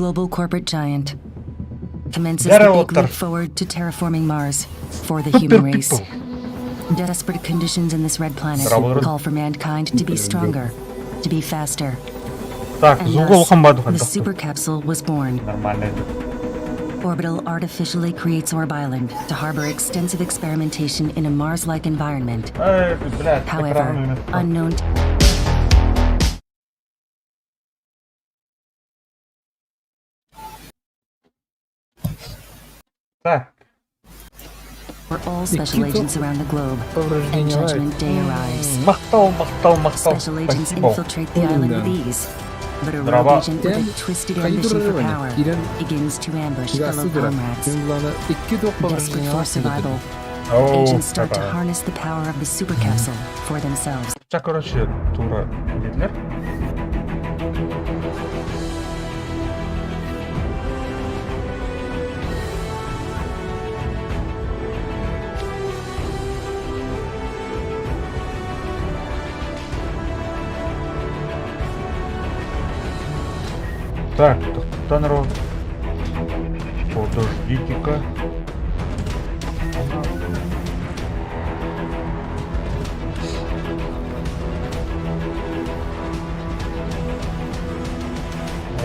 global corporate giant, commences the big leap forward to terraforming Mars for the human race. Desperate conditions in this red planet call for mankind to be stronger, to be faster. Так, And звук thus, улахан баады the хайдах super capsule was born. Нормально. Orbital artificially creates Orb Island to harbor extensive experimentation in a Mars-like environment. Эй, блядь, However, unknown Так, for all special agents around the globe, and Judgment Day arrives. махтал, махтал, махтал. Special agents Спасибо. infiltrate the island with ease, but a rogue Дрова. agent with a twisted ambition for power begins to ambush fellow comrades. Desperate for survival, Оу, agents start to это- harness the power of the super capsule for themselves. Ча, короче, тура диэтилэр. Так, Танро, подождите-ка.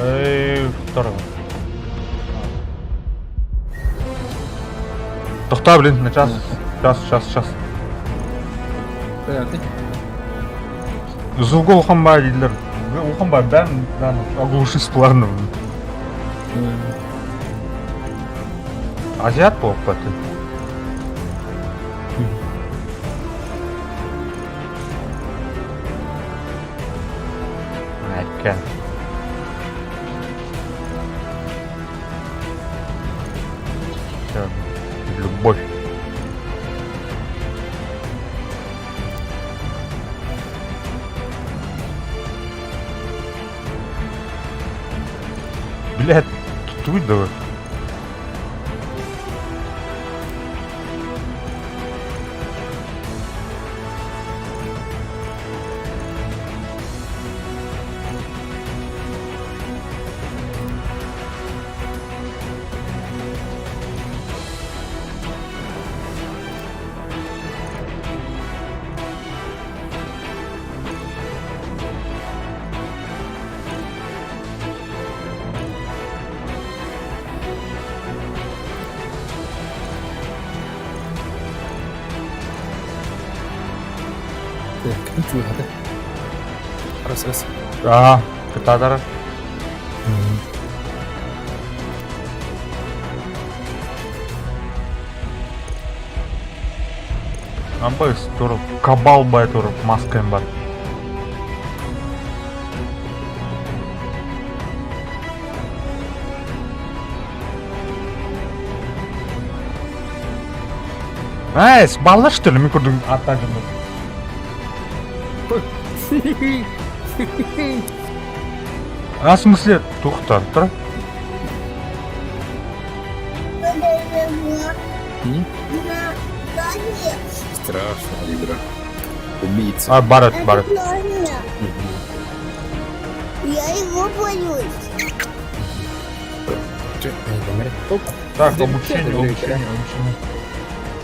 Эй, второго. Тохта, блин, на час. Час, час, час. Звук улахан баа дииллэр. Улахан баа бэм, бэм, оглуши спларны. Азиат буолбат. Айка. Всё, Любовь. Блядь, тут давай. Раз, раз. Ага, кытаатара. Ампайс тур кабал бай тур маскаем бар. Эй, баллар что ли? Мен көрдүм аттан жымды. А, в смысле, тухтар, тұр? Страшная игра. Убийца. А, барат, барат. Я его боюсь. Так, обучение, обучение, обучение.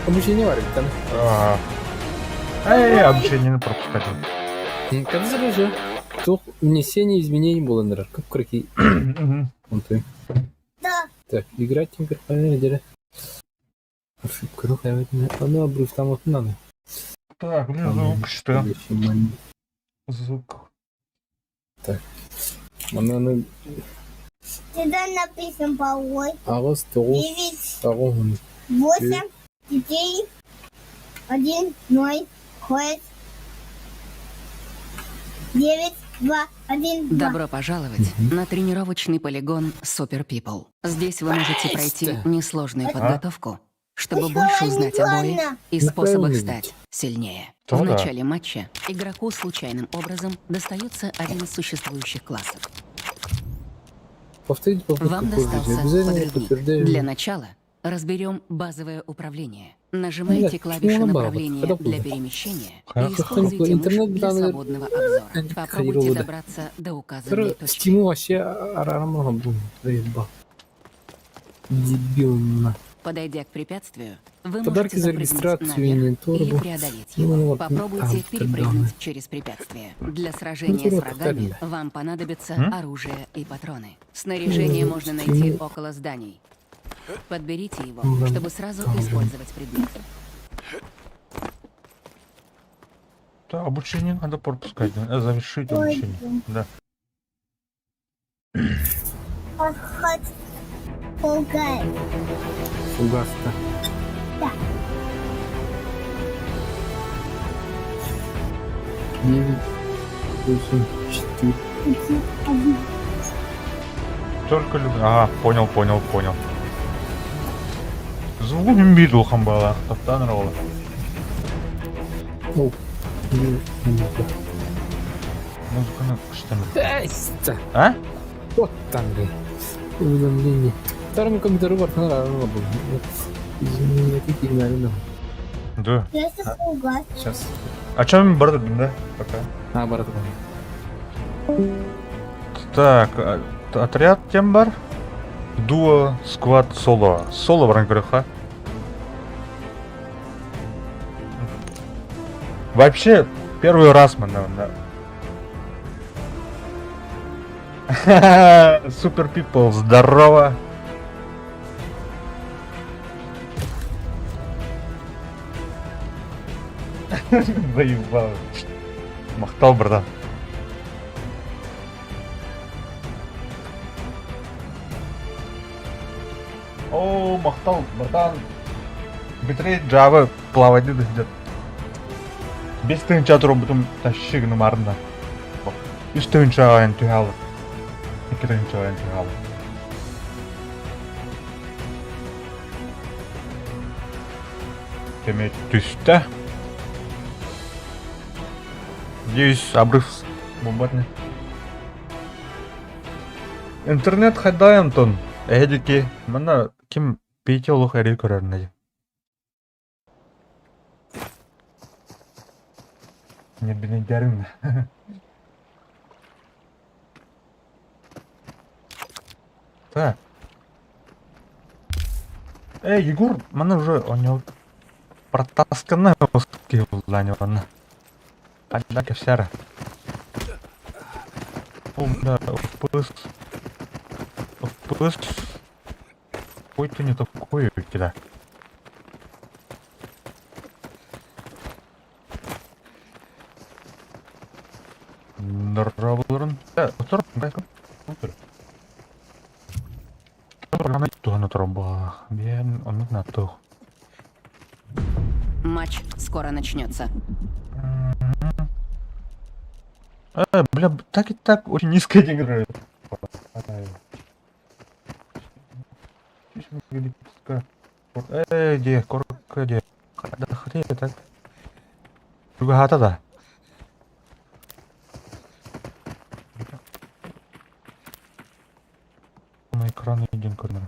Обучение варит там. А. Эй, обучение не пропускать. Когда же? Тух внесение изменений буланнар. Как краки. Да. Так, играть теперь правильно Ошибка, ну, Оно обрыв там вот надо. Так, блин, звук что? Звук. Так. Она Всегда написан полой. Аҕыс, тоҕус, 9, тоҕус, 8, 4, 1, 0, 6, 9, 2, 1, 2. Добро пожаловать на тренировочный полигон Super People. Здесь вы можете пройти несложную подготовку, чтобы больше узнать о бое и способах стать сильнее. То В да. начале матча игроку случайным образом достается один из существующих классов. Повторить попытку Вам позже. достался Обязательно подрывник. подтверждаю. Для начала разберем базовое управление. Нажимайте Нет, клавиши ну, направления когда для будет? перемещения и Хорошо. используйте мышь Интернет для данный- свободного обзора. Попробуйте Хайлоуда. добраться до указанной точки. Стиму вообще арамага бу. Заебал. Дебил на. Подойдя к препятствию, вы Подарки можете за запрыгнуть регистрацию наверх не или торбу. преодолеть Ну, его. вот, Попробуйте там, перепрыгнуть через препятствие. Для сражения с Ну, врагами повторили. вам понадобится М? оружие и патроны. Снаряжение Ну, можно найти ну. около зданий. Подберите его, Да, чтобы сразу там же. использовать предмет. Да, обучение надо пропускать, да, завершить Ой, обучение. Да. Хоть пугает. Фугаста. Да. 9, 8, 4. Один. Только люблю. Ага, понял, понял, понял. Звук не видел хамбала. Топтан ролла. О, не, не, не. Музыка на что Эйста! А? Вот там, бля. Уведомление. Второму компьютеру партнера рано было. Извините, наверное. Да. Это фугас. Сейчас. А чем брат, да? Пока. Наоборот. Так, отряд тембар. Дуо, сквад, соло. Соло в ранках, Вообще, первый раз мы, наверное. Супер People, здорово. Заебал. Махтал, братан. О, махтал, братан. Битрейт Java плавать идет. Без тыһыынча турбутум тащи гынымарында. Үс тыһыынча айан түһэ Икки тыһыынча айан түһэ Теме түстэ. Надеюсь, обрыв бомбатный. Интернет хайдай, Антон. Эдики. Мана ким пейте олох эрей көрөрүнэ. Не бинедерин. Так. Эй, Егор, мана уже у него протасканная узланивана. Однако вся. О, да, ФПС. ФПС. Какой-то не такой у тебя. Нравлорн. Матч скоро начнется. Бля, так и так очень низко играет. Эй, где, корка, где? Да хрен так. Другата да. На экран один корнер.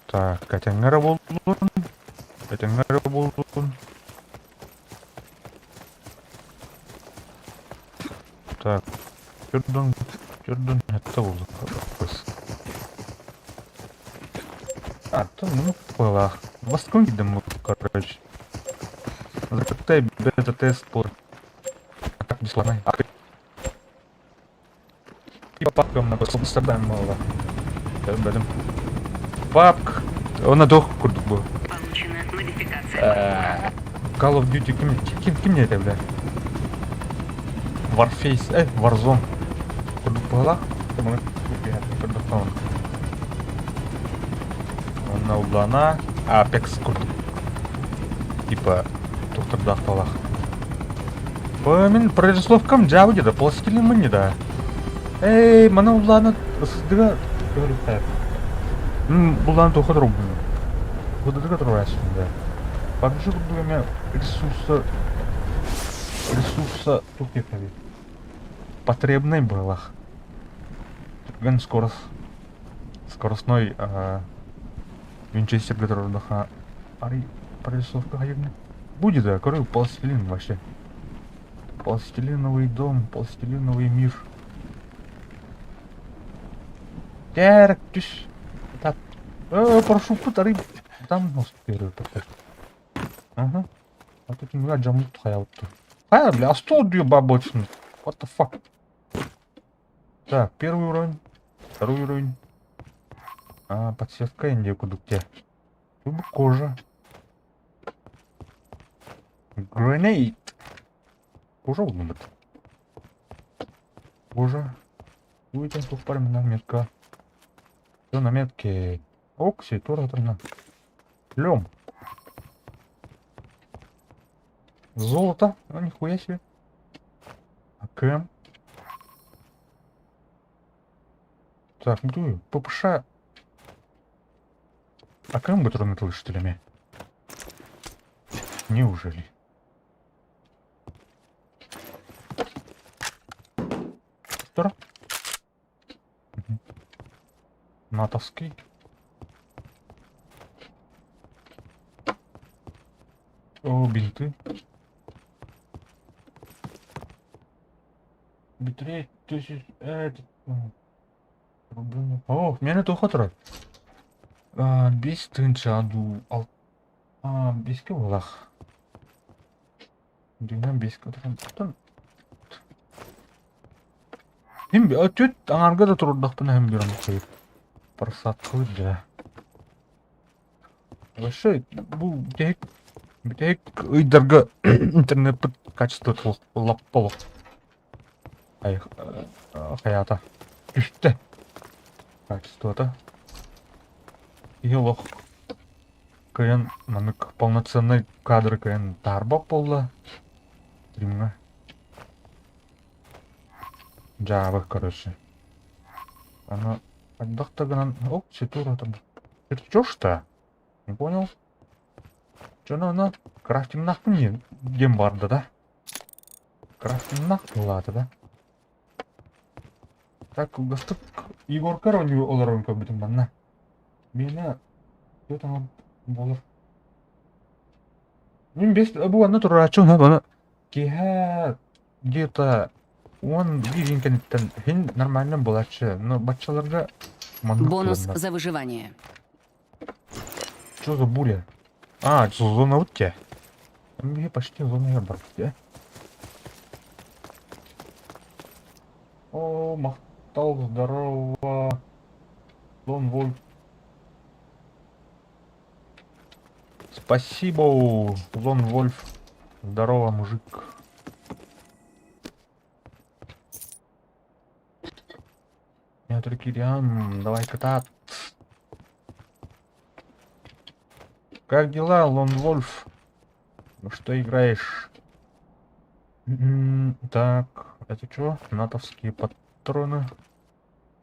Так, Катянгара болдун. Катянгара болдун. Так, Чурдун, Чурдун, это болду. А, то, ну, была. Воскун идем, короче. Запускай бета-тест по... А так, не сломай. А, и папкам на страдаем мало. Папк. Он на дох курдук был. Получена модификация. Call of Duty, ким, ким, ким не это, бля? Warface, Warzone. Курдук была? Курдук была. Онна улана Apex курдук. Типа, тухтырдах талах. Мен прорисовкам Java да, пластилин мне да. Эй, мана улана сыздыга Булан тухы турбун. Худыга турасың да. Бабышы курдук эме ресурса ресурса тух деп Потребный было. Түргэн скорос скоростной винчестерга турардаха арый прорисовка хайырны. Будет, да, короче, пластилин вообще. Пластилиновый дом, пластилиновый мир. Дәрік түс. Так. Парашютпут арый там первый Ага. А тут не жамут хаялыптыр. Хайа, бля, а стол бабочный. What the fuck? Так, первый уровень, второй уровень. А, подсветка Индия кудукте. Тут кожа. Grenade. Кожа удумат. Кожа. Будет на метка. Все на метке. Окси, тура Лем. Золото. Ну, нихуя себе. АКМ. Так, ну ППШ. АКМ будет равнотылышителями. Неужели? Втор. Натовский. О, бинты. Битрейт тысяч... О, миэнэ туохха турар? 5 тыһыынча дуу, биэскэ буоллах. Дьиҥинэн биэскэ турар. Мин түөрт аҥаарга да турдахпына иһин биир оннук просадкалыыр дьэ. Вообще бу бүтэһик бүтэһик ыйдарга интернеппит качествота лаппа олох хайаата түстэ качествота. Киһи олох кыайан маннык полноценный кадры кыайан таһаарбат буолла стримҥа. Дьаабы короче. Аны хайдах да гынан оп ситура там. Это чё что? Не понял? Чё на крафтингнахпын диэн барда да? Крафтингнах буолаата да? Так, кылгастык Егорка оонньуу олорорун көрбүтүм манна. Миэнэ там буолар. Мин бес бу анна турааччы оны киэһэ где-то 11 кэнниттэн иһин нормально буолааччы, но баччаларга маннык Бонус тураннар. за выживание. Что за буря? А, зона вот тебя. Мне почти зона бар, О, Махтал, здорово. Лон Вольф. Спасибо, Лон Вольф. Здорово, мужик. Я Кириан, давай кататься. Как дела, Лон Вольф? Ну что играешь? Так, это что? Натовские патроны.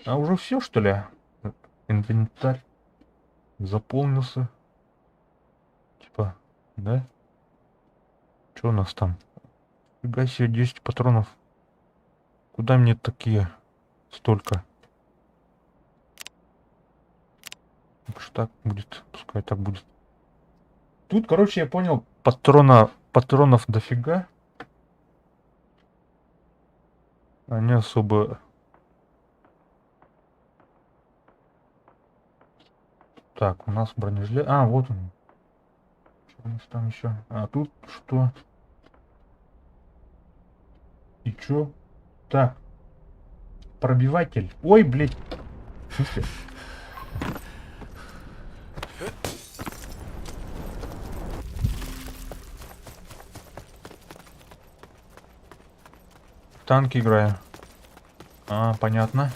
А уже все, что ли? Инвентарь заполнился. Типа, да? Что у нас там? Фига себе, 10 патронов. Куда мне такие столько? Уж так будет, пускай так будет. Тут, короче, я понял, патронов дофига. Они особо... Так, у нас бронежилет. А, вот он. Что у нас там еще? А тут что? И чё? Так. Пробиватель. Ой, блядь. В смысле? В танки играю. А, понятно.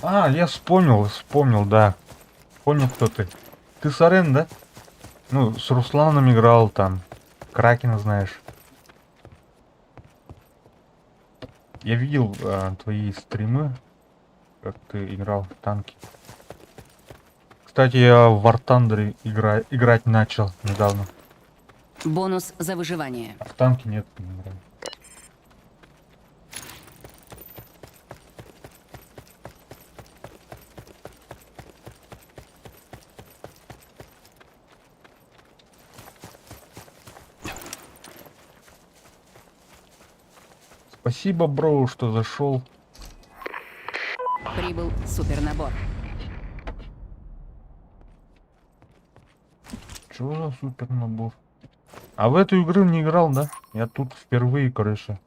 А, я вспомнил, вспомнил, да. Понял, кто ты. Ты с Арен, да? Ну, с Русланом играл там. Кракена знаешь. Я видел твои стримы, как ты играл в танки. Кстати, я в War Thunder играть начал недавно. Бонус за выживание. А в танки нет, не играю. Спасибо, бро, что зашел. Прибыл супернабор. Чё за супер набор? А в эту игру не играл, да? Я тут впервые, короче.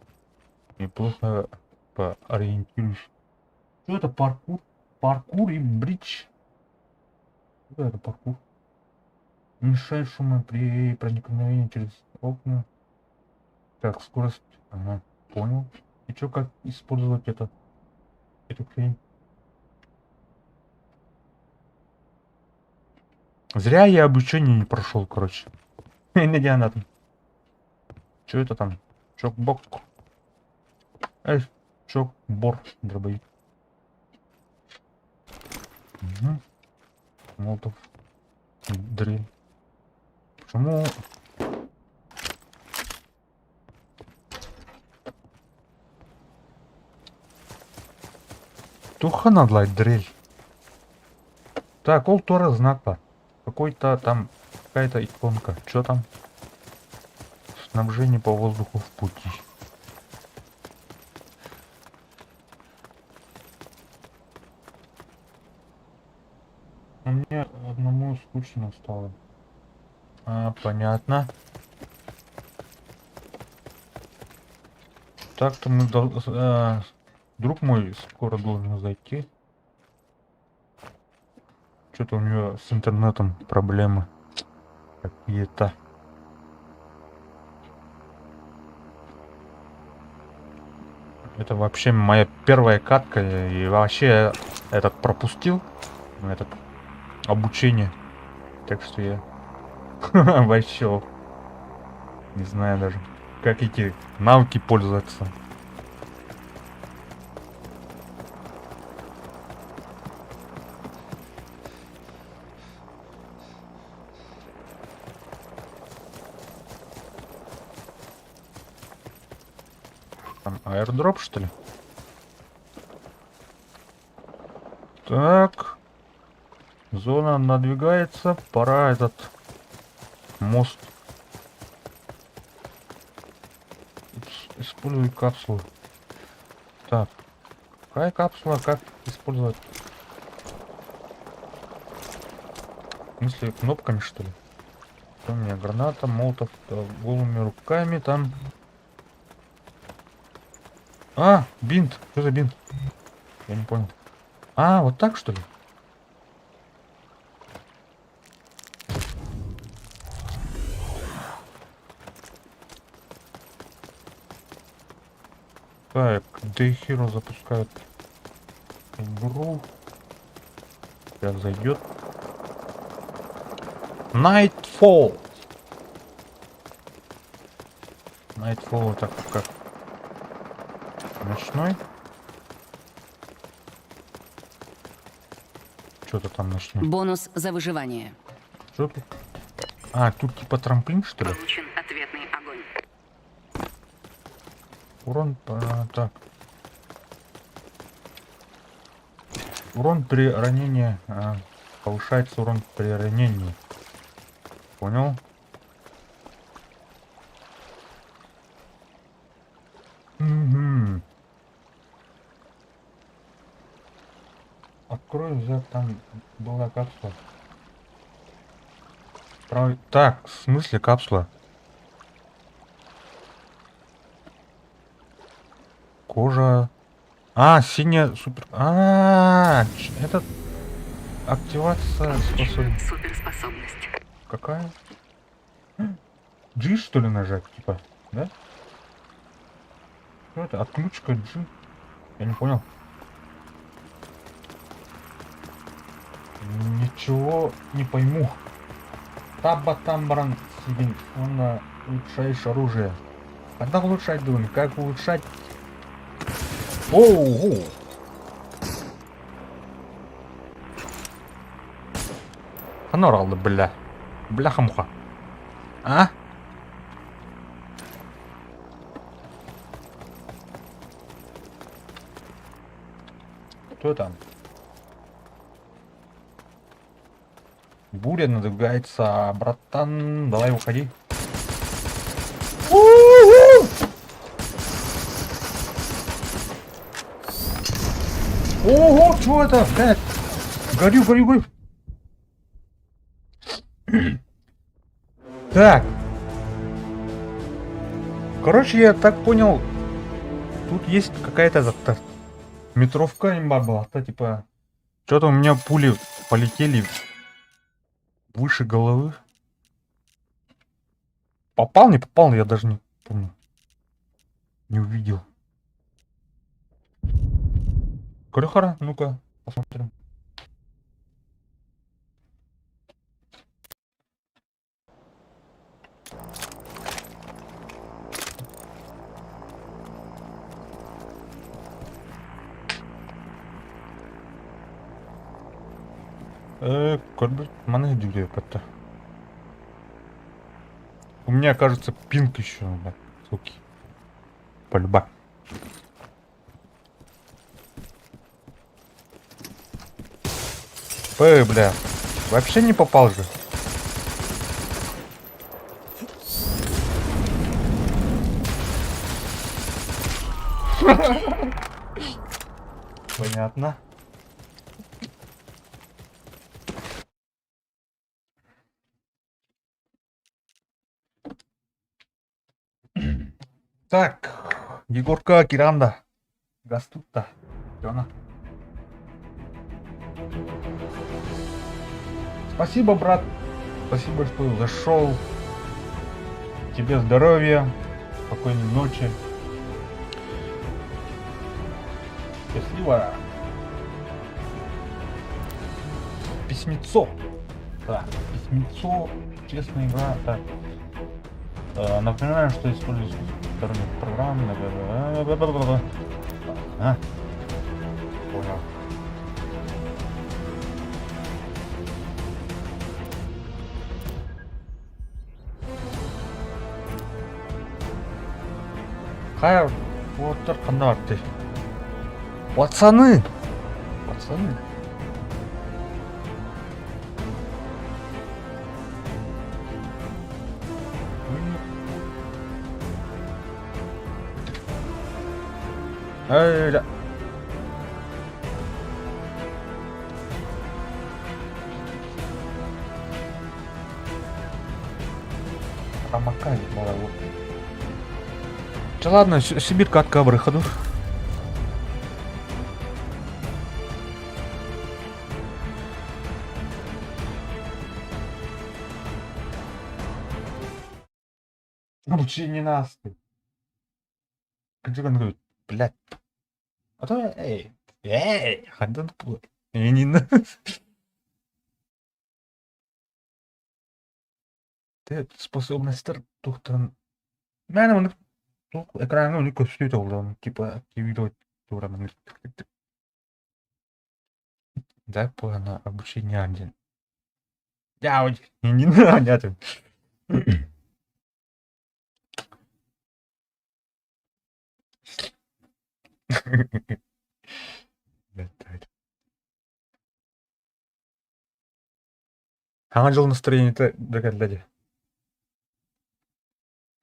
Неплохо поориентируюсь. Что это паркур? Паркур и бридж. Что это паркур? Уменьшает шумы при проникновении через окна. Так, скорость. Ага, понял. И чё, как использовать это? Эту хрень? Зря я обучение не прошел, короче. Не Диана там. Чё это там? Чокбок. Эй, чокбор, дробовик. Угу. Молотов. Дрель. Почему? Туха надлать дрель. Так, ол туора знак баар. Какой-то там, какая-то иконка. Что там? Снабжение по воздуху в пути. Ну, мне одному скучно стало. А, понятно. Так-то мы... Друг мой скоро должен зайти. Что-то у него с интернетом проблемы какие-то. Это вообще моя первая катка. И вообще я этот пропустил. Этот обучение. Так что я вообще не знаю даже, как эти навыки пользоваться. Там аирдроп, что ли? Так. Зона надвигается. Пора этот мост. Используй капсулу. Так. Какая капсула? Как использовать? В смысле, кнопками, что ли? Что у меня? Граната, молотов, да, голыми руками там. А, бинт. Что за бинт? Я не понял. А, вот так, что ли? Так, Дейхиро запускает игру. Сейчас зайдет. Nightfall. Nightfall это как? Ночной? Что-то там ночной. Бонус за выживание. Что тут? А, тут типа трамплин, что ли? Получен ответный огонь. Урон, так. Урон при ранении, повышается урон при ранении. Понял? Угу. Открой рюкзак, там была капсула. Правый... Так, в смысле капсула? Кожа. А, синяя супер... А, это активация способности. Суперспособность. Какая? G, что ли, нажать, типа, да? Что это? Отключка G? Я не понял. Ничего не пойму. Таба Тамбран Сибин. Он улучшаешь оружие. Когда улучшать, думаю? Как улучшать? Оу! Ханоралды, бля. Бляха-муха. А? Кто там? Буря надвигается, братан. Давай, уходи. У-у-у! Чё это, блядь? Горю, горю, горю. Так. Короче, я так понял, тут есть какая-то метровка имба была, да, типа... Что-то у меня пули полетели выше головы. Попал, не попал, я даже не помню. Не увидел. Крюхара, ну-ка, посмотрим. Э, көрбүт маны дьүүлүөппэттэ. У меня, кажется, пинг еще, да, суки. Пальба. П, бля. Вообще не попал же. Понятно. Так, Егорка Киранда. Гастутта. Она? Спасибо, брат. Спасибо, что зашел. Тебе здоровья, спокойной ночи. Счастливо. Письмецо. Так, письмецо, честная игра. Так. Напоминаю, что используется сторонних программ. А? Понял. Хайа уолаттар ханна бардый? Пацаны! Пацаны! Эй, да. Промокай, мало. Да ладно, Сибирь катка выходу. Обучение нас. Блядь. А то, эй, эй, хандан Не Те способностьтар тухтан Мээнэ маннык туох экраҥҥа оннук көстүү тобуллан типа активировать тура маннык Дай плана обучение один. Не надо. Саҥа дьыл настроениета да кэллэ дии.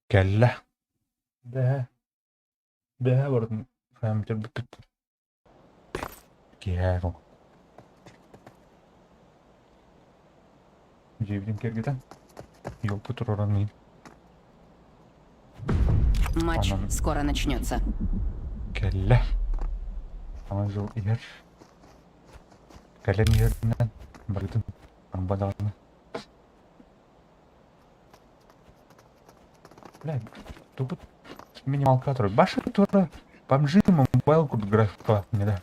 Кэллэ. Бэһэ. Бэһэ барытын хаамтарбыппыт. Киэһэ Дьиэбитин киэргэтэн, елка туруоран иһин. Матч Онон скоро начнется. кэллэ. Саҥа дьыл иһэр. Кэлэн иһэринэн барытын арба даҕаны. Бля, тупо минималка турар. Баша тура PUBG Mobile курдук графика не да.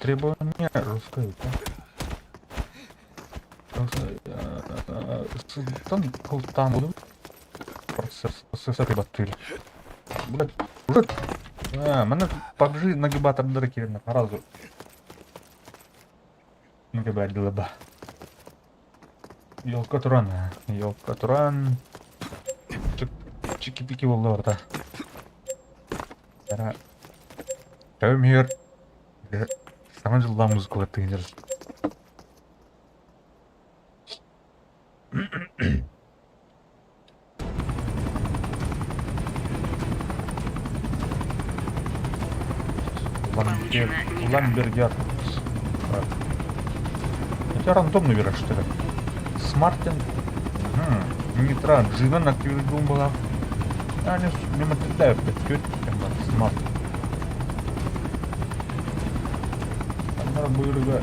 Требования русской, да? Там процессор баттыр. Блядь, уже... Манна PUBG нагибатордара киирэн сразу нагибадилаба. Елка туран, елка туран. Чики-пики буолла барыта. Төбөм иһигэр саҥа дьыллаах музыкалар тыынар. Получена нитра. Ламбергер. Так. Это рандомный вираж, что ли? Смартин. Угу. Нитра. Джина активирован была. А, не, не мотыляю, Смарт. Аннара быырыга.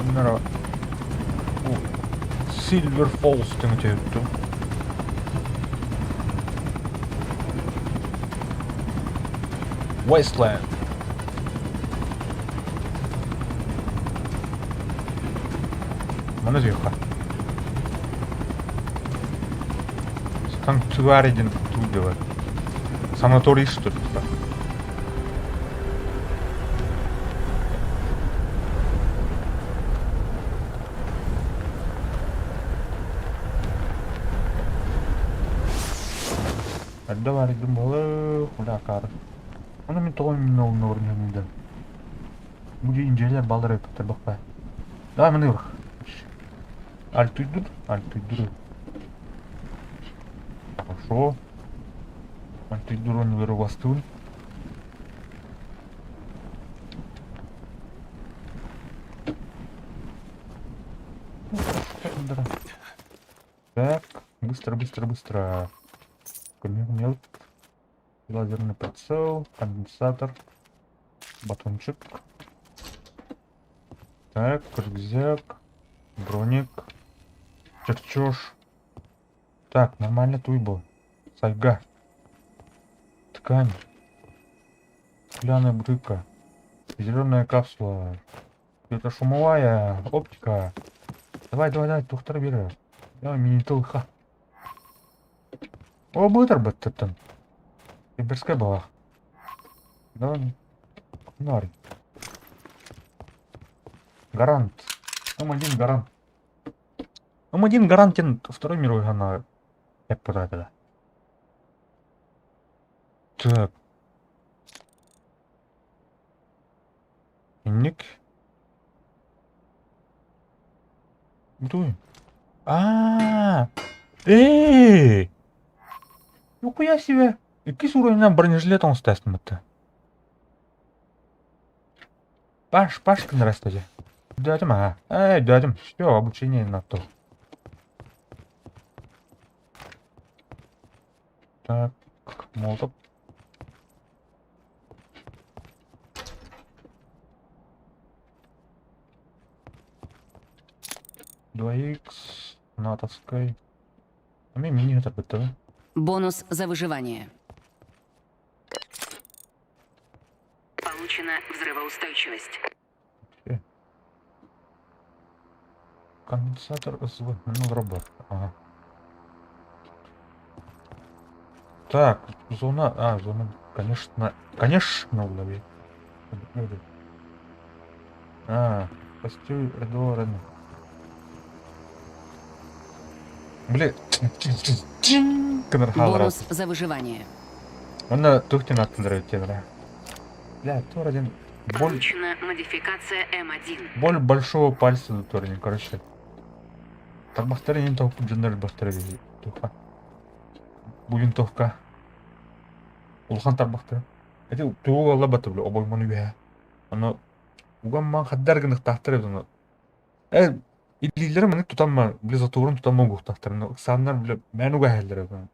Аннара. Silver Falls түҥүтүһүттүм. Wasteland. Маны түһүөххэ. Санктуарий диэн туу дело. Санаторий что ли? Эрдэ баарыйдым буолуох, бля акаары. Ону мин тоҕо мин олуннугар да. Бу дьиэлэр баллар эппиттэр бахпай. Давай маны ылах. Альтуйдур, альтуйдур. Хорошо. Альтуйдур он угастыбын. Так, быстро, быстро, быстро. Мел, лазерный прицел, конденсатор, батончик. Так, рюкзак, броник, чертеж. Так, нормально туй был. Сайга. Ткань. Стеклянная бутылка. Зеленая капсула. Это шумовая оптика. Давай, давай, давай, тухтар бери. Давай, мини-тылха. О, бытыр быттыттын. Сибирская была. Давай. Норь. Гарант. М1 гарант. М1 гарантин Второй мировой гана. Я да. Так. Инник. Дуй. А, Эй! Нихуя себе! Иккис уровеньнан бронежилет оҥостоостун бытта. Паш, Пашка здравствуйте. Дядим, ага. Эй, дядим, все, обучение на то. Так, молоток. Два икс, натовской. А мне мини это бытовый. Бонус за выживание. Получена взрывоустойчивость. Конденсатор СВ. Ну, робот. Ага. Так, зона... А, зона, конечно... Конечно, улови. А, постель рядового рынка. Блин. Бонус за выживание. Онно тух тин аттылар Бля, тур один. Боль, Получена модификация М1. боль большого пальца тур один, короче. Тарбахтары не толку дженнер бахтары туха. Бу винтовка. Улахан тарбахтары. Эти тугу алла баты бля, обойманы үһэ. Аны уган ман хаддар гыныктахтар эбит аны. Э, илиилэрин маннык тутамма, били затворун тутамма угуохтаахтар. Ыксааннар били мээн угаһаллар эбит.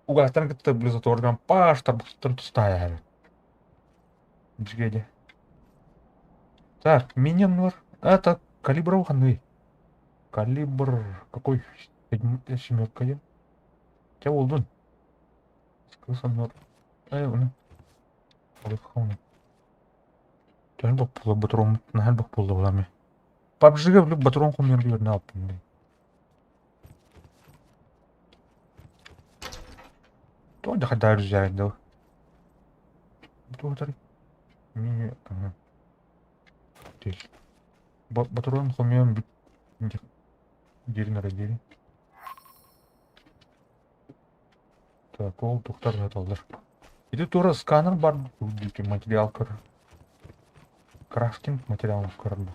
Угааттарын кытта били затворган паш тарбахтарын тустаайар. Дьигэдэ. Так, миньон Это калибр уханный. Калибр какой? Семерка я. Тебя болдун. Скысаннар. Эй, уну. Алыхауны. Төһөн боппула батрон наһал боппула булами. PUBG-га биле батрон хомьяр билер алып То да хадар жайдыл. Туотар. Мини ага. Тел. Батрон хомьян бүт. Дерин ара дери. Так, ол тухтар жаталдар. Ити тура сканер бар материал көр. Крафтинг материалов көр бу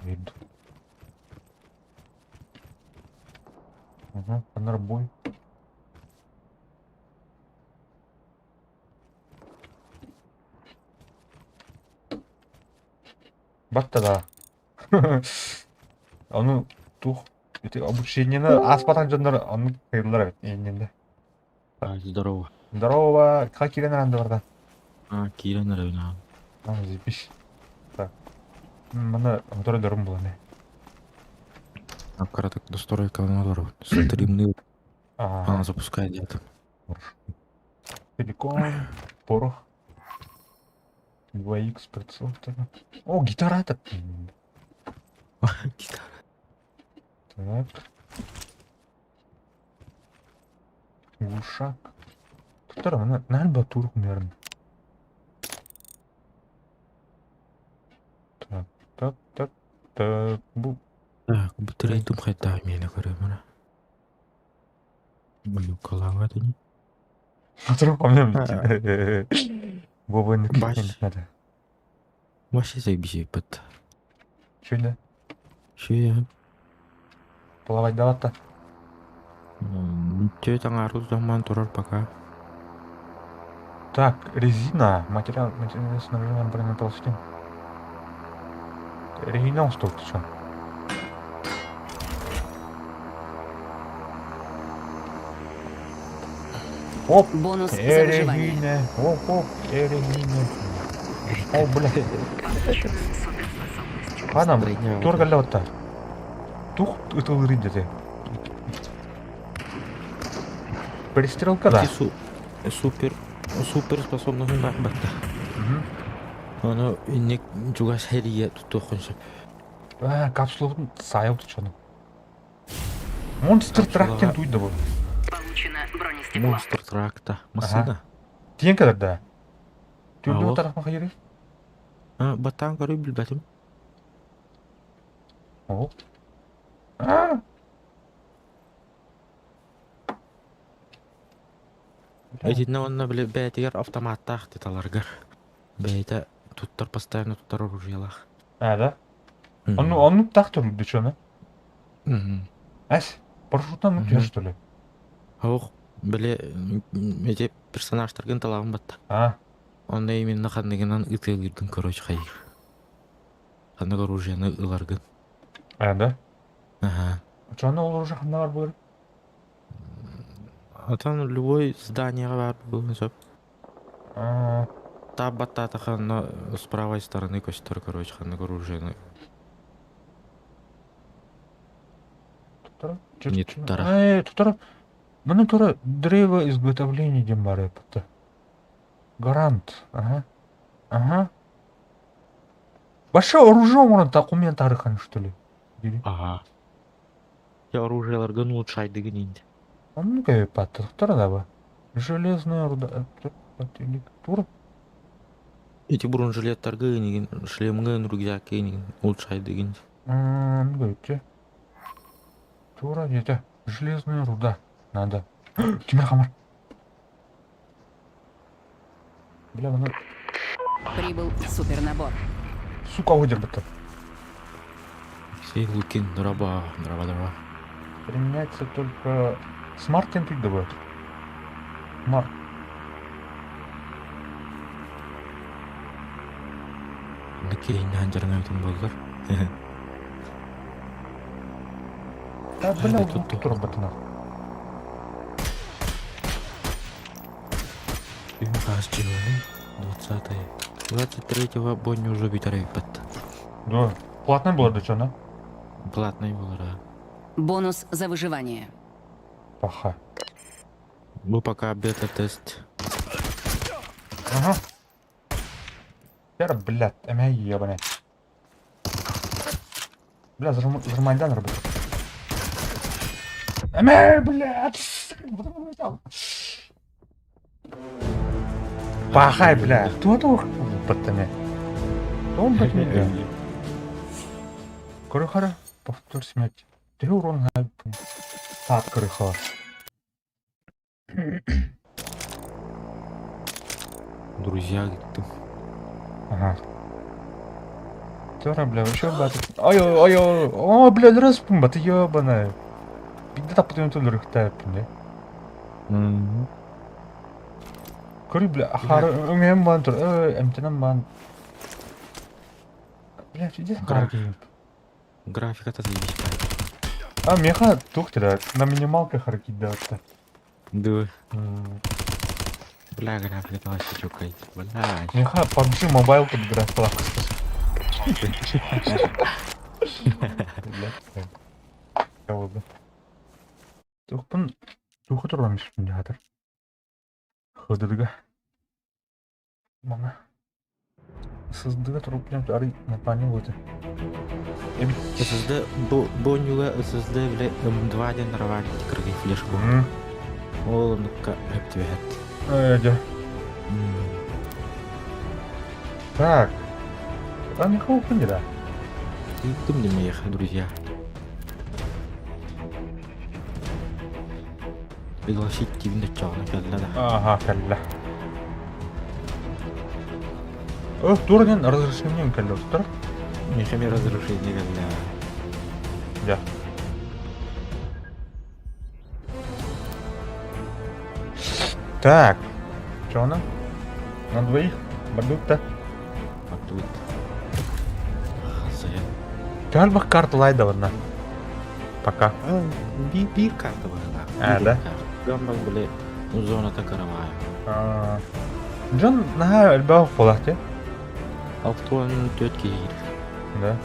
Угу, бой. Батта да. Ону туох ити обучениены ааспатах дьоннор оннук кыайыллар эбит иннинэ. А, здорово. Здорово, как киирэн аранды барда? А, киирэн эрэбин аҕам. А, заебись. Так. Маны мотору дөрүм булан. Кыратык настройкаларын олоробут. Стримный Ага. а, запускай дедом. Силикон, порох. 2х прицел. О, гитара этот. Гитара. Так. Ушак. Туттар аны наар батур мэрин. Так, так, так, так. Бу Так, бутырайтым хайта мені көрөмүн. Блюкалаҥа тини. Смотрю, по-моему, Вова Баш. надо. Вообще заебись Че да? Че Плавать дават-то? Че таҥаару тутамман турар пока. Так, резина. Материал, материал снабжения бронепластин. Резина что ты что? Оп, Бонус за выживание. Эрегине, оп, оп, эрегине. О, бля. Ханам, тур галлаватта. Тух ытылырын деді. Перестрелка да. Ити су супер супер способностун баар батта. Ону инник чугас хэрийэ туттуоххун сөп. А, капсулабын сайыл чону. Монстр трактен туйда бу. Получено бронестекло. Монстр тракта. Массына. Тиен кадar да. Түрдү Алло. тарахма хайыры. А, батаан көрүй билбэтим. О. А! Итиннэ уонна били бэйэтигэр автоматтаах теталаргар. Бэйэтэ туттар постоянно туттар оружиелаах. А, да? Онну оннук так түрдү чону. Әс, парашюттан Мгм. түһэр что ли? Ох, били эти персонажтаргын талаҕын батта. А, Онно именно ханныгынан ытыалыыргын короче хайыр. Ханнык оружиены ыларгын. а, да? Ага. Чону ол оружие ханна бар буолар? Отон любой зданиеҕа баар буолуон сөп. А, Таап баттаатаха онно с правой стороны көстөр короче ханнык оружиены туттара. Не туттара. Э, туттара. Маны тура древо изготовления диэн баар эппитэ. Гарант. Ага. Ага. Большое оружие оҥорон документ тарыхан что ли? Или? Ага. Я оружиеларгын улучшайдыгын инде. Оннук эбиппат туттара да Железная руда. Тура. Эти бронежилеттаргын игин, шлемгын, рюкзакын игин улучшайдыгын. Оннук эбит Тура где-то. Железная руда. Надо. Тимир хамар. Бля, ну Прибыл супернабор. сука выдербыта. Алексей Лукин, драба, драба, драба. Применяется только Смарт добавят. Смарт. Накейин жарнабытын боллар. Да, бля, тут тут турбатына. Хас чего? 20 23-го бойню уже бүтэр эбиппит. Да. Платный было да что, да? Платный буолар. Бонус за выживание. Паха. Бу пока бета-тест. Ага. Тер, блядь, эмэ ебаный. Бля, Зермайдан работает. Эмэ, блядь! Пахай, бля. Кто это баттами? Он баттами. Көрөхөрө повтор смерть. Төһө урон Таат көрөхөр. Друзья, говорит, Ага. Тора, бля, вообще бат. Ой, ой, ой, о, бля, раз бат ебаная. Бидде таппытын төлөрүхтээппин де. Көрүй, бля, ахары өңөм баан тур, эмтенем баан. Блядь, иди Граф. харкин. Графиката заебись. А, меха тухтера на минималках харкидаться. Да. Бля, графиката вообще чокает. Бля. Меха PUBG Mobile под график. Блядь. Oldu. Тухпун туха турбам үстүн жатыр. Хыдырга. Мана. Сыздыга туруп билем ары напани болды. Эбит. ССД бу бу ССД бля М2 ден раваль кыргый флешку. Ол нукка хөптүбэт. Эде. Так. А не хопын да. Тым не моих, друзья. Пригласить тивин чоҕна кэллэ да. Ага, кэллэ. Ох, турнин разрешением кэллэ тур. Мехами разрушение кэллэ. Да. Так. Чё она? На двоих? Бардут-то. Бардут. Хазая. Кальбах карта лайдована. Пока. Би бир карта была. А, да? Гамбак, бля, зона такаравая. А, Джон наһаа элбэх буолаах дии. Алтуан төт киһир. Да.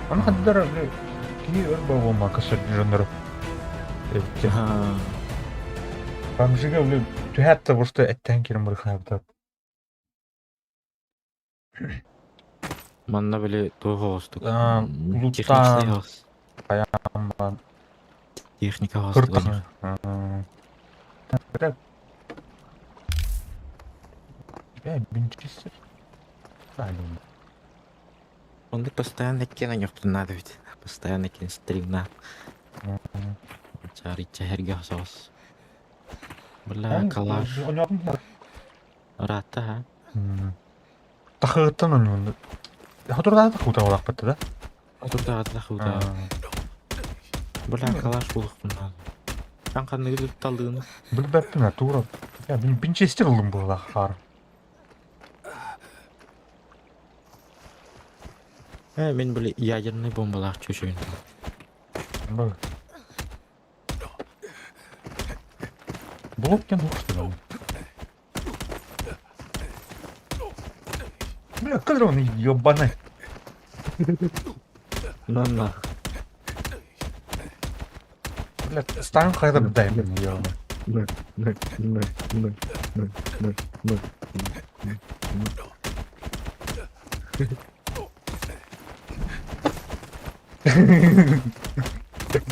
Аны хаддар киһи өр буолма көсөр дьоннору. Эбитте. Бомжига бля түһээт да просто эттэн кирин бырыхаабыта. Манна били туох оҕустук. А, Техничный луттаан. оҕус. Хайаан Техника оҕустук. Кыртах. Так. Бля, бинчисер. Правильно. Онды постоянно кена нёхтун надо ведь. Постоянно кен стримна. Чарича херге соос. Бля, калаш. Рата, ха. Тахыттан онньуун. Хотурдаата тахута олахпатта да? Хотурдаата тахута. Бля, калаш булухпун надо. Ан ханныгы талдыгын. Билбэппин тура. Я бинчестер ылым буолах хаар. Э, мен били ядерный бомбалаах чөчөйүн. Бу. Блок кен ухтын. Бля, кадр ебаный. На-на. Бля, ставим хайда дай мне, ебаный. На, на, на, на, на, на, на, на, на.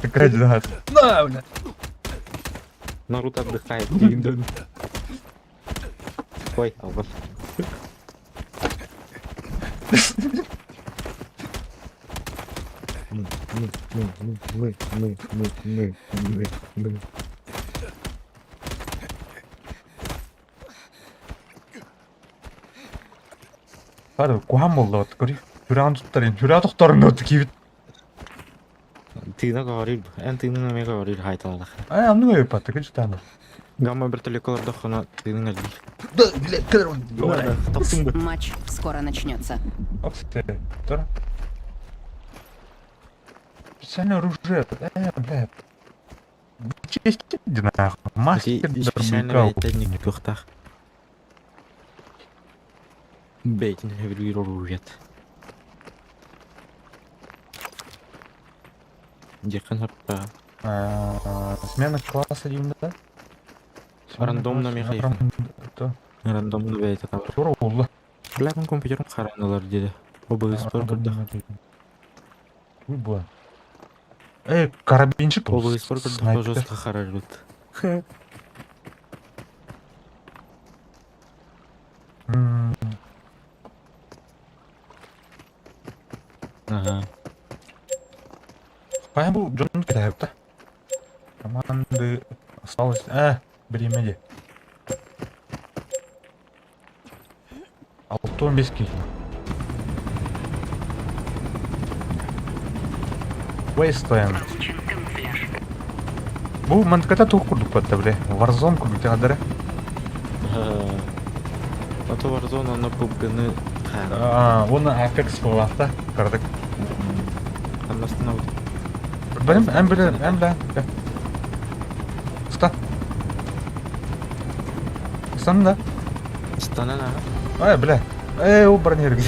Такая дела. На, бля. Наруто отдыхает. Ой, албас. Мы, мы, мы, мы, мы, мы, мы, мы, мы. Хары, куһаан буолла көрүй. Сүрэҕин туттарыйын, сүрэҕи тохторун да киибит. Тыына говорил, эн тыынын эмиэ говорил хайталалах. Ай, амны өйпатты, кыч таны. Гамма вертолеткалар тыынын әлбир. Да, бля, кадр Таптың бы. Матч скоро начнется. Оксте, тур. Специальное оружие. Бля. Честь нахуй. Мастер Специально дробовика. бәйтен туохтах. Бәйтен хэвлир оружет. Дикан хаппа. Смена класса деймін да? Рандомно Михаил. Рандомно бәйт атабар. Тура олла. Бля, мен компьютерым хараналар деді. ОБС бар көрді. Ой, була. Эй, карабинчик. ОБС бар көрді, Снайпер. жестко харарют. Ага. Пая бұл Джон кітап та. Команды осталось... А, время Алты он бес Wasteland. Бу мантыката тух курдук батта биле. Warzone курдук тегадары. А то Warzone аны PUBG-ны Аа, уонна Apex буолаахта кыратык. Хамнастанабыт. Бэрим, эн билэ, эн билэ. Ста. Стан да? Станан аҕа. Ай, бля. Эй, ол баран иһэр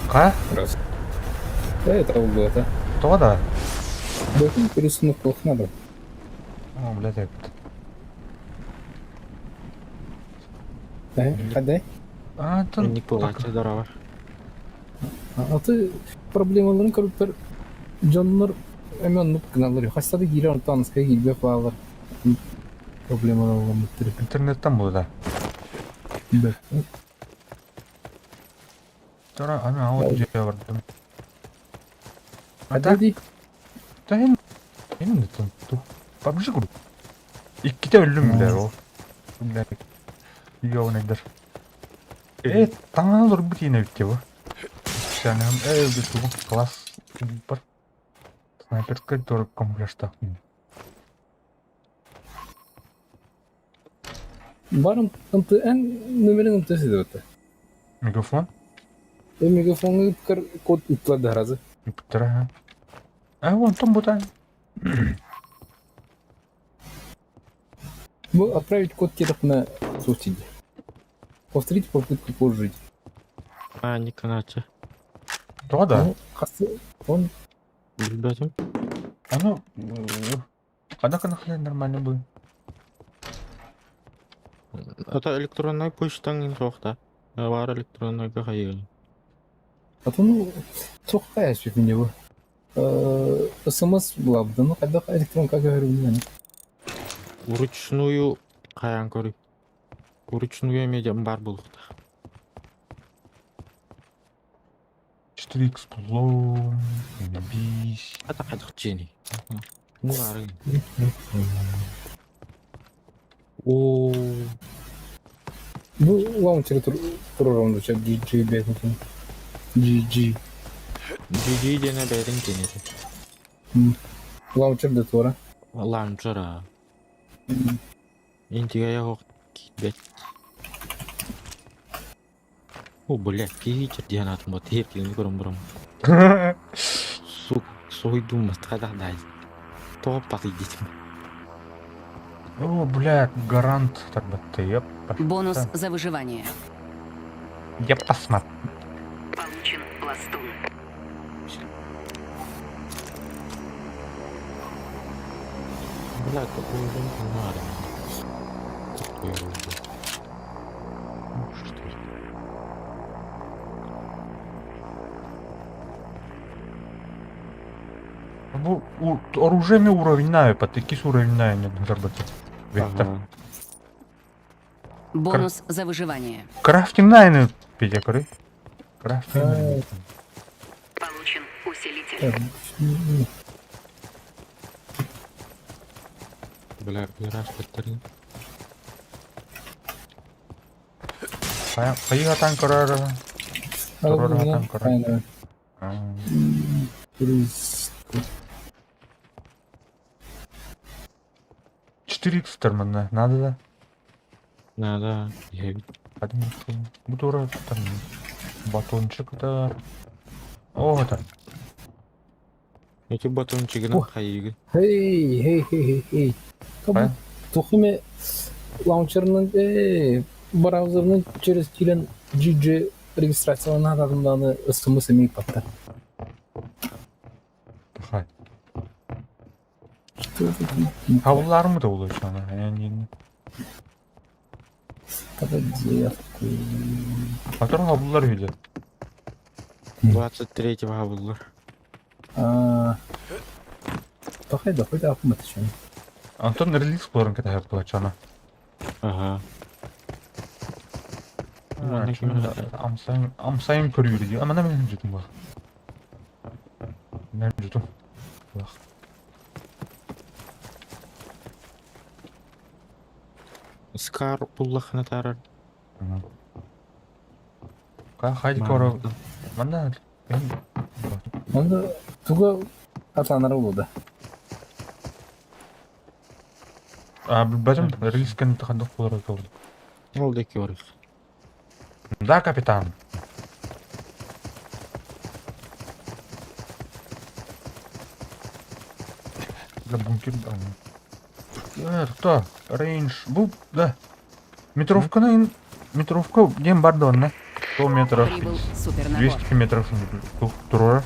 Ха? Раз. Да, это было-то. Тоҕо да? Бөкүн пересунук надо. О, блядь, эппит. Хадэ? А, тон... Инник буолааччы здорово. Аты проблемаларын көрүптэр дьоннор эми оннук гыналлар. Хаста да киирэр онтон аныска киирбэх баалар. Проблемалар оламмыттар. Интернеттен булда. Бэт. Тора, аны аут дьиэ бардым. А Хадэ дии. Та ин ту. PUBG курдук. Иккитэ өллүм билэр ол. Билэр. Йоҕунайдар. Э, таҥана олорбут иин эбит бу. Специально тугу класс бар. Снайперскай тур комплекстаах. Барым эн нөмерин МТС диэбитэ. Мегафон? Э мегафоҥҥа ыпкар код ыыттылар да разы. Ыппыттара. А, онтон бутан. Бу отправить код диэтэхпинэ суох тиийдэ. Повторите попытку позже. А, Никонача. Тоҕо да? Ну, хасты он Билбэтим. Аны хана хана нормально будет. Это электронная почтаң суох да. Бар электронныйга хайыгын. А то ну суох хайа сүпүнэ бу. СМС булабыт, ну хайдах электронка көһөрүннэн. Вручную хайаан көрүй. Вручную эмиэ бар буолуохтаах. 4х буллум, бись. Ата хайдах дьиэний. Муҥаарын. Оо. Бу лаунчеры туруорун дуча GG бэйэтин. GG. GG диэнэ бэйэтин киэнэтэ. Лаунчер да туора. Лаунчера. Интигэ оһох киирбэт. О, блядь, киһи диэн аатын бот тиһэр киһини көрөн барам. Сук, соһуйдум хайдах дай. Тоҕо патый диэтим. О, блядь, гарант тарбатты, еп. Бонус за выживание. Я посмотрю. Получен пластун. Блядь, такой уже не надо. Такой уже. Ну, что ли? Бу оружие уровень под иккис уровень не зарбаты. Вектор. Ага. Бонус за выживание. Крафтинг найны педя көрүй. Крафтинг. А. Получен усилитель. Бля, гараж баттарын. Хайыгатан көрөр. Туруору көрөр. 4х терминна. Надо да. Надо. Я Один бу тура там батончик да. О, это. Эти батончигынан О. хайыгын. Хей, хей, хей, хей, хей. Хайа? Туох эмэ лаунчерынан браузерынан через киирэн GG регистрациялана дааны СМС эмиэ ыыппаттар. Хай. Что это? Хавлармы да улучшана. Yani. Подожди, Patron havlular öyle. 23-го хабыллар. А, Тохай да, хоть ахмат еще. Антон релиз буларын ката булачана. Ага. Амсайым амсайым көрүрү диye. Ama ne benim jutum bak. Ne jutum. Bak. Скар буллахына тарар. Ка хайди коро. Манна Онда туга атанара булда. А, билбэтим, релиз кэнниттэн хайдах буолара буолла. Ол диэки барыах. Да, капитан. Бля, бункер да. Кто? Рейндж. Бу, да. Метровканы, метровка диэн бар да онно. 100 метров, Прибыл супернабор. 200 метров турара.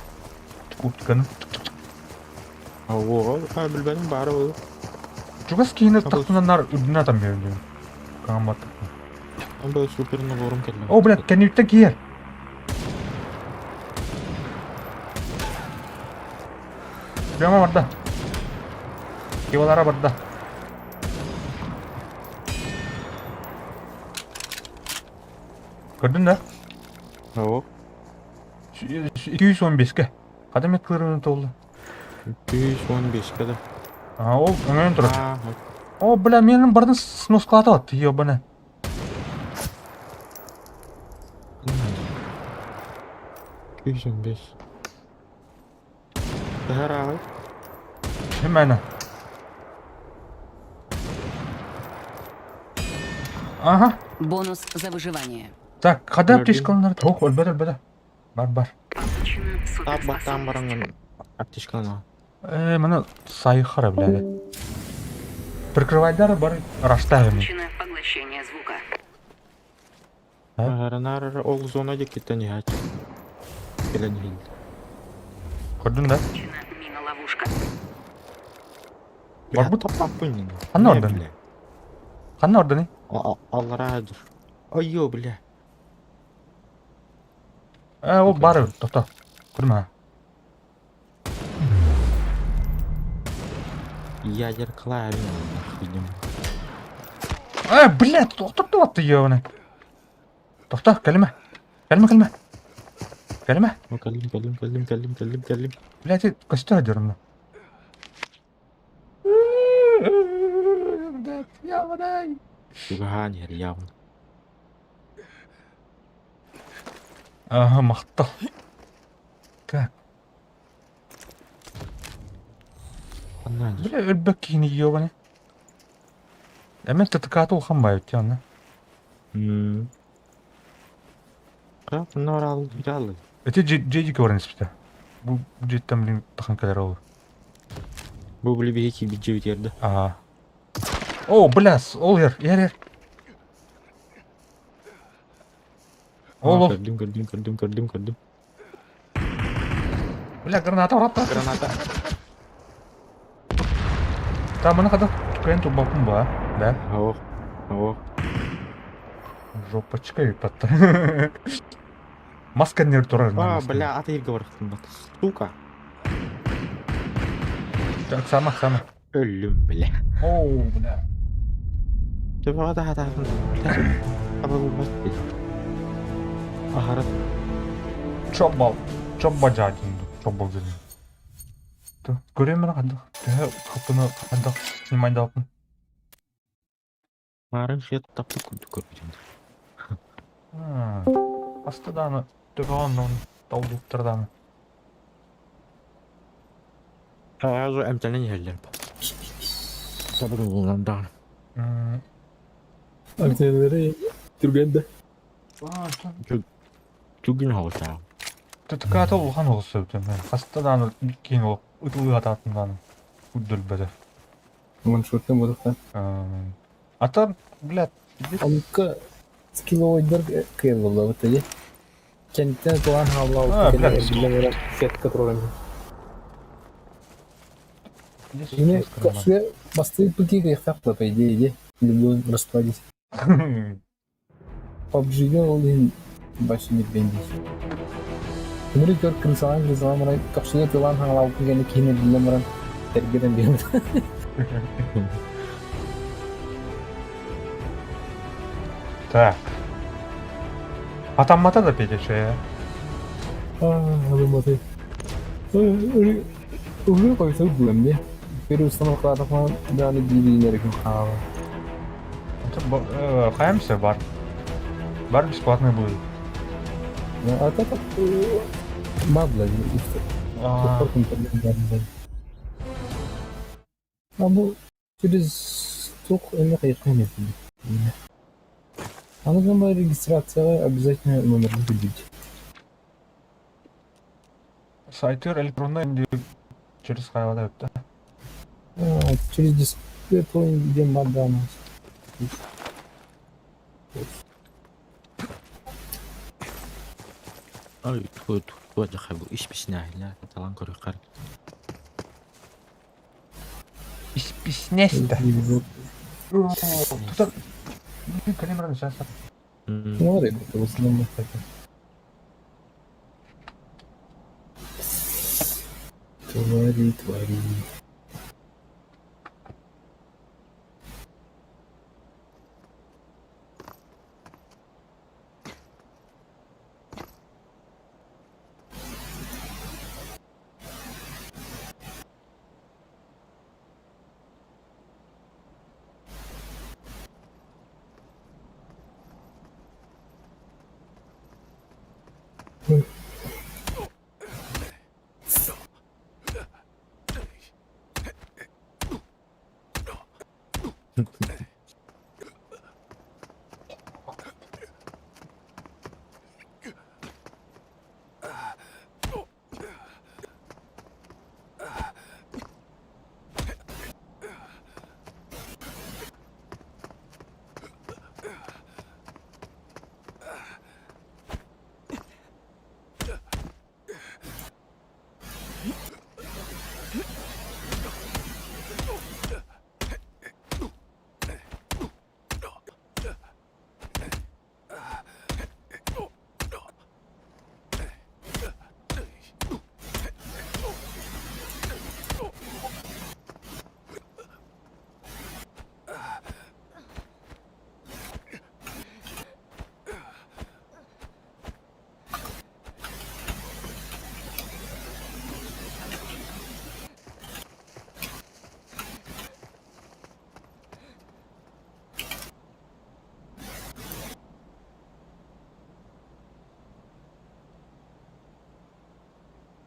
Куртканы. Оҕо, билбэтим баара буолуо. Чугас киһини тахтынаннар үрдүнэ атан биэрдим. Кааммат. Бу супер наборум кэллэ. О, блядь, кэнниттэн киэр. Прямо барда. Кивалара барда. Көрдүн да? Оо. 215-ке. Хата мет кырын толду. 215-ке да. А, ол өҥөйөн турар. О, бля, менин бардын сноскалата атты, ебана. 215. Таһараҕай. Hemen. Ага. Бонус за выживание. Так, хада аптечкалар тоқ өлбөт өлбөт. Бар бар. Получена Тап баттаан суперспособность. бараҥҥын аптечкалана. Э, маны сайхара бляди. Прикрывайдары бар раштагами. Получено поглощение звука. Аранар ол зона диэкиттэн иһээччи. Кэлэн иһин. Көрдүн да? Получена мина-ловушка. Барбыт. Таппаппын. Ханна орден? Ханна орденый? Аллараа дыр. Ойо, бля. Э, ол бар, тоқта. Көрмө. Ядеркалар видимо. Э, блядь, тохтотту атты ебаный. Тохто, кэлимэ. Кэлимэ, кэлимэ. Кэлимэ. Кэллим, кэллим, кэллим, кэллим, кэллим, кэллим. Блядь, костер дерну. Блядь, ебаный. Чугаһаан иһэр явно. Ага, махтал. Так. Бля, өлбөк киһини ебаный. Эмэн ТТК-та улахан баайбыт дии онно. Ити дьиэ баран испитэ. Бу дьиэттэн блин тахан кэлэр ол. Бу били биһи киирбит дьиэбитигэр да. Аа. О, бляс, ол иһэр, иһэр, иһэр. Ол, ол. Көрдүм, көрдүм, көрдүм, көрдүм, көрдүм. Бля, граната уратта. Граната. Та маны хата кыайан турбаппын бу, а? Да? Ох, ох. Жопочка ыппатта. Маска нер турар. А, бля, аты иргэ барахтым бат. Сука. Так, сама, сама. Өллүм, бля. Оу, бля. Аһара Чобал. Чобба жаадин. Чобал дедим. Көрөм хайдах төһө хаппыны хайдах снимайдааппын. Марын шет тапты курдук көрбүтүм. Аста дааны төбөҕөн он талдыттар дааны. Аазу эмтэнэн иһэллэр. Табылынан дааны. Акциялары түргэн да. Түгүн хоҕусаа. ТТК-та улахан оҕус сөптөн. Хаста дааны киин ол ытылыы хатаатын дааны үрдүлбөтө. Ваншоттан бодохтан. Ата, блядь, Онка скилловойдар кыайыллыбыт дии. Кэнтэн туган А, хаалла блядь. биллэн сетка турар. Мне капсуля бастыы пути кыахтаах да по идее иди. Люблю раскладить. PUBG-га ол иһин бачча нирбэндий. Тимири көр крысалаан крысалаан баран капсуля тылаан хаҥалаабыккын кэннэ киһини биллэн баран тэргэтэн биэрбит. Так. Атаммата да Петя чэ. Аа, Уһун койсу булам дии. Первый установкалаатахпына даҕаны биир күн хаала. Хаемся бар. Бар бесплатный будет. А так бабла А, А бу через Туох эмэ хайыхха эмэ Аны гына регистрацияҕа обязательно номерын билбит. Сайтыр электронный через хайвада өттө. Через дисплей диэн баар даҕаны. Ай, туох дьахай бу исписинээһинэ талан көрүөххэр. Исписнеста. Тут калимран сейчас. Ну, в основном так. Твари, твари.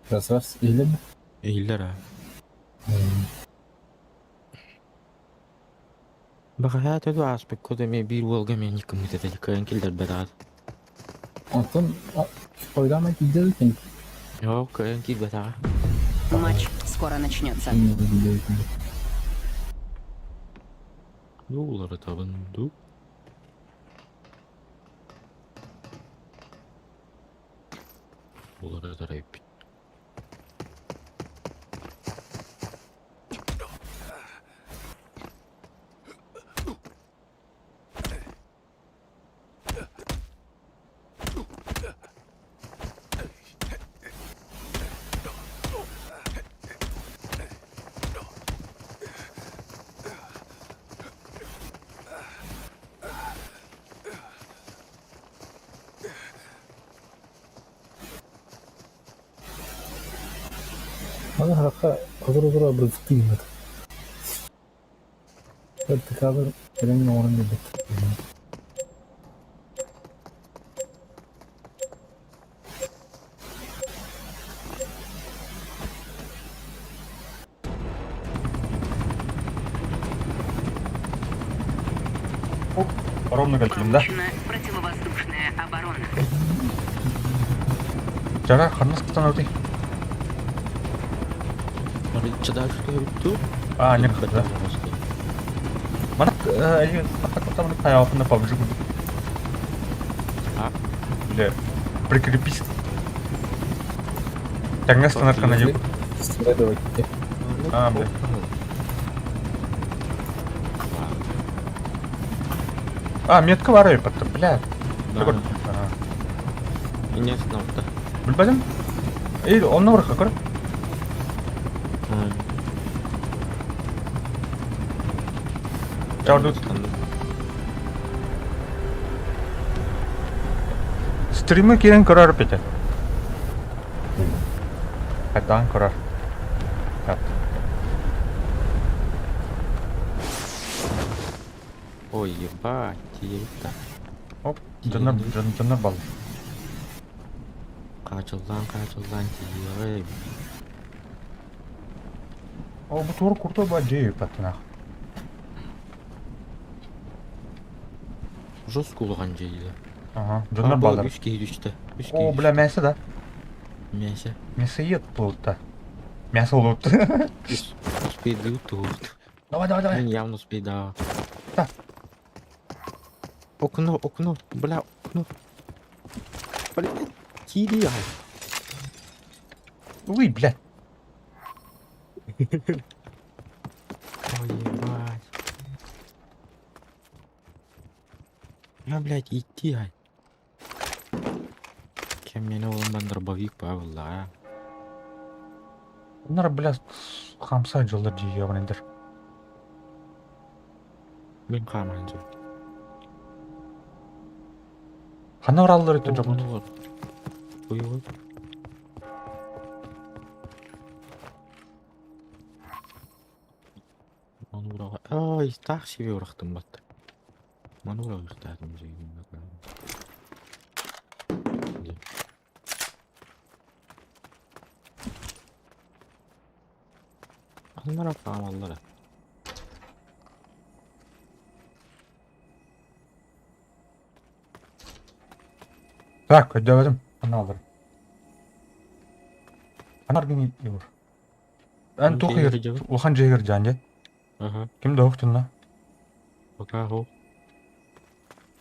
Раз раз или Иһиллэр аа. Баҕаһаа төдү ааспыкка да эмиэ биир уолга эмиэ никкыммыт этэ кыайан киллэрбэтэҕэ. Онтон хойдаан киирдэ да Оо, кыайан киирбэтэҕэ. Матч скоро начнется. Ну, уларытабын дуу. Уларытар эбиппит. Аны харахха сотору-сотору абырахтыыбыт. Вертикалар кэлэн оҥорон биэрбит. Ровно кэллим да. Включена противовоздушная оборона. Жара ханна становый. Арычча дальше түһэбит А, не да. Мана хайаапына PUBG курдук. А? Бля, прикрепись. Тэҥҥэ станар хана дьип. Следовать. А, бля. А, метка бар эбит, бля. Да. Инес навта. Билбэтим. Эй, онно барха көр. Чардут. Стримы киирэн көрөр пете. Хайдаан көрөр. Ой, ебать, тиийбит Оп, дьоннор дьоннор баллар. Хаачыллаан, хаачыллаан тиийиэҕэ. О, бу туор курто ба дьиэ паттынах. Жестко улахан дьиэлэр. Ага, дьоннор Арба бааллар. үс киһи түстэ. Үс О, киһи бля, түстэ. мясо да? Мясо. Мясоед буолта. Мясо болуут. Үс успейдыбыт туһут. Давай, давай, давай. Мен явно успейдаа. Так. Окно, окно, бля, окно. Бля, киири ай. Уй, блядь. Ой, ебать. На, блядь, идти ай. Кем мени олондан дробовик павла. Bunlar бля хамса дьыллар дии Мин хааман дьыл. Ханна бараллар ити дьоммут? Ой, ой. Маны ураға... Ай, так себе урақтым батты. Маны ураға ұйықтадым Аннара хаамаллара. Так, өйдөөбөтүм. Ханна алар. Ханна аргын ивр. Эн туох Дьиэгэр улахан дьиэгэр дьаан дьэ. Ага, Ким да охтунна. пока хо.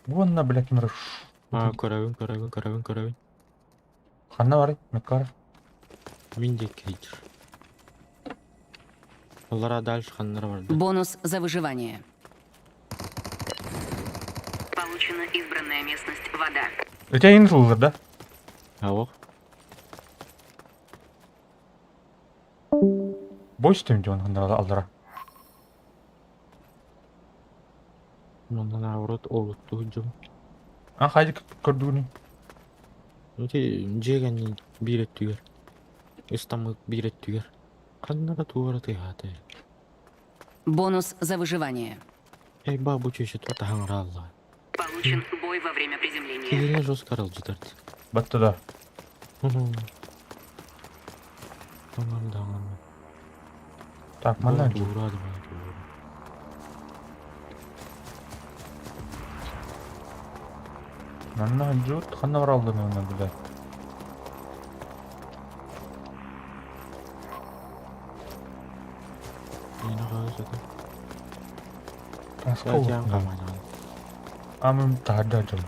Буонна бля ким эрэ А, көрөбүн, көрөбүн, көрөбүн, көрөбүн. Ханна барый? Меккар. Мин диэки киһи. Аллара дальше ханнара барда. Бонус за выживание. Получена избранная местность вода. Өте эйин сылылар да? Ауық. Бой үстем дион ханна аллара. Ондан наоборот олутту дьон. А хайды көрдүгүнүй? Ити дьиэгэнни биир өттүгэр. Ыстамык биир өттүгэр. Ханнара туора тыаһаата. Бонус за выживание. Эй, бабу чөчө тута хаҥыраалла. Получен бой во время приземления. Киһини жестко аралдьытар. Батта да. Хаҥырда хаҥырда. Так, манна Туурады, туурады. Манна жут ханна баралдын онна бля. Мені хаасата. Таскол. Саатиан хаманаан. Амым таһарда дьон.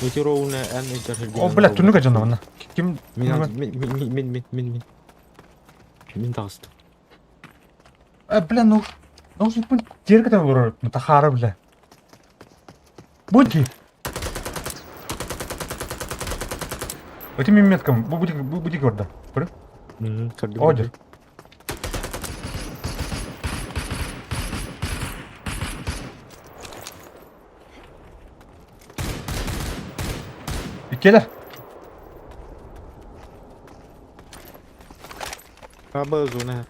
Метеоруна эн интер О, бля, түнүкэ дьоно манна. Ким Мин мин мин мин мин мин мин. Мин таҕыстым. Э, бля, ну наушникпын дьиэргэ олорор тахаара бля. Будьте. Эти мин меткам, бу буди бу буди көрдө. Көрө? Көрдүм. Одер. Иккилэр. Аба зона.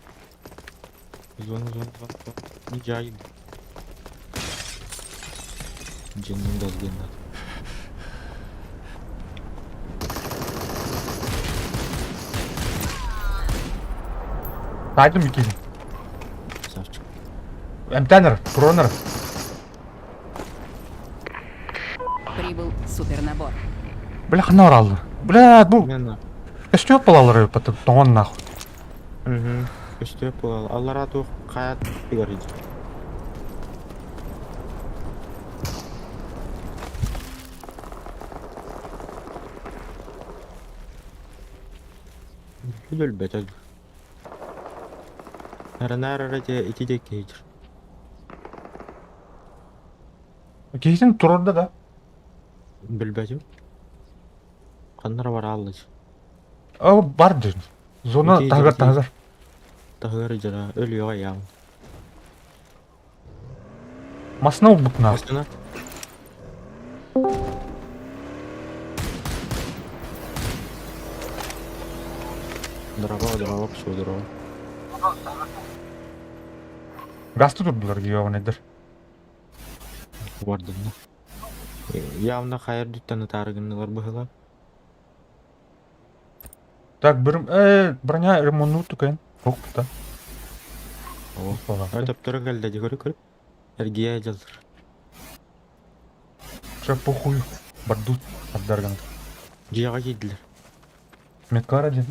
Зона, зона, зона. Не жайын. Джиннин дазгенна. Тайдым иккини. Савчик. Эмтэнер, туронер. Прибыл супернабор. Бля, ханна бараллар. Бля, бу Мен көстүөп балалар потом тоҥон нахуй. Угу. Көстүөп буолал. Аллара туох хаят тигэр Өлбөтө. Наранар те ити де кейдир. Киһитин турорда да. Билбэтим. Ханнара барааллыч. О, бар дьин. Зона Ити- таһыгар ити- таһыгар. Таһыгар дьара өлүөҕэ яам. Масына улбут нахуй. Астына. Дрова, дрова, все, дрова. Гасты турдулар геогнедер. Бардымна. Явно хайыр дүттен тарыгыннылар быһыла. Так, бир броня ремонту тукен. Ок, да. О. Өтөптөрө келде көрү көрү. Эргия жалдыр. Чэ, похуй. Бардут ардарган. Дьиэҕэ киирдилэр. Меткара диэн.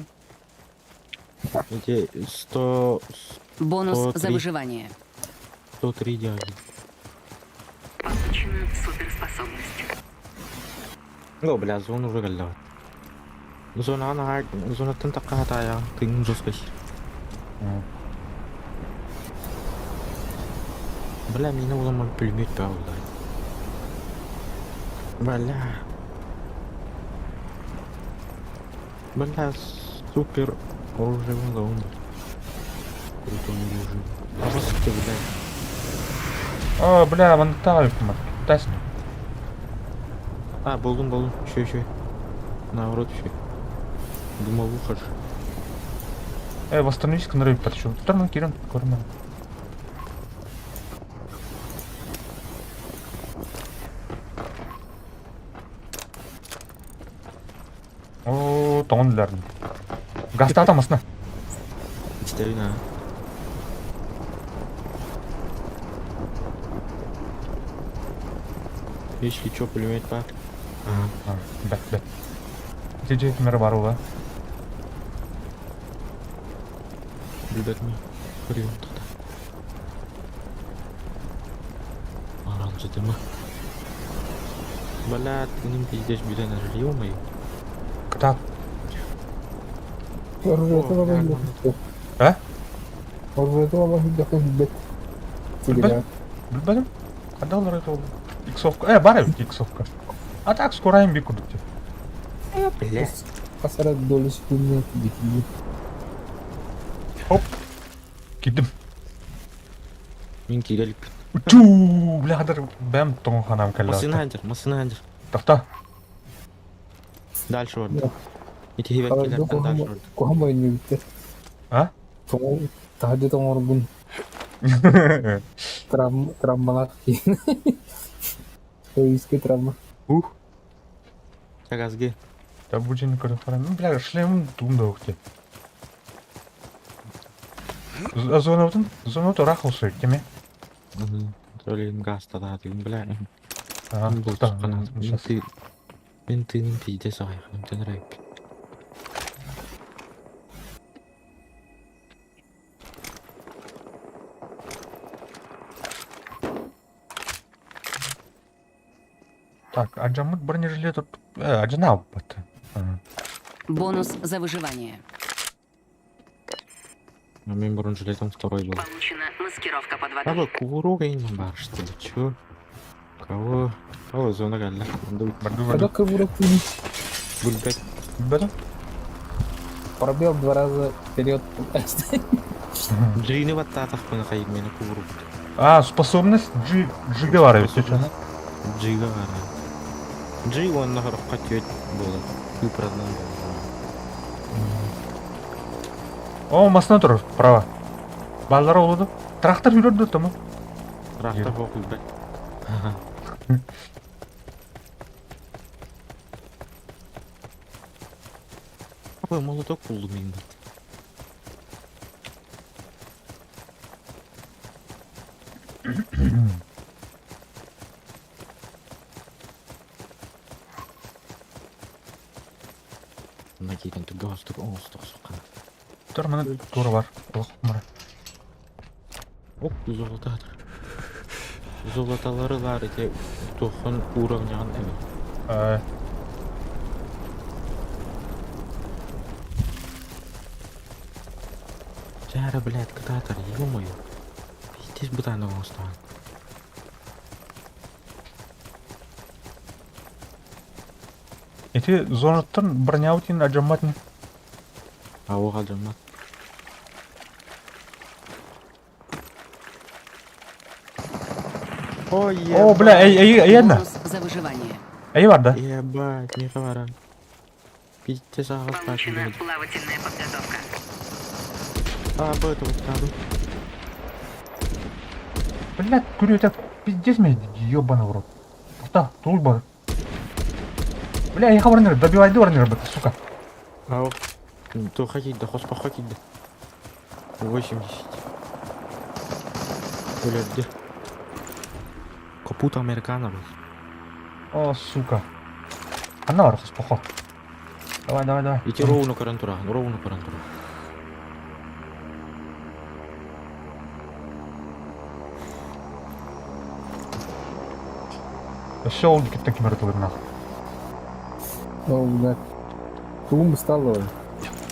Эти 100... Бонус за 103. выживание. 103 дьиэҕэ киирдилэр. Получена суперспособность. О, бля, зона уже кэллэҕэ. Зонаҕа наһаа зонаттан тахха хатаайаҕын тыыҥ жестко сиир. Бля, миинэ уламмар пулемет баа буолла. Бля. Бля, супер оружие было он. Крутой оружие. А вот ты, бля. О, бля, мантаев Тасни. А, булдум, булдум. Еще, еще. Наоборот, еще. Думал, ухожу. Восстановись на подшел. Там Киран, корма. О, тоҥон Гастата масна. Истэбин Если чё, пулемет бар. Ага. Бэт, бэт. Ити кимер бар ула. Билбэтим. Көрүөм тогда. Аранжы Бля, тыным пиздец бүтэн эрэр, ё-моё. Кытаат. Оружиета баба А? Оружиета баба билбэт. Билбэт. Билбэтим. Ханна олорор это ол? Иксовка. Бар эбит иксовка. А так скорайым бик курдук. Бля. Хасара доли секунды дикий. Хоп. Кидим. Мин киирэлик. Чуу, бля, хадыр бэм тоҥ ханам кэллэ. Массыына сылдьар, массыына сылдьар. Тохто. Дальше барда. Ити хибэккилэртэн дальше барда. Куһаҕан ойнуу бүттэр. А? Таһырдьа тоҥорбун травмалаах киһи. Физическая травма. Ух. Газги. Да будем көрө Бля, шлем тугум да ухте. Зона зона тураах олсой кеме. Төлөйүм гастадаатыгын бля. Ага, Мин тохто. булчукканан Сейчас. мин тыыным пиздец аҕайханым тэнэрээппин. Так, аджамыт бронежилет тут. Аджанал бат. Бонус за выживание. А мин бронежилетом второй был. Получена маскировка под А водой. курок эйн бар что ли? Чё? Кого? Кого зона кэллэ? Барду Когда барду. кобура Билбэт. Билбэтим. пробел два раза вперед. Джини баттаатахпына хайыр мени кубурук. А, способность G G бар эбит сейчас. Джига бар. Джи онна хорохха түөт буолар. Кыпрадан буолар. О, масына турар, право. Баллара олуду. Трактор жүрөрдү тому. Трактор хоох билбэт. Ой, молоток булдум мин. Накиден түгө остук оңостук суккан. Тур мына тура бар. Ох, мара. Оп, золотатыр. Золоталары бар эти тухон уровнян эбит. Жара, блядь, кататор, ё-моё. Пиздец бутан оңостуган. Эти зонаттан броняутин аджаматни. А оға жамат. Ой, О, бля, эй, эй, эй, одна. Бонус за выживание. Эй, бар да. Ебать, не хабара. Пиздец ағас Получена плавательная подготовка. А, об этом надо. Блядь, курю, это пиздец меня, ебаный в рот. Тоқта, тул бар. Бля, я хабарнер, добивай дорнер, сука. А, то хотеть, да хоспа хотеть, да. 80. Бля, где? Капут американо, блядь. О, сука. Ханна бар хоспохо? Давай, давай, давай. Ити ровно көрөн тураҕын, ровно көрөн тураҕын. Өссө ол киттен ким эрэ тылырнаах. Ол да. Тугум бысталлар?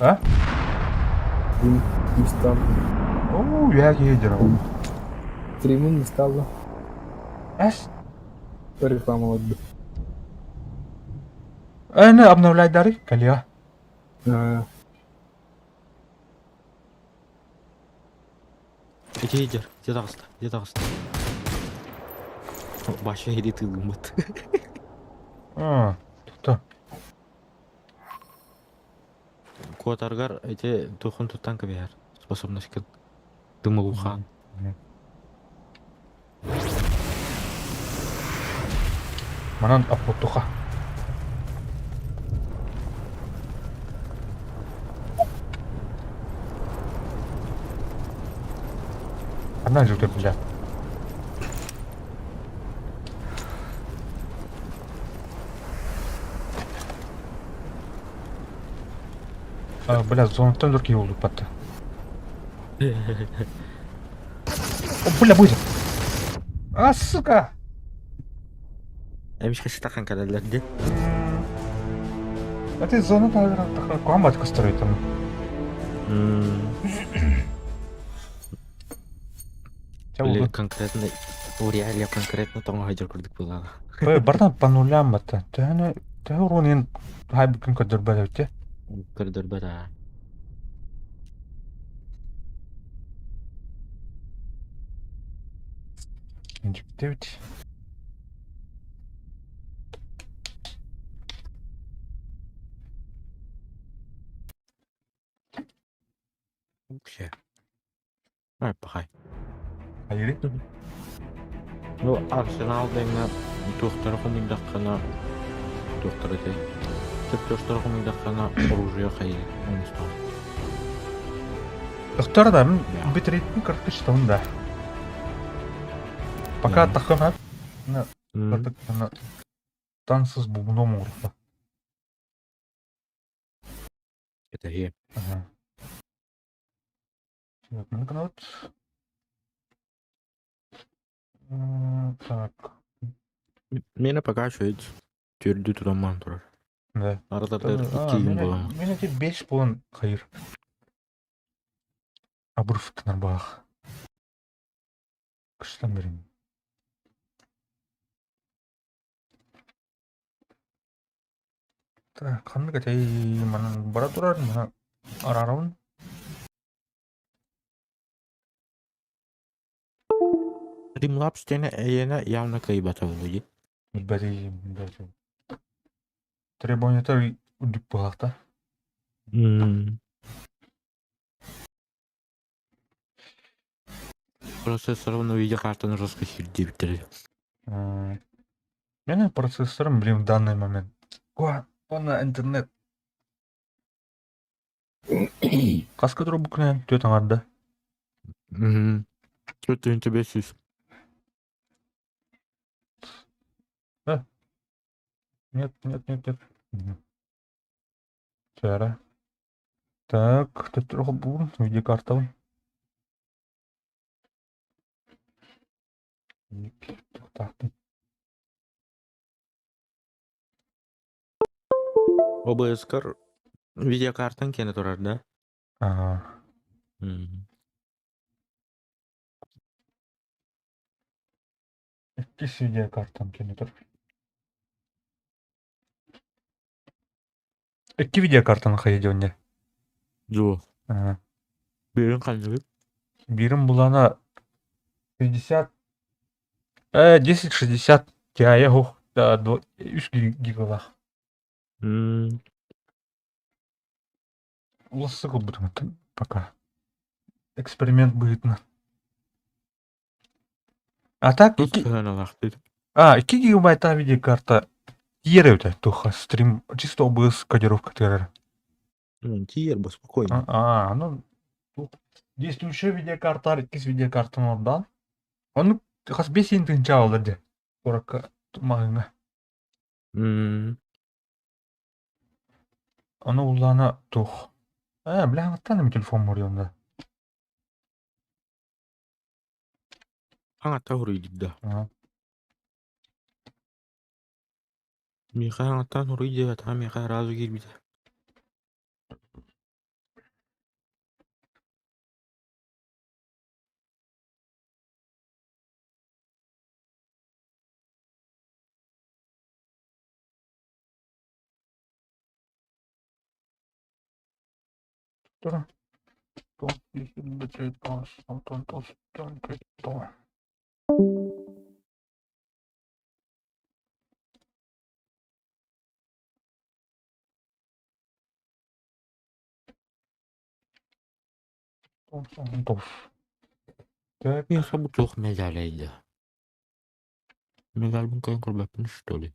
А? Тугум бысталла. Оо, үөһэ киһи дьара ол. Стримин бысталла. Эс? Рекламаларды. Эни обновляйдары, кэлиэ. Ити сылдьар, ити таҕыста, ити таҕыста. Баша иһири тыылыммыт. А, тута. Куотаргар ити тухун туттан кэбиһэр способность дымылухаан. Манан обхуттуха. Она же бля. А, бля, зонаттан өр киһи улуппатта. О, бля, будет. А, сука! Эмискэ сытахан кэлэллэр дии. А ты зону куһаҕан батька строит там. Или конкретно реалия конкретно тоҥо сылдьар курдук буоллаҕа. Бартан по нулям бата. Төһөнү төһө уруунун хайбыккын көрдөрбөт эбит Көрдөрбөт аа. Дьикти эбит. Вообще. Ай, пахай. Хайырый? Ну, Арсенал дэҥҥэ туохтара хомуйдаххына туохтара этэй чертежтары хомуйдаххына оружие хайыы оҥостон. Доктор да, битритин кыртыштым да. Пока тахым Тансыз бубном оҥорбо. Это Ага. гынабыт. Так. Миэнэ пока үчүгэй түөрдүү туран турар. Да. Ардардar икки күн буолан. Мин эти беш буолан хайыр. Абырфыттанар баах. Кыштан берин. Так, ханнык этэй манан бара турар, мана араарабын. Римлапс диэн эйиэнэ явно кыайбата буолуо дии. Билбэтим, билбэтим. Требованиета үрдүк буолаахта. Процессорын видеокартаны жестко сирдиэбиттэр. Менин процессорым, блин, в данный момент. Уонна интернет. Хаска турбут күнүн түөрт аҥарда. 4500. Да. Нет, нет, нет, нет. Вчера. Так, төттөрү холбуубун видеокартабын. Туохтаахпын. OBS-кар видеокартаҥ киэнэ турар да? Ага. Иккис видеокартам киэнэ турар. Икки видеокартаны хайа диэн Дуо. Ага. Биирин ханныгый? Биирим булана 60 1060 Ti ух үс гигалаах. Улассык ылбытым пока. Эксперимент быһыытынан. А так Тус сыаналаах А, 2 гигабайта видеокарта тиийэр эбитэ туохха стрим чисто OBS кодировка тыырар. Тиийэр бу спокойно. А, ну действующая видеокарта иккис видеокартаны ордоон. Оннук хас биэс иһин тыһыынча аҕаллар дьэ куоракка маҕаһыыҥҥа. М. Ону уллаана туох. Ээ, бля, хаҥаттан эми телефон муруйан да. Хаҥатта уруйдук да. Аа. Миэхэ хаҥаттан уруй диэбэтэҕэ миэхэ сразу киирбитэ. Тура. Так. Миэхэ бу туох медалай да? Медальбын көрөн көрбөппүн что ли?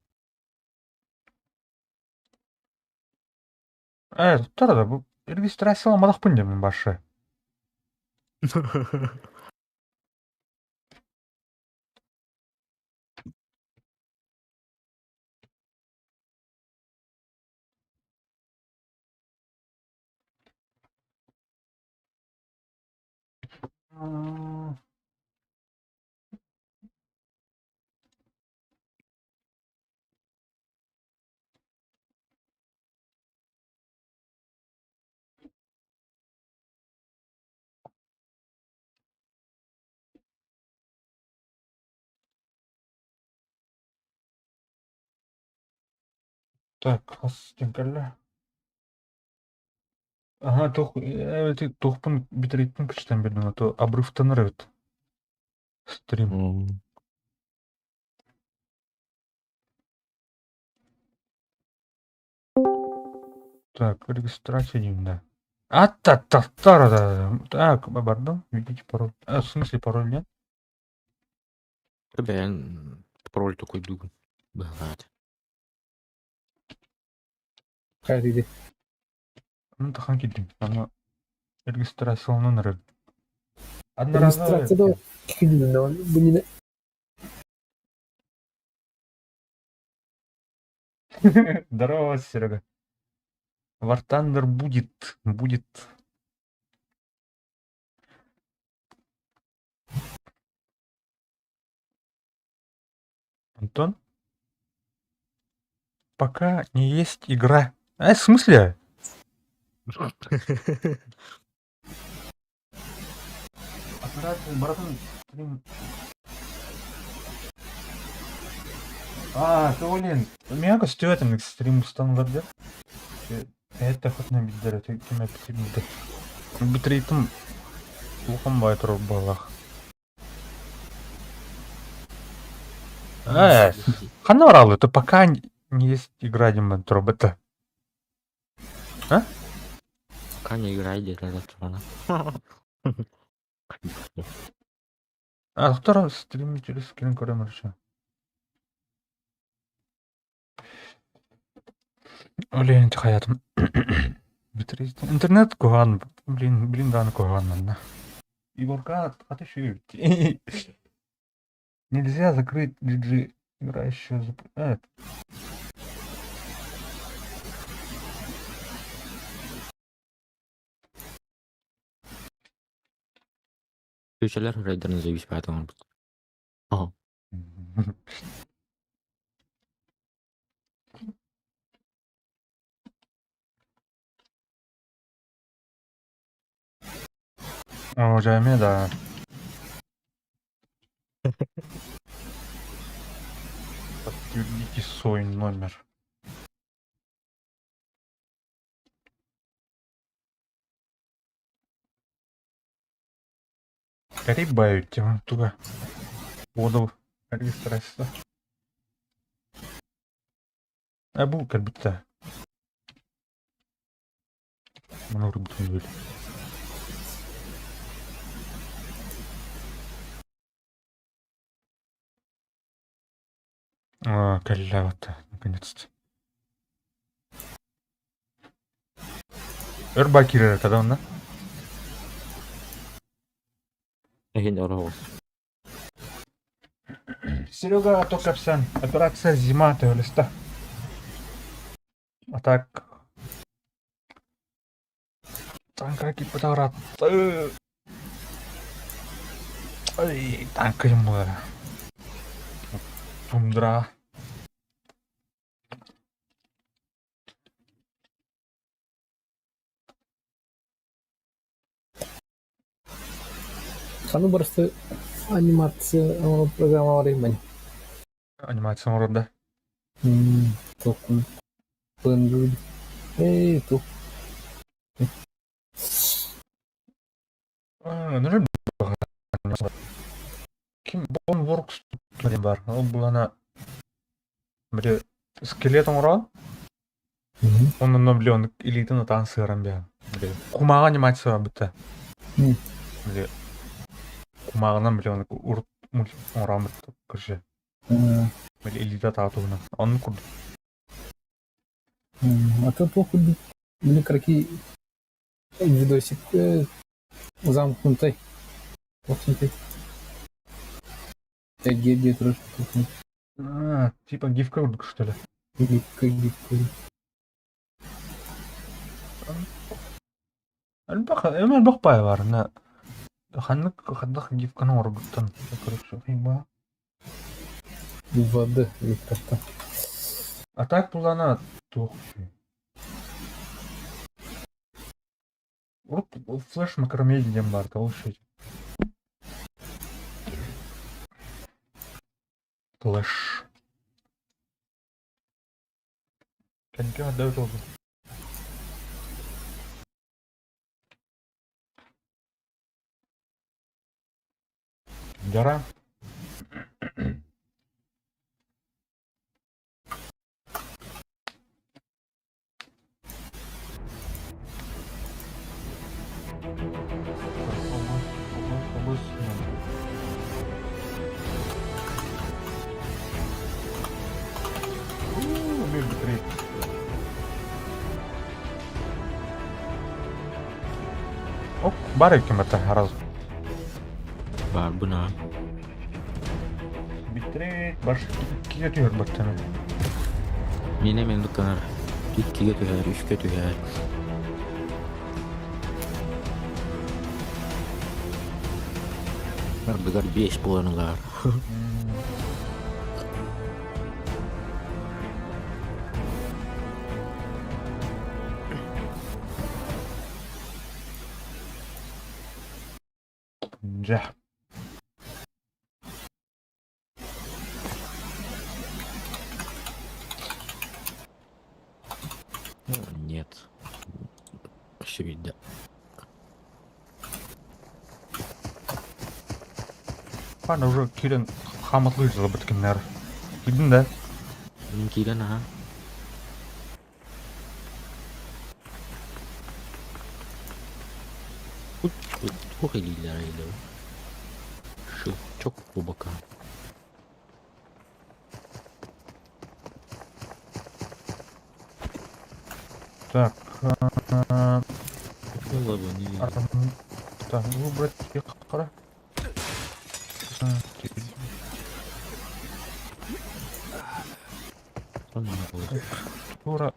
Ээ, туттар да бу регистрацияламматахпын диэммин баршы. М, Так, хас диэн кэллэ? Аһа, туох эбити туохпун бүтэрбиппин көстөн биэрдим, а то обрывтанар эбит стрим. М. Так, регистрация диим да. Аттаттаттара Так, бардым. Введите пароль. А, в смысле пароль нет? Бэйэн пароль такой дугун. Быһаат. Хайа диди. Ну, тахан киирдим. Аны регистрацияланан эрэр. Одноразовая. Регистрация да киирдим бу не Здорово, Серега. War Thunder будет, будет. Антон? Пока не есть игра. А, в смысле? Операция, братан, стрим. А, ты, блин, меня костюм стрим стандарт. Это хоть на бидер, это кем это Битрейтым улахан баҕайы турар быһыылаах. Ээ, ханна бараалый? Это пока не есть игра диэн турбата. А? Пока не играй где-то завтра. А, второй стрим через скрин көрөм еще. Блин, хайатым. Интернет куһаҕан, блин, блин даҕаны куһаҕан манна. Егорка, а ты еще Нельзя закрыть GG. Игра еще зап... Köşeler рейдерин завис поэтому. Ага. О, дьэ, да. Подтвердите свой номер. Карибают туда. Воду регистрация. А бу кэлбиттэ. Маны урбутун А, кэллэ наконец-то. Өр баа киирэр этэ да онно? Эһин ороҕус. Серега то кэпсээн. Операция «Зима» төһөлөстө? так Танка киппатаҕыраатта. Ай, танкайым буолара. Тундра. Ханна барыста анимация программалар мань. Анимация оҥорор да? Токун. Эй, тух. Ким Boneworks диэн баар. Ол булана били скелет оҥороон, онно били оннук илиитин ытаан сыаран биһэн. Били кумааҕы анимация бүтэ. Били кумааҕынан били оннук урут мультик оҥороон бүттэ короче. Били илиитэ атаҕа туһунан. Оннук курдук. А то туох курдук били кыракый видосик замкнутай туох Эргиэ турар А, типа гифка курдук что ли? Гифка, гифка. Элбэх эми элбэх баай баар. На ханнык хайдах гифканы оҥорбуттан короче Воды гифкаттан. А так булана туох Урут флеш макромедиа диэн баар ол шит. Флеш. Кэнники хардары туолбут. Дьара. Оп, баар эбиккин батта араас. Баарбын аа. Битрейт баш иккигэ түһэр баттаны. Мин эмиэ дукканар. Иккигэ түһэр, үскэ түһэр. Ардыгар биэс буолан ылар. Дьэ. Нет. Все видно. Пана уже киирэн хааматлыы дьылыбыт кинилэр. Киирдин да? Мин киирэн аха. Туох илиилэрэ илэ Щелчок по бокам. Так. Так, выбрать хара. Тура.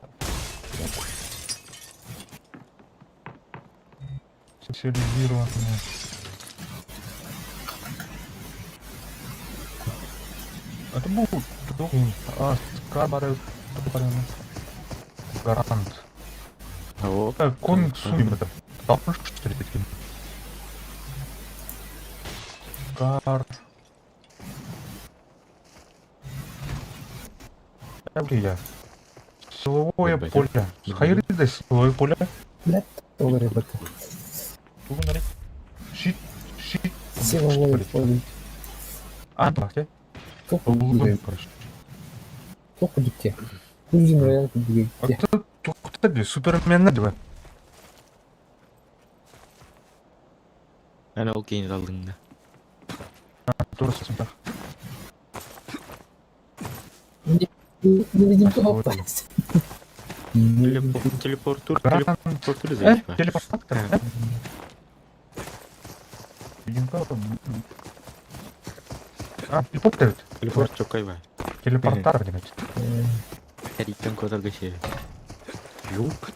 Специализированная. Это был а, Скабары, Гарант. Вот. Комикс это. Там что ли таким? Кар. Я. Силовое поле. Хайрыда силовое поле. Ол ребята. Щит, щит. Силовое поле. А, так, Туох курдук Кузин роял курдук Туохта Супермен диба. Эн ол кейин алдың да. Тура Невидимка Телепортур, телепортур Телепортатор. А, телепортер. Телепорт чокайба. Телепортатор демек. Эриттен котарга шери. Люк.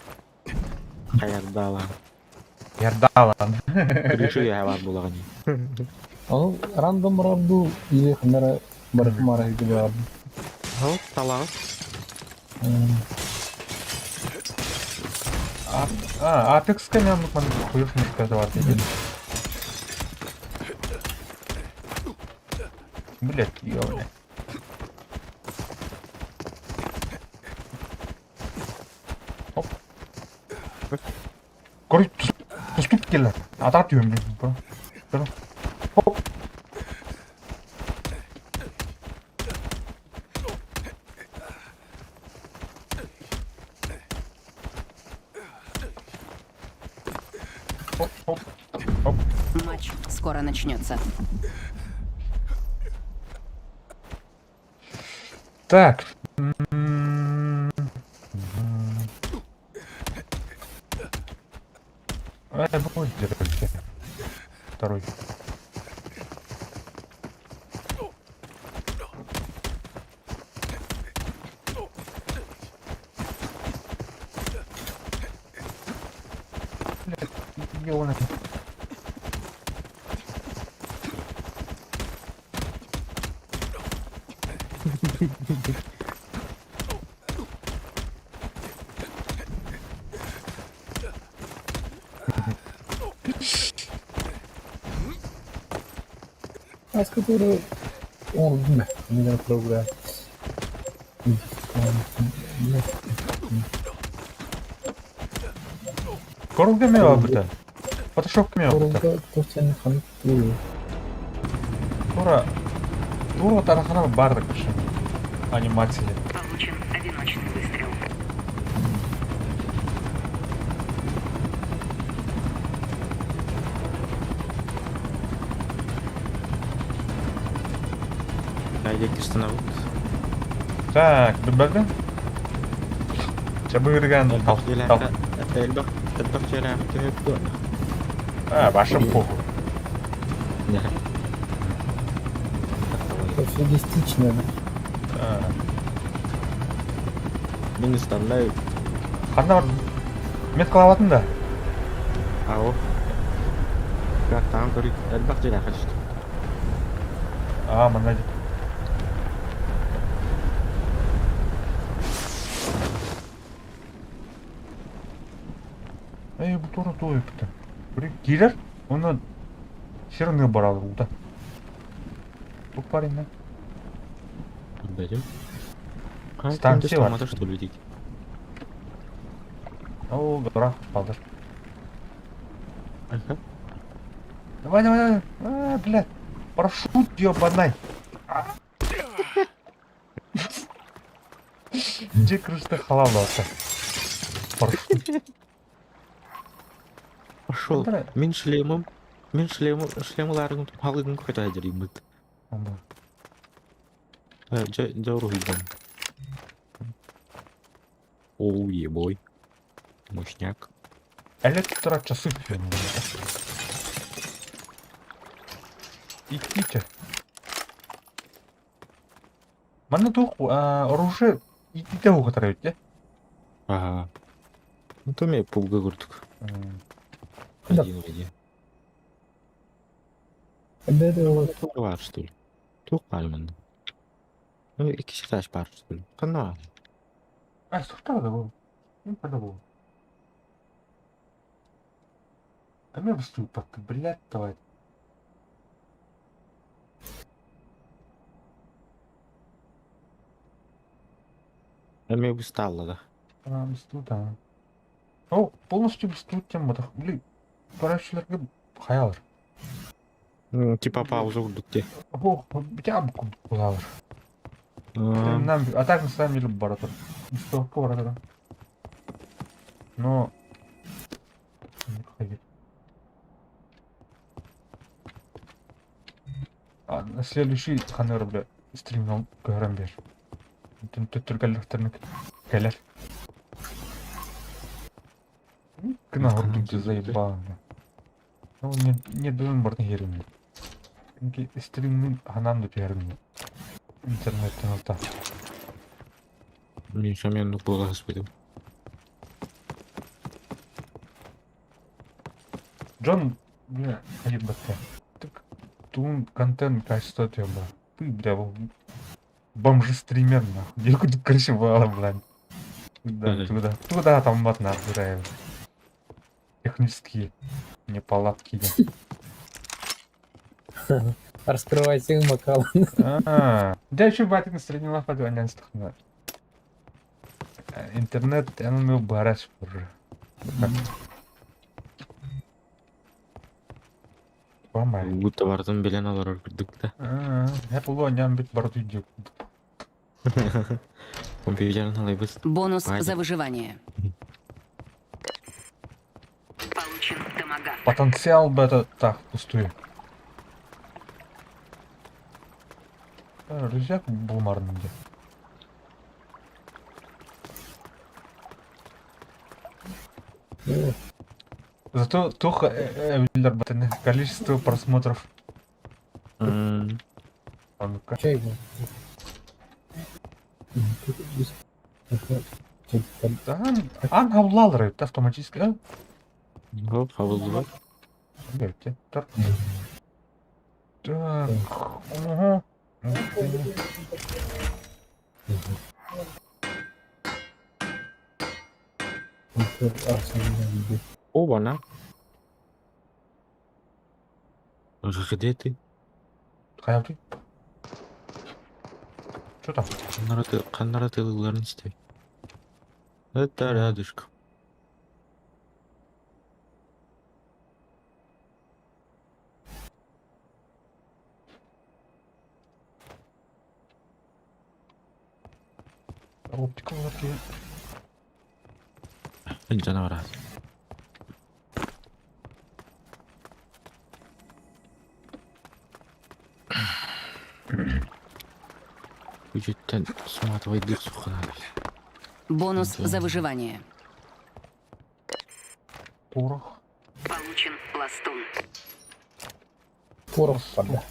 Хайардаалаан. Ярдаалаан. Крыша үөһэ баар буолаҕын. Ол рандом барар дуу или ханна эрэ барык маарайга барар дуу? Ол талаҕы. А, Apex-ка мен оннук маннык хуев мешкада бар дедим. Блять, ёбаный. Оп. Короче, туступ келлер. Атаат түһүм блин. Хоп. Хоп, хоп, хоп. Матч скоро начнется. Так. А, будет где-то Второй. Блядь, Аскатура оҥордум ээ, иннинэ программ Королга эмиэ барбыта. Фотошопка эмиэ барбыта. Королга туох ханнык Тура тура тарахана баар да көрсөн. Анимация. Получен одиночный выстрел. Айдек установок. Так, билбэтим. Чэ быырыган Элбэх элбэх элбэх дьиэлээх түһүк дуо? А, вашим похуй. Да. Пофигистично. Мин устаннай. Ханна бар? Меткалаабатын да? Ау. Картаҕын көрүй. Элбэх дьиэлээх түстүм. Аа, манна Эй, бу туора туойбута. Киирэр, уонна сир аныгы баралар уута. Бу парень да? Көрбөтүм. Станция бар. что ли дейт? О, дурак, балдар. Ага. Давай, давай, давай. А, блядь. Парашют, ебаный. Дьэ крышта халаллаата. Парашют. Пошел. Мин шлемым. Мин шлемым, шлемларым халыгын көтө дьарыйбыт. Дьэ, дьэ уруһуйдум. Оу, ебой. Мощняк. Электрочасы Иккитэ. Манна туох оружие ититэ уһатар эбит дьэ. Ага. Ну то эмиэ пулга курдук. Один в один. Да, Баар что ли? Туох баар манна? Ну, иккис этаж баар что ли? Ханна баар? А, сухтар да был. Ну, был. А мне выступать, блядь, давай. Эмиэ быстаалла да. А, бысту, да. О, полностью бысту тем, блин, көрөөччүлэргэ хайалар. Типа пауза курдук дии. Ох, битям кулалар. Нам, а так на самом деле баратыр. Столько баратыр. Но... А, на следующий ханыр, бля, стримнен көһөрөн биэр. Төттөргөллөхтөрүнүк кэлэр. Гына ордук заебал. Ну, не, не дойм бардын херин. Çünkü стримнин ханан да түһэрин. Интернеттен алта. Мин шамен буола сыспытым. Дьон, бля, хайбатта. Так, туун контент качество тема. Ты, бля, бомжи-стример, нахуй. Где куда красиво, блядь. Туда, туда, туда там вот нахуй, да. Технические неполадки. Раскрывайте макал. А, да еще батя настроение лапа Интернет, эн бараш уже. Бамай. Будто бардын билэн олорор курдук да. Apple ням бит барду идет. Компьютерин алайбыт. Бонус Пойдет. за выживание. Получен томагавк. Потенциал бы это так, пустую. Рюкзак булмарный где. Зато тух количество просмотров. А ну-ка. Чай был. Да, ан хавлалры, автоматически. А? Хоп, хавылдыбат. Берте. Так. Так. Ого. Оба-на. Где ты? Хайа ты? Что там? Ханнара тылыларын истей. Это рядышком. Оптика вообще. Жанавар. Үчүттэн сматывайдык суханады. Бонус за выживание. Порох. Получен пластун. Порох падла.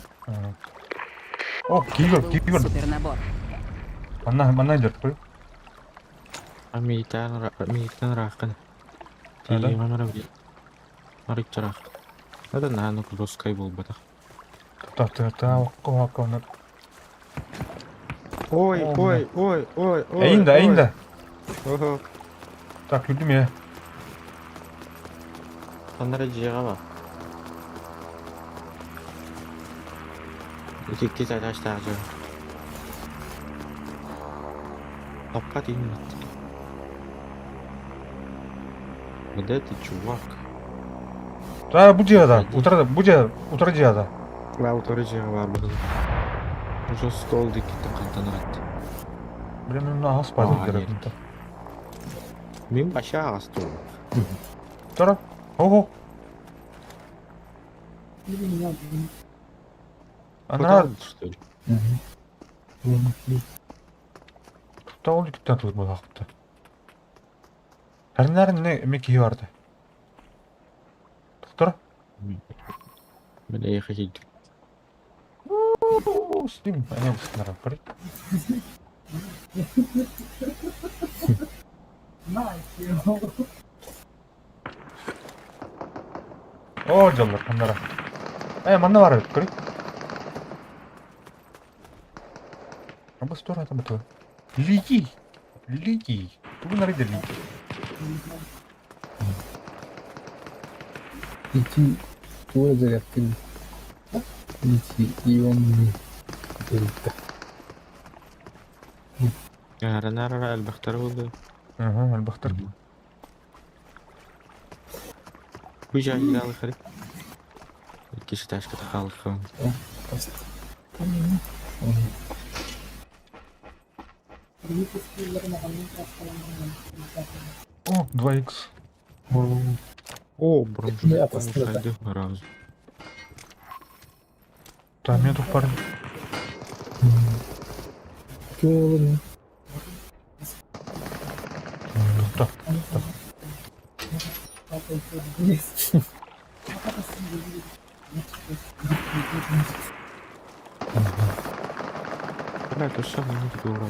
О, кигр, кигр. Супернабор. Она, она идет, такой. А мейтан мейтан рахын. А, да? Марик чарах. Это на ну жесткай был бы. Та та та ой, Ой, ой, ой, ой, ой. Эйнда, эйнда. Ого. Так, людьми. Анара жига Икки этажтагы. Тапка деймин. Где ты, чувак? Да, буди да. Утро, буди, утро да. Ла утро жига бар был. Уже стол дики такантан рат. Блин, ну на спать керек. Мен баша асту. Тора. Ого. Она что ли? Та ол икки тут буолаахпыта. Харнаар не эме киһи барды. Доктор? Мен ехать. Стим, они устнара. О, дьоллор, ханнара. Э, манна бар эбит, көрүй. Абыс тура там это. Лети! Лети! Тугу нарыда лети. Идти тура зарядка. Идти ионный дельта. Аранара альбахтар болды. Ага, альбахтар. Кужа играл харик. Киши ташка тахал хан. О, 2х. О, бронжу. Не, атастырда. Разу. Там я тут парень. Кёлын. Да. Бля, то все, не здорово.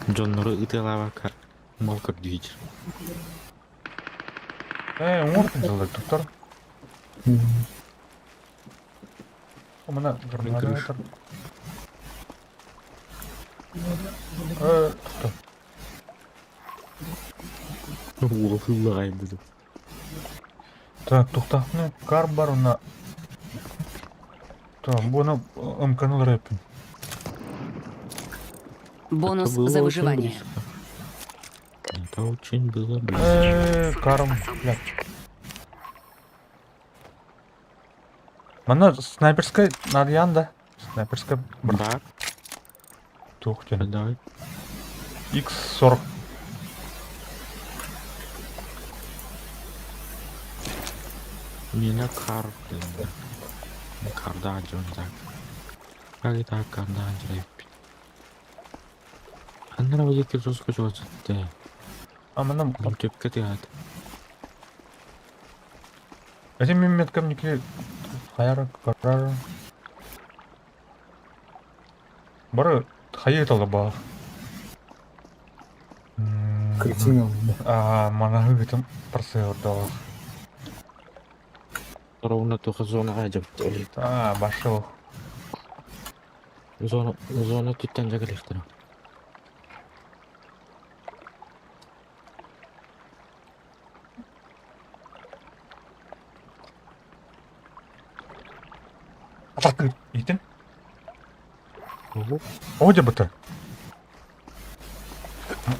Джон Нуры ытылава мол как движ. Уҥуор сылдьаллар туттар. Мына граната. Туттар. Уол ыллаҕай буду. Так, тухтахны кар бар уна. Так, буну мканы рэпин. Бонус Это было за очень выживание. близко. Это очень было близко. Карм, бля. Манна снайперская надыйан да. Снайперская Да, туох диэн. давай. X40. Меня кар, блин. Карда дьон так. Как это карда дьон? Аннара водитель жестко чувствует. А манна Төпкө тыат. Этим меткам ники хайара карара. Бары хайы талаба. Картина. А манаһы гытым парсыордалах. Ровно туха зона ажап. А, башыл. Зона зона түттен жагылыктыр. Атакы итин. О, дебата.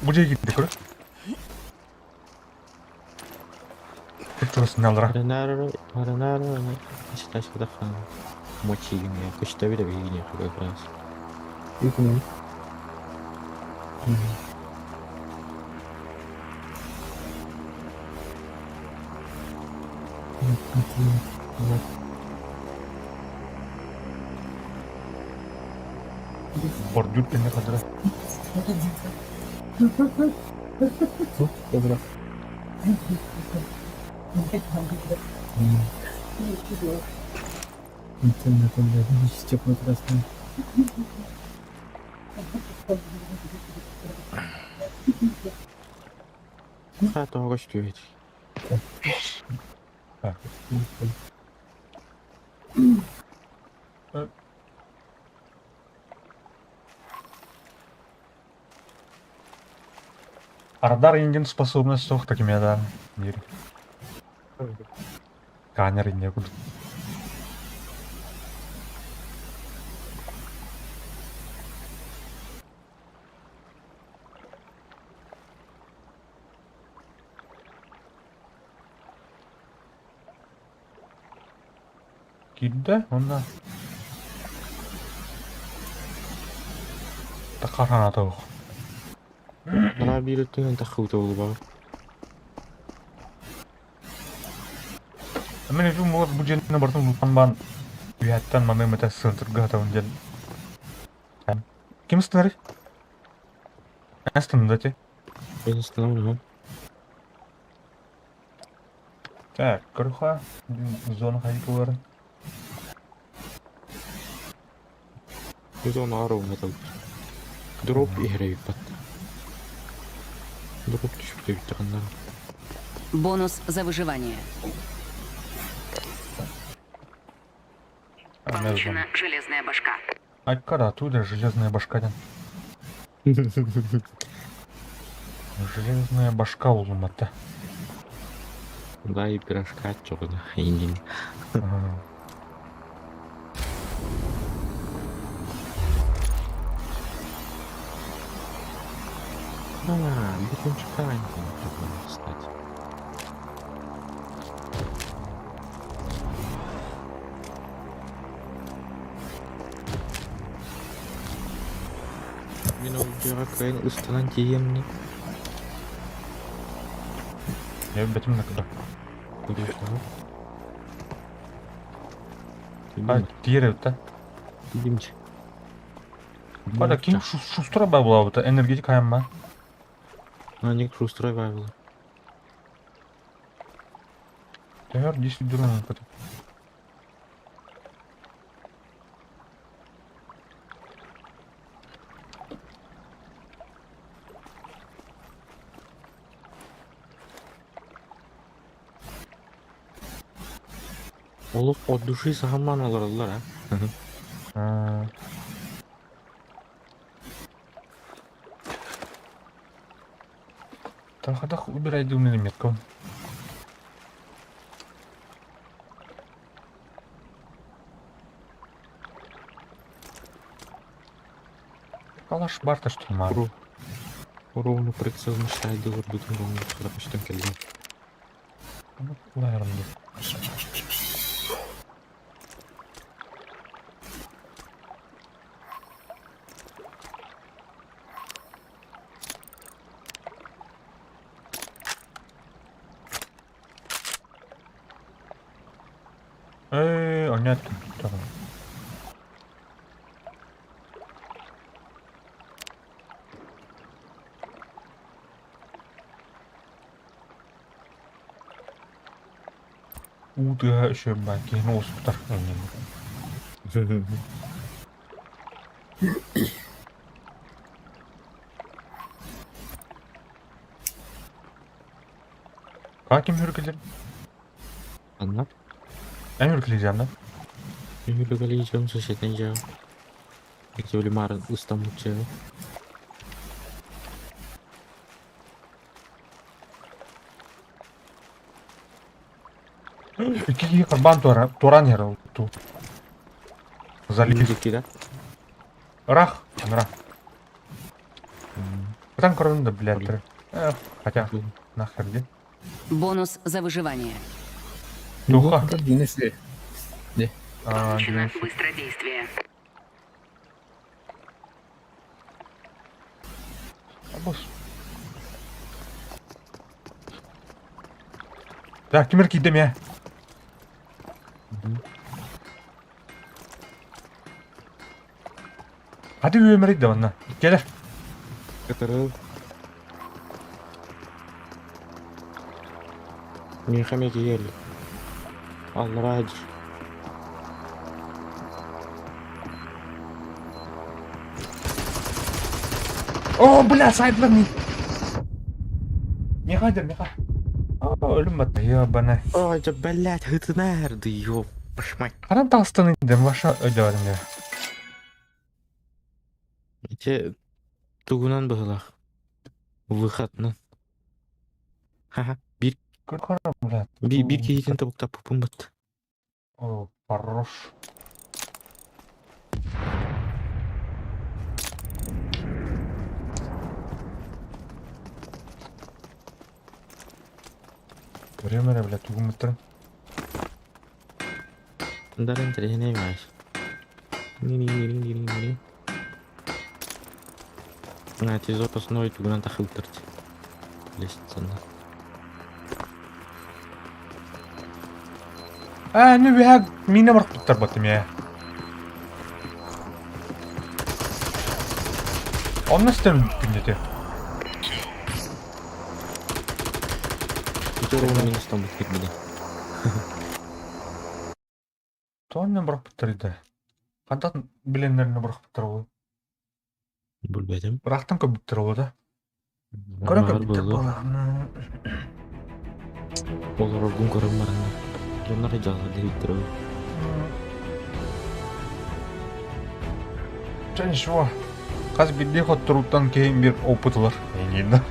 Бу жеги декор. Күчүс налра. Аранара аранара считать мочи көчтө бile бигине как раз. Екінің. Бордюр пене кадра. Тут квадрат. Интернет, блядь, стекло красное. Ha тоҕо көстүбүт. Так. Радар инген способность сох такими да. Мир. Канер инне куд. Кидде, онна. Такарана тоох. Мына биир өттүнэн таххыбыта буолбаҕа. Мен өзүм вот бу жерине бардым лупан бан үйәттен маны мете сынтырга табын ден. Ким сценарий? Астында те. Мен останавливам. Так, көрүхэ зона хайкылары. Зона ровно там. Дроп играет под. Дроп түшүп түгүннөр. Бонус за выживание. Получена железная башка. Айкара, оттуда железная башка ден. Железная башка улуматта. Дай пирожка чогына инин. А, бутончика кстати. Мен ол жаға кайын ыстынан тиемни. Я бетим на куда. А, тиер да? Тидимчи. Када ким шустура ба була бута энергетик хайма. Аник шустрой бабила. Тәр 10 дрон ката. Олох от души саһаммаан олороллор а. Тархадах убирайдыгын метком. Калаш барта что мар. Ровно прицел мечтайды олорбутун ровно көстөн кэллим. Лайрымды. Эй, онят tamam. Уу тыаһа үчүгэй баар киһини уоскутар Kaa ким үргүлэр? Анна? Эн үргүлэйдиэн да? Үргүлэйдиэн соседний дьиэ. Ити марын ыстаммыт дьиэ. Икки киһи харбаан туора, туораан иһэр ол туу. Залив. Дикки да? Ыраах, ыраах. Ытан көрөн да блядь. Эх, хотя, нахер где? Бонус за выживание. Духа. Динесли. А, Получено быстродействие. Абыс. Так, кимер киирдим я. Hadi үөмэрий да манна. Кэлэр. Кытары. Миэхэ эмиэ киһи Аллараа дьир. О, бля, сайдлар ми. Миэхэ дьэр, миэхэ. О, өлүм батта, ебаный. Ой, да блядь, хытынаар да ёб мать. Ханан таҕыстан индем, ваша өйдөбөтүм дьэ. Ити тугунан быһылаах. Выходнан. Ха-ха, биир Көрө блядь. биир киһитин тобуктаппыппын бат. О, хорош. Көрүөм эрэ, блядь, тугун мыттырын. Дар интэриэһинэй баай. Ни-ни-ни-ни-ни-ни. На, ити запасной тугунан тахылтыр. Лестницаны. А, ну бэһэ миинэ барпыттар баттым я. Онно ситэн күннэти. Ити ровно минустан бут кирбиде. Тооннан бырахпыттар да. Хантан биленнерine бырахпыттар ол. Билбэтим. Бырахтан көбүттэр ол да. Көрөн Баар көбүттэр буолуо. буолар. Олороргун көрөн бараннар. Дьоннор дьаалар диэбиттэр ол. Чэ ничего. Хас биирдии хотторууттан киһи биир опыт ылар. Эйигин да.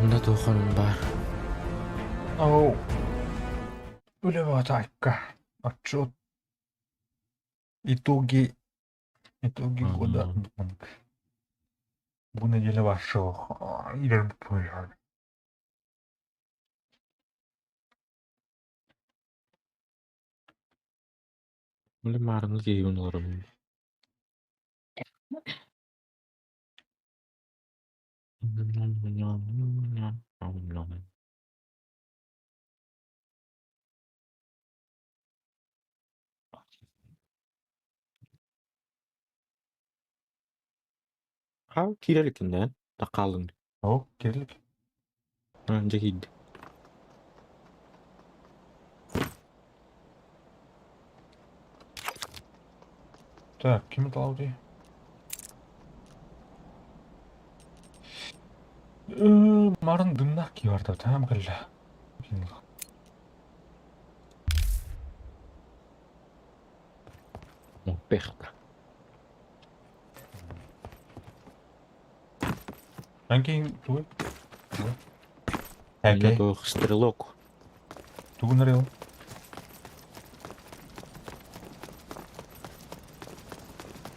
Онно туох баар. Оу. Үлэ айка. Отчет. Итоги. Итоги года. Бу неделя вашего. Или Били маарыны киһибин олоробун. Хаа киирэ иликкин да эн? Хааллыҥ. Оо, киирэ илик. Дьэ киирдим. Так, ким талабытый? Марын дымнах кии барда, таам кэллэ. Моппехта. Анкин тугуй? Онно Окей. туох стрелок. Тугун арыйыл?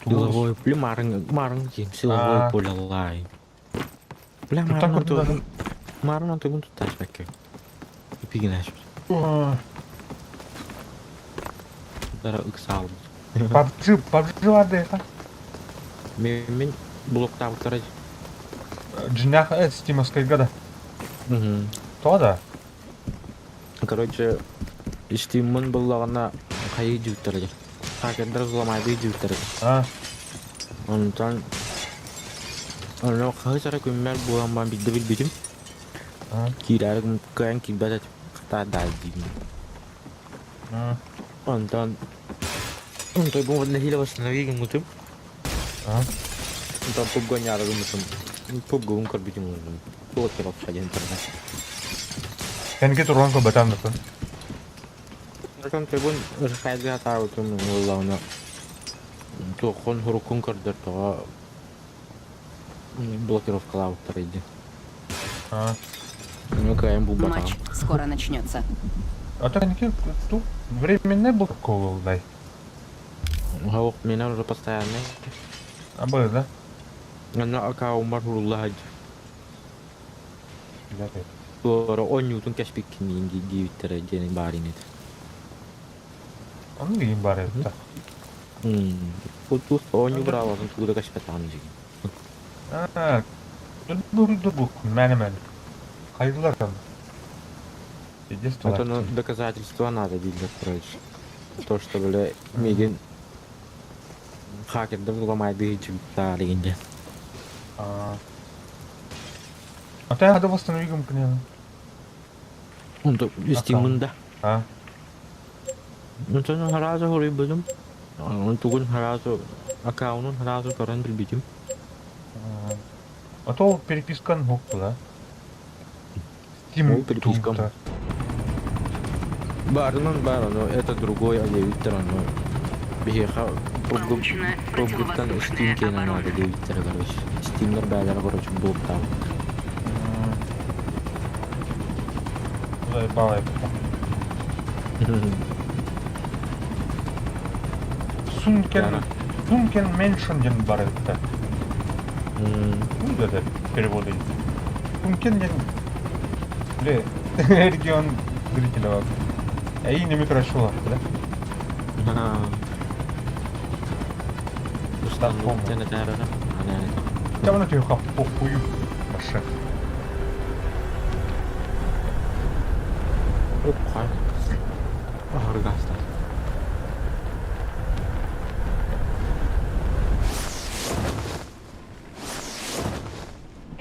Силовой поле марын марын диэн силовой поле лай. Бля Туттан марын көрдүм да. тугун марын тугун туттаачпакка. Ипигин ачпыт. Дара ыксаалбыт. PUBG, PUBG бар дейха. Мен блоктаабыттара. Дьиҥнээх Стимовскайга да. Тоҕо да? Короче, Стиммын буллаҕына хайыы дьүүттэрэ дьэ. Хакердар взломайдыы дьүүттэрэ. А, Онтон онно хаһыс эрэ күммэр буолан баран биирдэ билбитим. а, Киирээри кыайан киирбэт этим. Хата даай диибин. а, Онтон онтон бу нэһиилэ восстанови гыммытым. а. Онтон пубга гыммытым. Пубгабын көрбүтүм блокировка диэн турар. Кэнники туран көрбөтөм да. Онтон тебун ырхайга атаабытым буоллаҕына туоххун хуруккун көрдөртөҕө блокировкалаабыттар иди. А. Ну кыайан булбатаҕым. Матч скоро начнется. А то кэнники ту временный блокировал Ох, меня уже постоянный. А был, да? Онно аккауммар хурулла сылдьар. Туора оонньуутун кэспиккин диэбиттэрэ диэн баар ини. Ону диин баар эбит. Тус оонньуу быраабатын тугу да кэспэтэҕин дьигин. А, дур мэне мэне. Хайдылар там. Это ну, доказательства надо дииллэр, короче. То, что, бля, миигин хакердар взломайдыы дьыбыттаар игин А. А ты надо восстановить гымкнена. Онто Steam'ын да. А. Онтон хараазы хоруйбутум. Онтугун хараазы аккаунун хараазы көрөн билбитим. А то перепискан хокку, да? Steam Ол перепискам. Баарынан баар, но это другой диэбиттэр ону биһиэхэ Получена пробгуттан Steam противовоздушная киэнэ оборона. наада диэбиттэрэ короче. Steamнар бээлэрэ короче блоктаабыттар. Заебало это. Сункен, Сункен Меншин диэн баар эбит. Ну, это переводы. Сункен диэн, бля, регион зрителя бар. Эй, не микрошула, да? Устану Там на тебе похую. Вообще. Опа. Аһаргаста.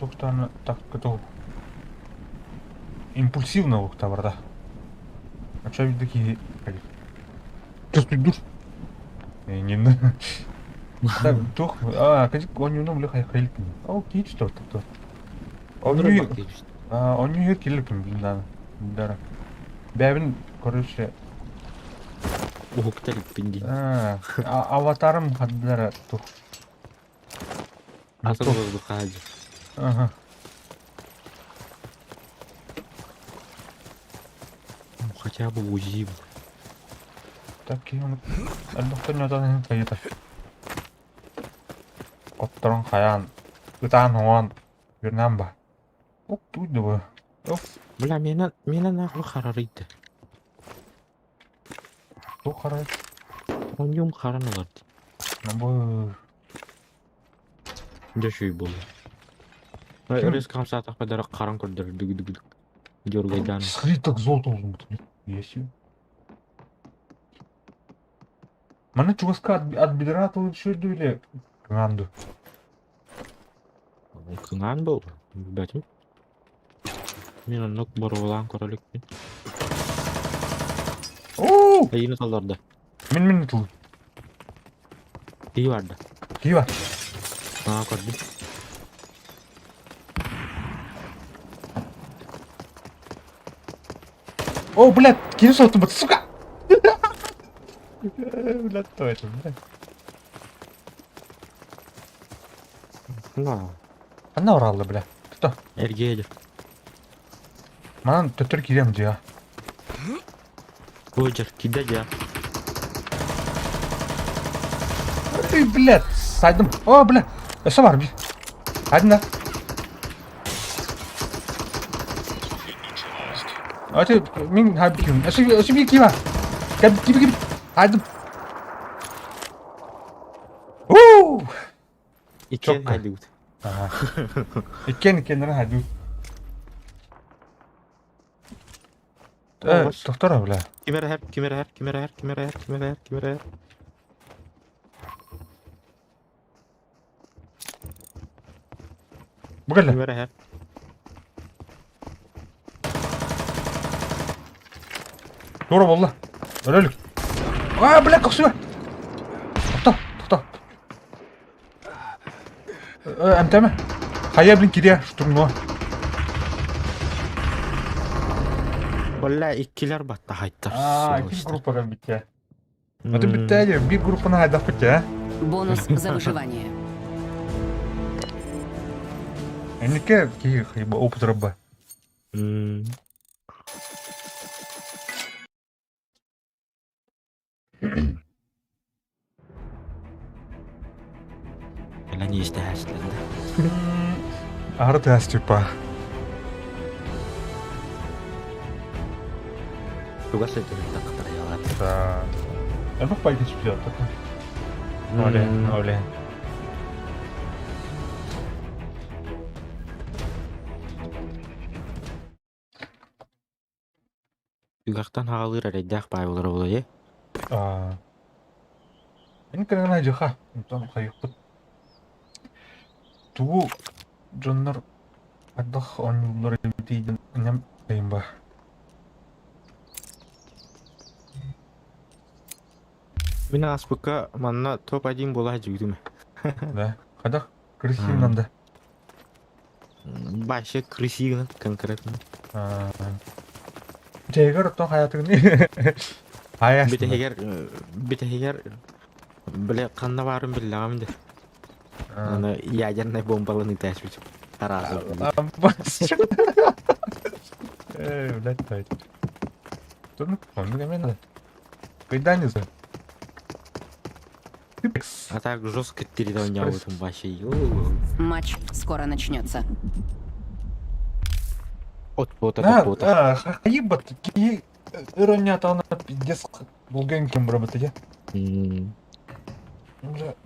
Тухтан так то импульсивно ухта бар да. А что ведь такие Чувствуй душ. Не не. Так, тух, а, кажик он не бля хайлкин. О, кич что то. Он не а, он не килликин блин да. Да. Бэбин, короче, Уһуктар иппин дии. а, аватарым хаддара тух. Атын воздуха дии. Ага. Ну, хотя бы УЗИ. Так, он Альбахтан хайыта. Отторон хаян. Ытаан хуан. Вирнам ба. Оп, тут да Оп, Бля, меня, меня нахуй харарыйды. ту харай. Он юм харан олар. Бу Дьэ шүй буолла. Резко хамсаатах бадара харан көрдөр дүг дүг дүг. Дёргайдан. Слиток золота должен быть. Есть. Маны чугаска от, от бедра то еще или команду. Кыҥаан буолла, билбэтим. Мин оннук боруобалаан көрө иликпин. Уу! Эйиини талларда. Мин мин тыл. Кии барда. Кии бар. Аа көрдүм. О, блядь, кини соттубут, сука! Блядь, кто это, блядь? На. Ханна ораллы, бля? Кто? Эргиэдир. Манан төттөрү киириэм дьиэ. Ой, кида дьэ. Ый, блядь, сайдым. О, бля, өссө бар би. Хайдын да. Ати, мин хайдым киим. Өссө өссө би киим. Кэп киби киби. Хайдым. Уу! Иккиэн Чокка. хайдыбыт. Ага. Иккиэн иккиэннэрин хайдыбыт. Э, тохтор бля. Ким эрэһэр, ким эрэһэр, ким эрэһэр, ким эрэһэр, ким эрэһэр, ким эрэһэр. Бу кэллэ. Ким эрэһэр. Туора буолла. Өлөлүк. Аа, бля, көхсүбэ. Тохто, тохто. Эмтэме. Хайа, блин, кириэ, штурмуа. Бля, иккилэр баттахайттар. Аа, икки группа кэлбиттэ. Аты бүттэ биир группаны хайдахпыт ээ. Бонус за выживание. Энникке киһи опыт рабба. Кэлэн иистэһээччилэр Аһары тыас типа. Тугас сылдьыбыттан хатарыйалаат. Да. Элбэх байга түспүт Оле, оле. Үгэхтэн хаалыыр эрэйдээх баай буолара буолуо дии. Аа. Мин кыргына дьыха, онтон хайыппыт. Тугу дьоннор хайдах оонньууллар эбитий диэн анньам ба. Мин ааспыкка манна топ-1 буола сылдьыбытым. Да. Хайдах крысиынан да. Вообще крысиынан конкретно. Дьэйгэр оттон хайатыгын хайа Бүтэһигэр бүтэһигэр бile ханна баарын биллэҕим де. Аны ядернай бомбалын ытаачпыт. Тараасы. Э, блядь, тайт. Тут ну, мен Когда не знаю. А так жестко передавнявытым вообще. Матч скоро начнется. От пота до пота. Хайыбат, ки иронята пиздец булген кем работать.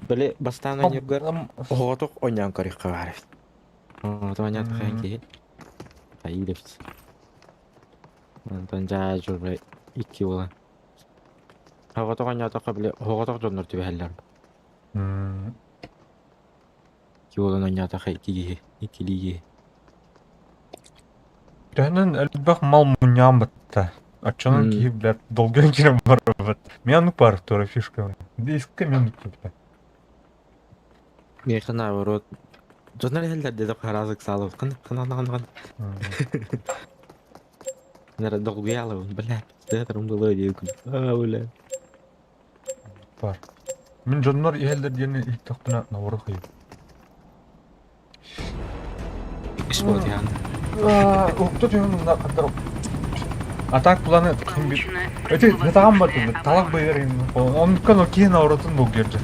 Били бастаан ойнугар оҕотох ойнаан көрүөххэ баар эбит. Оҕото ойнаатах киһи. Хайыы эбит. Онтон дьаа дьурбай икки буолан. Оҕотох ойноотоххо били оҕотох дьоннор түбэһэллэр. Икки буолан ойноотоххо икки киһи, иккилии киһи. Төһөнөн элбэх мал мунньаан батта. Оччонон киһи блядь долгуйан киирэн барбат. Мен оннук баар туора фишка. Дискэ мен оннук киирбитэ. Миэхэ наоборот дьоннор иһэллэр диэтэх араас ыксаалабыт. Ханна ханна ханна ханна. Наверное, долгуйалабын, бля, театрым было диэкин. А, бля. Бар. Мин дьоннор иһэллэр диэни иһиттэхпинэ наоборот хайым. Испот ян. Укта түһүн хаттар. А так планы Эти хатаҕам бардым, талах быйар Оннуккан киһи наоборотун булгуйар дьэ.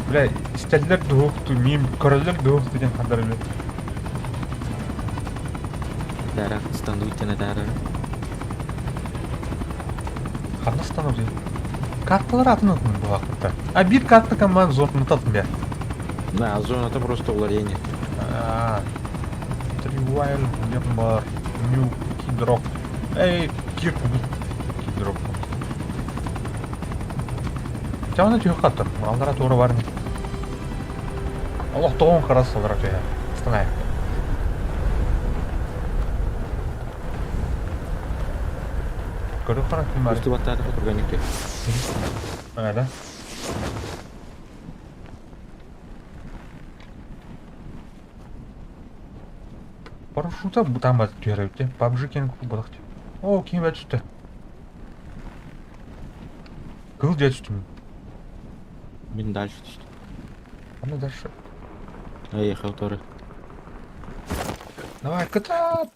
Бля, истэллэр дуһукту, миим көрөллөр дуһукту диэн хандар эбит. Дара, стануйте дара. Ханна стану дии? Карталар атын атын буолаахпыттар. А биир карта команд зоната атын бе. Да, зоната просто уларение. А, Тривайл, Лембар, Нью, Кидроп. Эй, Кирк, Кидроп. Чаана түһэ хаттар. Алдара туора бар. Олох тоҕон хара салара түһэ. Тахтанай. Көрү хара ким бар? Үстү баттаата түргэнник тү. Öyle. Парашюта бутан бат түһэрэ PUBG киэн курбатах дии. Оо, ким бэт түстэ. Кыл дьэ түстүм. Мин дальше түстүм. Аны дальше. Поехал тоже. Давай, кытаат!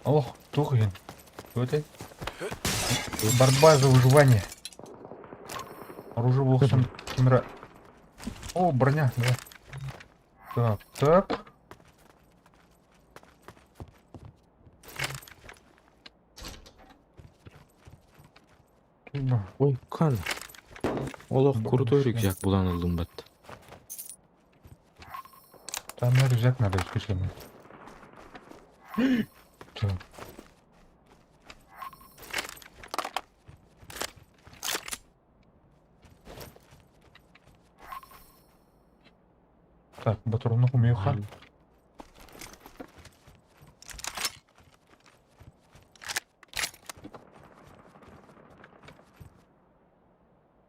Ох, туох иһин. Өтей. Борьба за выживание. Оружие буолсан кимера. О, броня, да. Так, так. Туда. Ой, кан. Олох крутой Б- рюкзак булан ылдым бат. Там на рюкзак надо исключительно. Так. Так, батронах умею.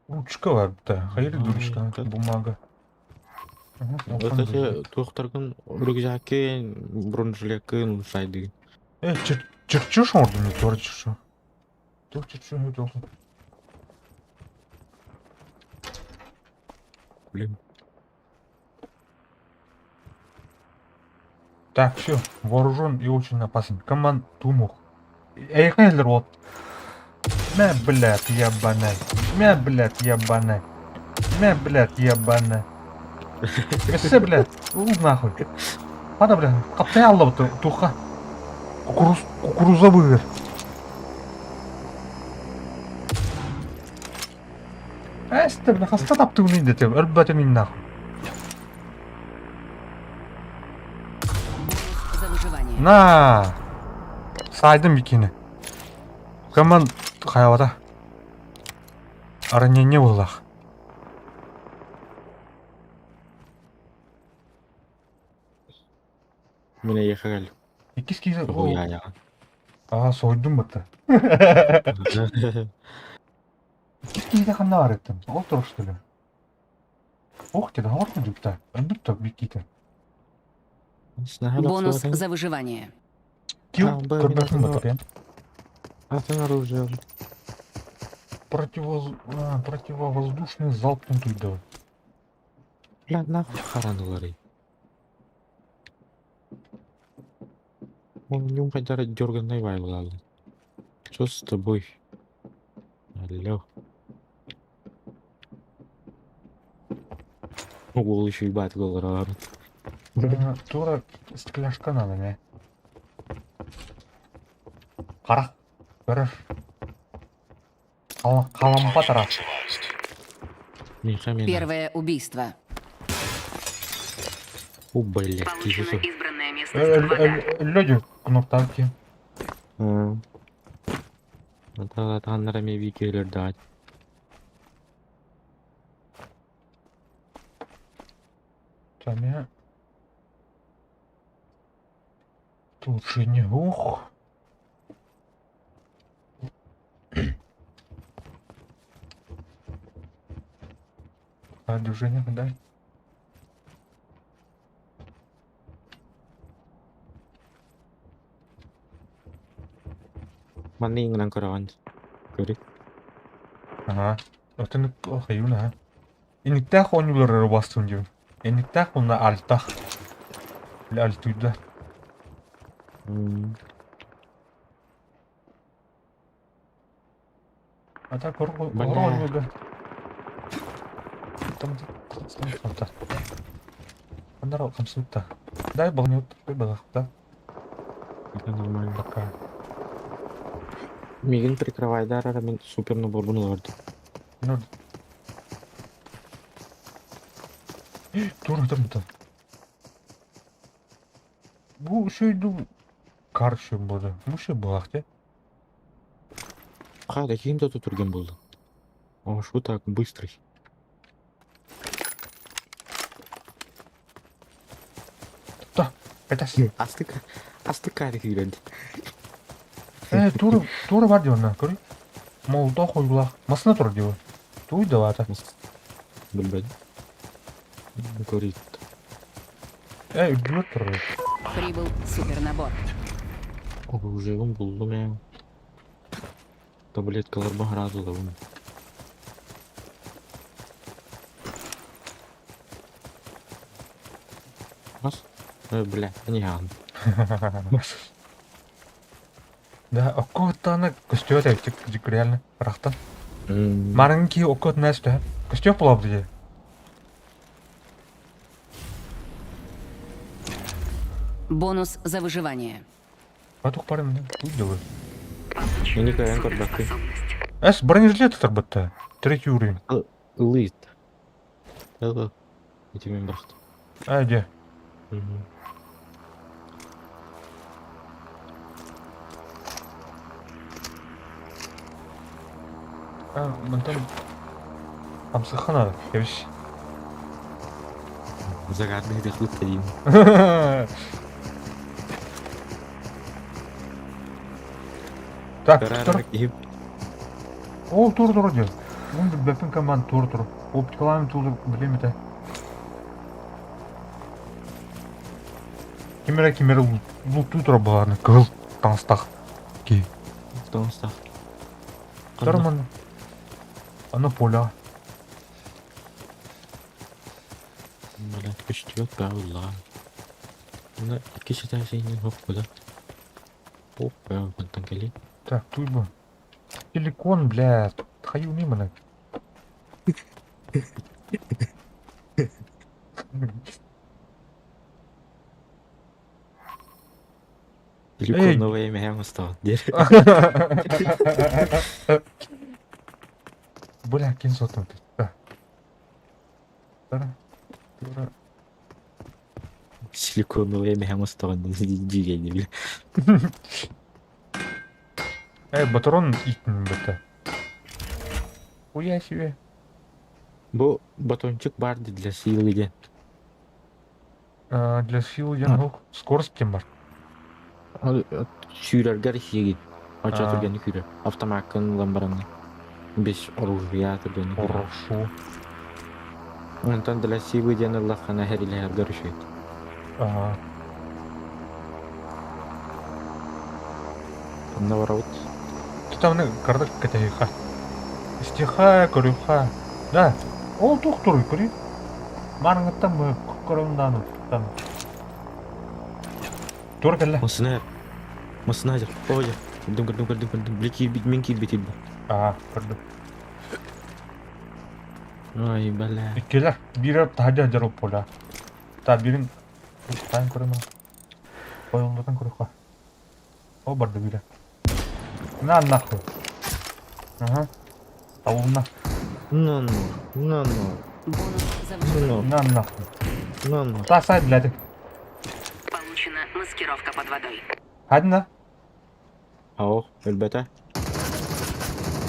Ручка бар да. Хайыр ручка, бумага. Вот эти туохтаргын рюкзаки, бронежилеткин улучшайды. Э, чертеж орден, не чертеж. Туох чертеж туох. Блин. Так, все, вооружен и очень опасен. Команд Тумух. Эй, Хайлер, вот. Мә, блядь, ебаный. Мә, блядь, ебаный. Мә, блядь, ебаный. Эссе, блядь, у нахуй. Хата, блядь, каптай алла туха. Кукуруз, кукуруза быгыр. Эсте, бля, хаста таптың инде деп, өлбәтем ин нахуй. За выживание. На! Сайдым бикини. Команд хайвата. Ранение булах. Меня ехали. Иккис киһи Ой, я. Аа, сойдум бата. Иккис киһитэ ханна бар эттим? Ол турар что ли? Ох, тебе хорху дюкта. Өлбүт то бикките. Бонус за выживание. Килл А, б, көрбөтүм мин бата бен. Атын оружие. Противоз... а, противовоздушный залп туйда. Бля, нахуй харанулары. Он не хайдара дерганный вайлалы. Что с тобой? Алло. Угол еще ебать голор. Тура стекляшка надо, не? Қара. Көрөр. Қалампа тарас. Первое убийство. О, блядь, Получено избранное место Люди кнопки. Таннара ме викелер дать. Там я... Лучше не ух. А движение, да? Манны иңнан көрөҕүн. Көрү. Ага. Отын хайуна. Иниктах оонньуулар бастым диэн. Иниктах уонна альтах. Альтуйда. А так Бля. оонньууга. Там там Андар хамсытта. Дай балнют, да. Это нормально. Пока. Мигин прикрывай да, мен супер наборбун ыларды. Ну. Тур там там. Бу шөйду каршы болды. Бу шөй булах те. Ха, да ким тут турген болды. О, что так быстрый. Кэтэс. Астык, астык каары күүрэн. Э, тура, тура бар дии онно, көрүй. Молотох ойуулаах. Массыына турар дии Туй да баата. Билбэт. Көрүйт. Э, үрдүгэр турар. Прибыл супернабор. Оружиебын буллум ээ. Таблеткаларбын сразу ылабын. Бас? Бля, не аан. Да, окко аттаана көстүбэт эбит дьик реально ырахтан. Марыҥ киһи окко аттана өстөһө. Көстүөх буолабыт дии. Бонус за выживание. Батух барым туй делаю. Мени кыайан көрбөккүн. Эс, бронежилет тутарбытта. Третий уровень. Ылыйт. Ыл. Ити мен бырахтым. А, где? А, мантан хамсыхха надо, кэбис. Загадный дохлыт один. Так, тур. Ол тур тур диэн. Мин билбэппин команд тур тур. Оптикалаан тулур билим этэ. Ким эрэ ким эрэ луттуу турар баҕарна кыһыл таҥастаах киһи. Таҥастаах. Тур манна. Аны поля. Блядь, көстүбэт баа уллаҕа. Уна икки этаж иһинэн хоп куда. Оп, баа мантан кэлии. Так, туй бу. Силикон, блядь. Хаю мимо. Силиконовая эмэһэм устаҕын диэр. Бля, кин сотом ты. Да. Тура. Силиконовая эмэһэм устаҕын дьигэни бile. Эй, батарон иттин бетте. Хуя себе. Бу батончик бар для силы диэн. А, для силы диэн скорость кем бар? Сүүрэргэр сиэгин. Оччо түргэнник күүрэр. Автомаккын ылан бараҥҥын. Без оружия түргэнник күүрэр. Хорошо. Онтон для силы диэн ыллаххына хэрилэһэргэр үчүгэй. Ага. Онно барабыт. Тут кардак кэтэһиэххэ. Истиэххэ, көрүөххэ. Да, ол туох туруй көрүй. Маарыҥҥыттан мы көрөҥ там. Тура кэллэ. Массына Массына дьэ. О дьэ. Көрдүм көрдүм көрдүм көрдүм. Били киирбит мин киирбит ирбит. Аа, көрдүм. Ой, бля. Иккилэр. Биирэ таһырдьа сылдьар поля. Та биирин таан көрөм. Ойуллатан көрүөххэ. Ол барда биирэ. На нахуй. Ага. Табылынна. На ну, на ну, Бонус за выживание. ну, На нахуй. на ну. Та сай, блядь. Получена маскировка под водой. Хадна. Ау, өлбөтө.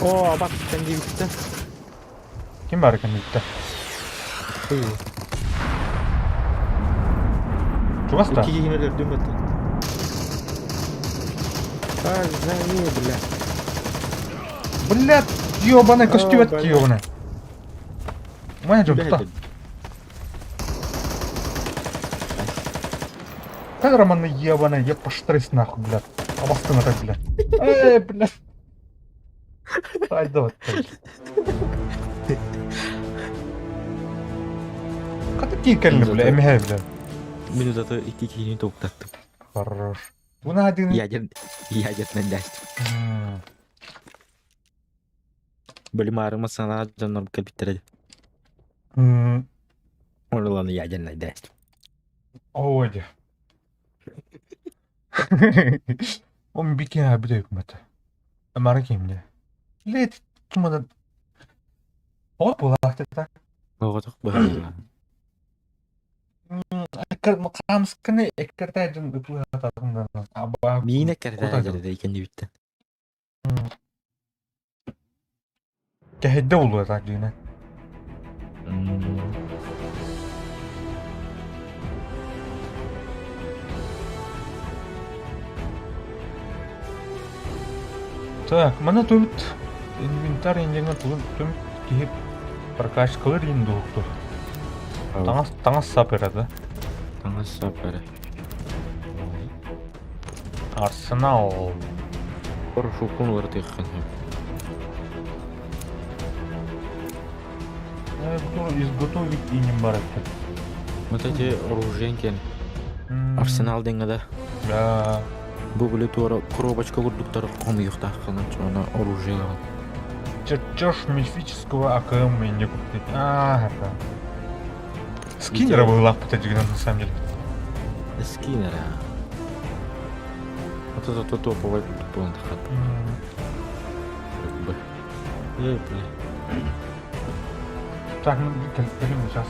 О, бак, кэнди бүттэ. Ким баар кэнниттэ? Ой, Чугас да? икки киһини өлөрдүм баттан. А, за бля. Блядь, ёбаный көстүбэт О, блядь. ёбаный. Моя дьон тута. Как Роман ебаный, я поштрис нахуй, блядь. Абастын так, блядь. Эй, блядь. Ай, давай. Хата кикельни, бля, эмиһэ, бля. Мин зато икки киһини топтаттым. Хорош. Буна один. Ядер, ядерный дасть. Били маарыма санаа дьоннор кэлбиттэрэ. Орланы ядерный дасть. Ой. Он бикен абиде үкмөтө. Мара кимде. Лет тумада. О, булаахтата. Оҕотох быһыылаах. Хаамысканы эккэртээ дьон ытыһататын аба. Миинэ кэрдээ дьэрдэ кэннибиттэн. Кэһэйдэ булуо так дьиҥэ. Так, маны түмүт инвентарь инженер тулун түмүт киһи прокачкалар иин дуһукту. Таҥас таҥас сап эрэ да. Таҥас сап эрэ. Арсенал. Парашюткун уларытыаххын сөп. Изготовить иним бар эбит. Вот эти оружие кэн. Арсенал диэҥҥэ да. Да. Бу били туора коробочка курдуктар хомуйуохтааххына уонна оружие ылаҕын. Чертеж мифического АКМ не купить. А, это. Скиннера быһыылаахпыт эдьигинэн на самом деле. Скиннера. Вот это то топовый курдук буолан таххат. Как бы. Э, бля. Так, ну, кэлим сейчас.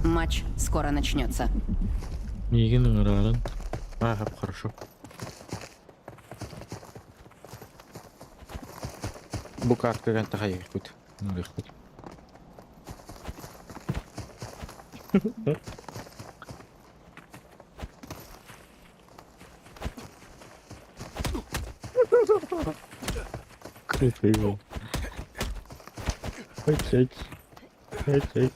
Матч скоро начнется. Миигин ыҥырарын. Ааһап хорошо. Бу картка тахайыахпыт. Ыҥырыахпыт. Красиво. Хотеть. Хотеть.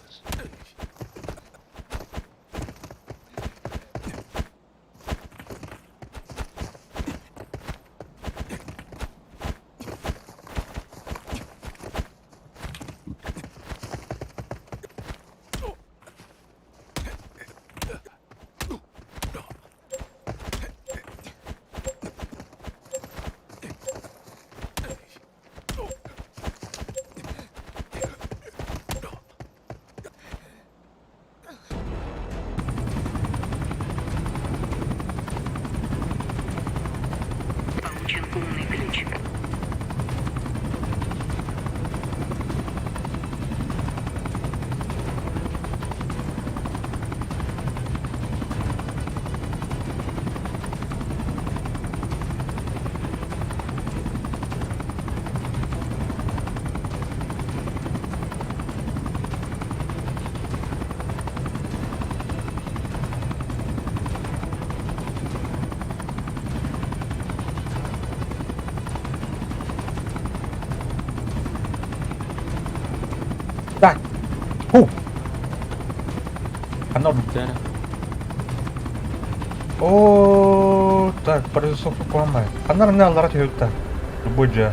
Получен умный ключ. Так. Ху. Ханна Дара. О, так, прорисовка куһаҕан. Ханна эрэ аллара түһүбүт да. Любой дьэ.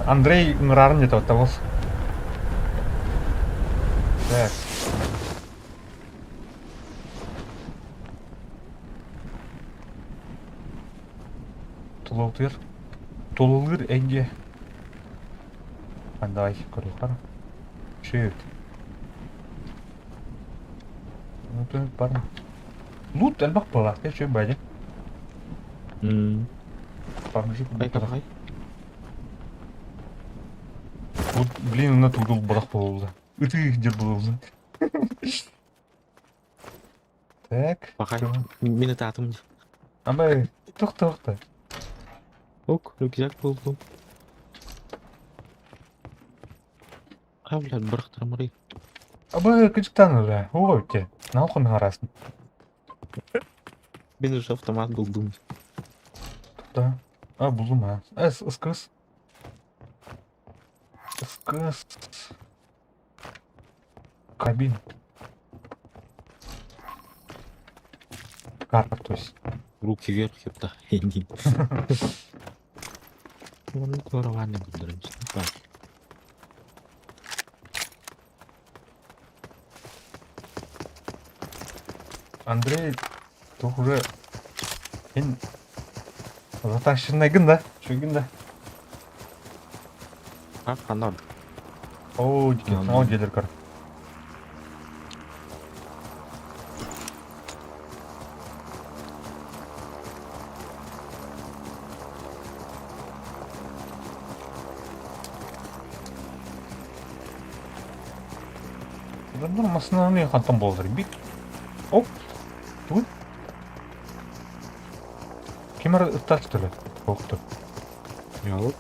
Андрей ыҥырарын диэтэ оттабыс. Так. Тулалыыр. Тулалыыр эйгэ. Давай, көрүөххэ. Шөт. Бар. Лут элбэх буолар, чү бади. Ай, давай. Вот, блин, на тудул барах буолла. Ытыы дир буолла. Так. Пахай. Мин ытаатым. Абай, тохто-тохто. Ок, рюкзак булдум. А, блядь, бырахтармарый. Абай, кычыктан уже. Ой, те. Нахуй харасын. Мин уже автомат булдум. Да. А, булдум, а. С, СКС. СКС. Кабин. Карта, то есть. Руки вверх, ёпта. Оннук барабанный гүллэрин баар. Андрей, ты уже ин затащенныйгын да, үчүгүн да. А, ханна Оо, дикет, саҥа дьиэлэр көр. Дьоннор массыынаны хантан буолаллар бит. Оп! Тугуй? Ким эрэ ыттааччы төлө? Туохту. Ялып.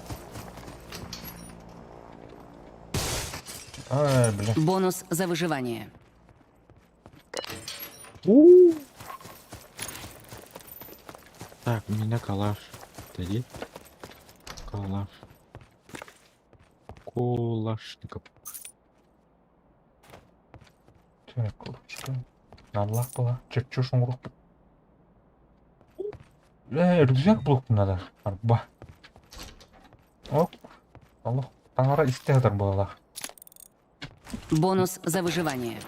Ай, бля. Бонус за выживание. Так, у меня калаш. Подожди. Калаш. Калашников. Так, ручка. Наллах была. Чертеж оҥоруохпут. Э, рюкзак булуохпун надо. Арба. Оп. Олох таҥара истэ сытар буолалаах. Бонус за выживание.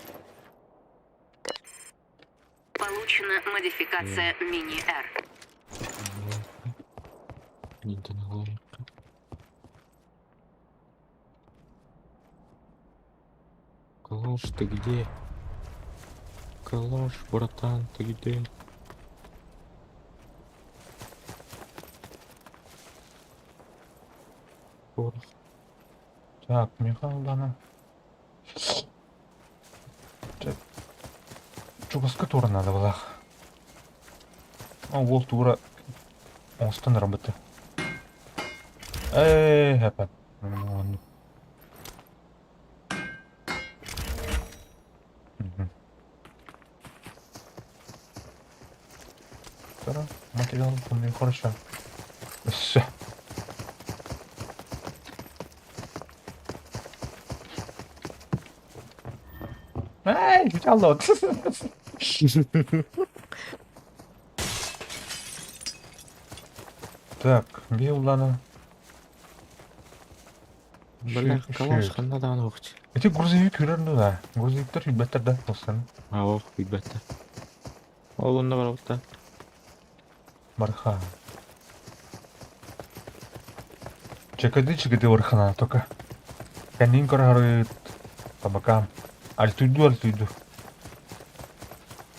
Получена модификация мини-Р. Калаш, ты где? Калаш, братан, ты где? Порох. Так, Михаил Чэ, чугаска тура надо было. Ол тура оҥостон работы. Эй, хэпэ. Материал помню хорошо. Все. Эй, алло. Так, Билдана. Бля, калаш ханна даҕаны уохча. Ити грузовик көрөр ну да. Грузовиктар билбэттэр да тахсан. Аох, билбэттэр. Ол онно барабыта. Марха. Чекады чекады бархана только. Кэннин көрө по бокам. Альтуйду, альтуйду.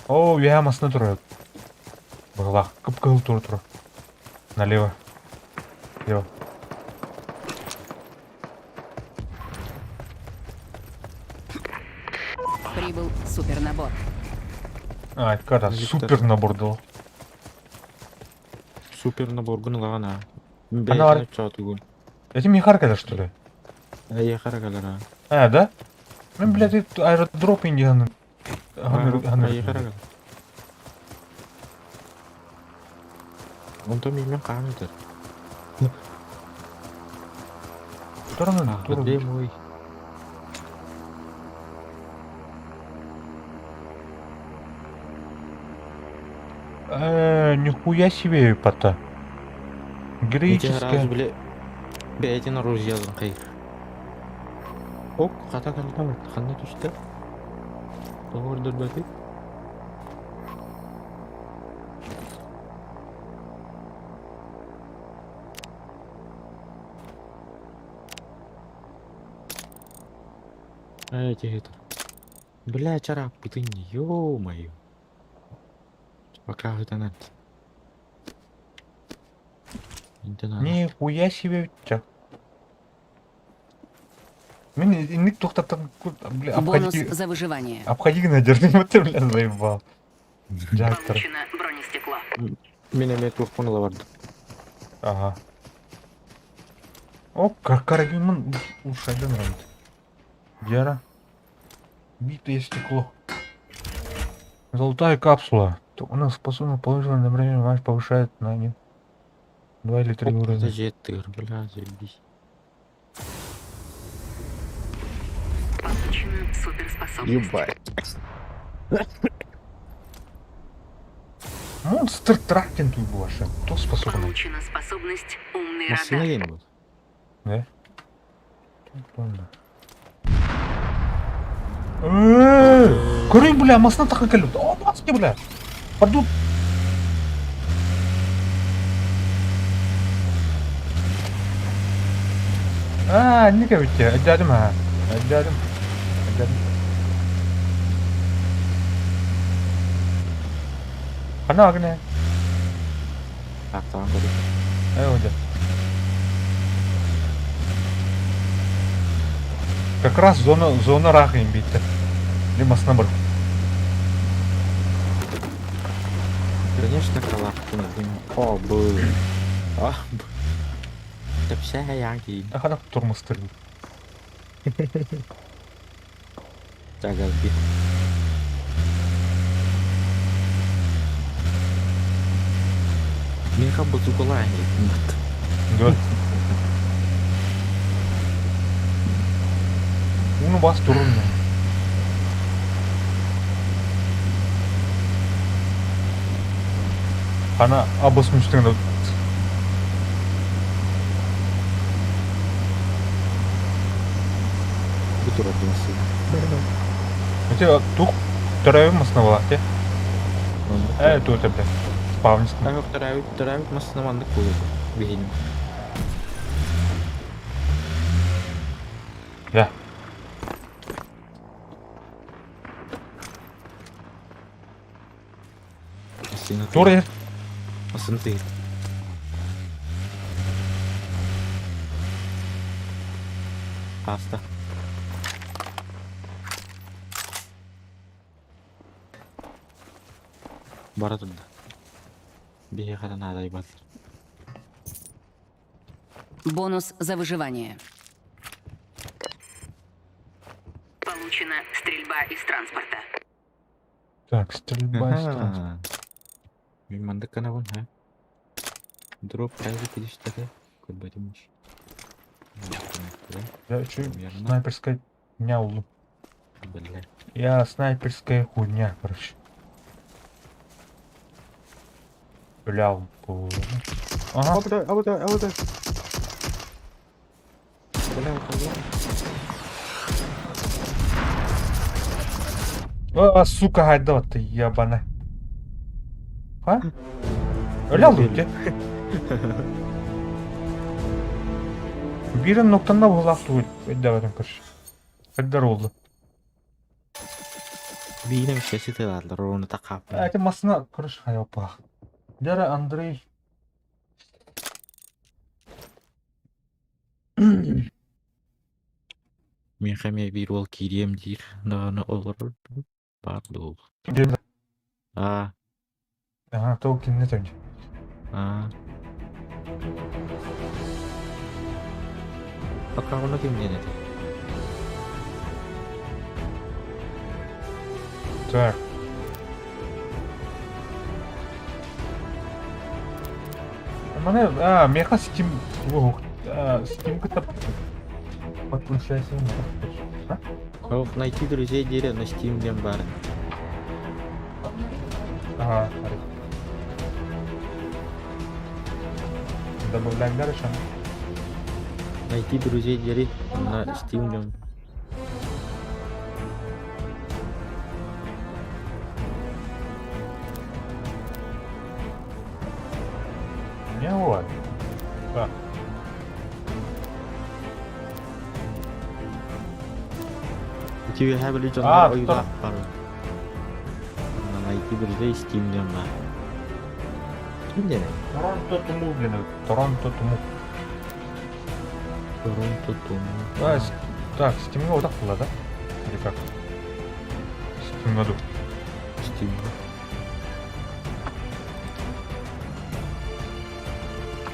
О, үөһэ массыына турар. Быһылаах. Кып-кыһыл тура тура. Налево. Лево. Прибыл супернабор. А, когда супер набор дал. Супер наборгун ылаҕын аа. Ана Бэйэтин оччоотугун. Эти Михарка что ли? Эйиэхэ эрэ кэлэр аа. А, да? Ну, блядь, это аэродроп индиан. Эйиэхэ эрэ кэлэр. Онтон мииммин хаан ыытар. Туран, туран. Где мой? Нихуя себе пота. Греческая. били бэйэтин оружияларын хайыр. Ок, хата калта ханна түстэ? Тоҕо көрдөрбөтүй? Эти это. Бля, чараппытын, ё-моё. Пока это надо. Это надо. Нихуя себе. Ча. Мин инник тохтаттан бля, Бонус обходи. за выживание. Обходи надежный, вот ты, бля, заебал. Джактор. Получено бронестекло. Мин эмиэ туохпун ыла бардым. Ага. О, карагюман ушайдан ранит. Яра. Битое стекло. Золотая капсула. То у нас способна положительно одновременно матч повышает на 1, 2 или 3 уровня. Подожди, ты, бля, заебись. Получена суперспособность. Ебать. Монстр Тракин тут больше. Кто способен? Получена способность «Умный Массыына радар». диэн буол. Да? Көрүй, бля, масына тахын кэллим. О, маски, бля. Пардут. Аа, инник эбит дии. Өйдөөтүм аа. Өйдөөтүм. Өйдөөтүм. Ханна агне? Таактаан көрү. Э, дьэ. Как раз зона зона ыраах бииттэ. Или масына бар. Конечно, калаахтын О, бу. А, бу. Тэпсээ киин. Ахана турмустыр. Чагалби. Миэхэ бутукулаан иһиттим. Гөл. Уну бас турун. Хана абыс мүстүҥ Бу турар массыына. Ити тух төрөөбүт массыына буолаах дии. Ээ туох это блядь. Спавнистым. Төрөөбүт төрөөбүт массыына маннык буолуо биһини. Да. Массыына Тур иһэр. Массыына тыйыр. Ааста. Бара турда. Биһиэхэ да наадайбатылар. Бонус за выживание. Получена стрельба из транспорта. Так, стрельба из транспорта. Аха. Мин маннык гынабын, ха? Дроп хайа килиштэрэ көрбөтүм иш. Я чую Примерно. снайперская хуйня улу. Бля. Я снайперская хуйня, короче. Бля, Ага. Абыта, абыта, абыта. Бля, бля. А, сука, гайда ты ебаная. А? Өлө алды Биирин ноктанна буолаах тугуй өйдөөбөтүм короче. Хайдар oldu. Биинэ мишеси тылааллар, ону такааппын. Эти массына короче хайопа. Дера Андрей. Миэхэ эмиэ биир уол киириэм диир, даҕаны олорор баар дуу. Аа, Ага, то кинне төнч. аа. Аккаунна ким диэн этэй? Так. Маны а, меха Steam Steam кытта подключайся. Ох, найти друзей диэри на Steam диэн баар. Ага, Добавляем дальше. Найти друзей диэри на Steam диэн. Не вот. А. Ити үөһээ били А, дьоннор тута. ойуулаах баар. Найти друзей Steam диэн баар. Ким диэн? Торонто Туму, блин. Торонто Туму. Торонто Туму. А, так, Steam вот так было, да? Или как? Steam году. Steam.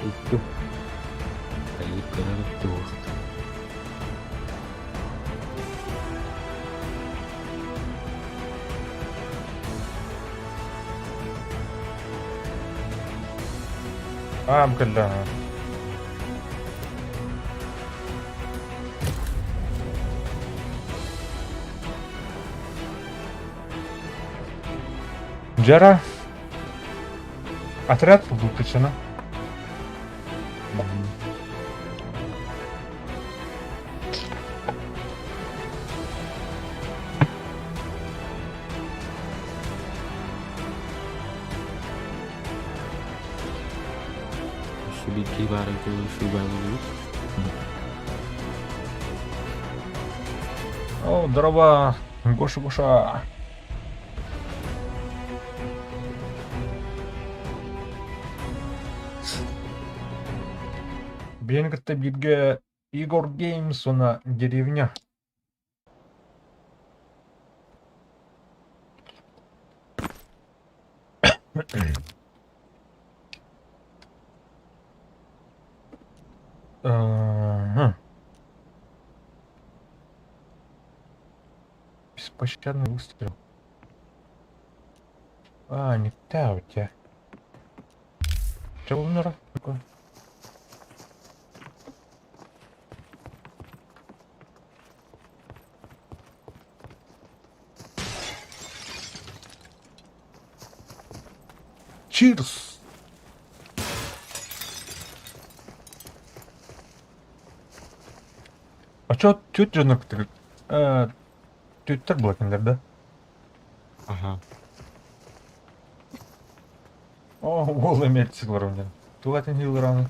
Икки. Айы туох. А, бля. Джара. Отряд выключено. Субики баар субалыы. О, здорово, Гоша, Гоша. Биһиги кытта бииргэ Игорь Геймс уонна деревня. Ага. Беспощадный выстрел. А, не та у тебя. Че умер такой? Чирс! А чё түт дьоно түттэр була кинилэр да? Ага. О, уол эмиэ сыларым диэн. Туох этин хилыраны?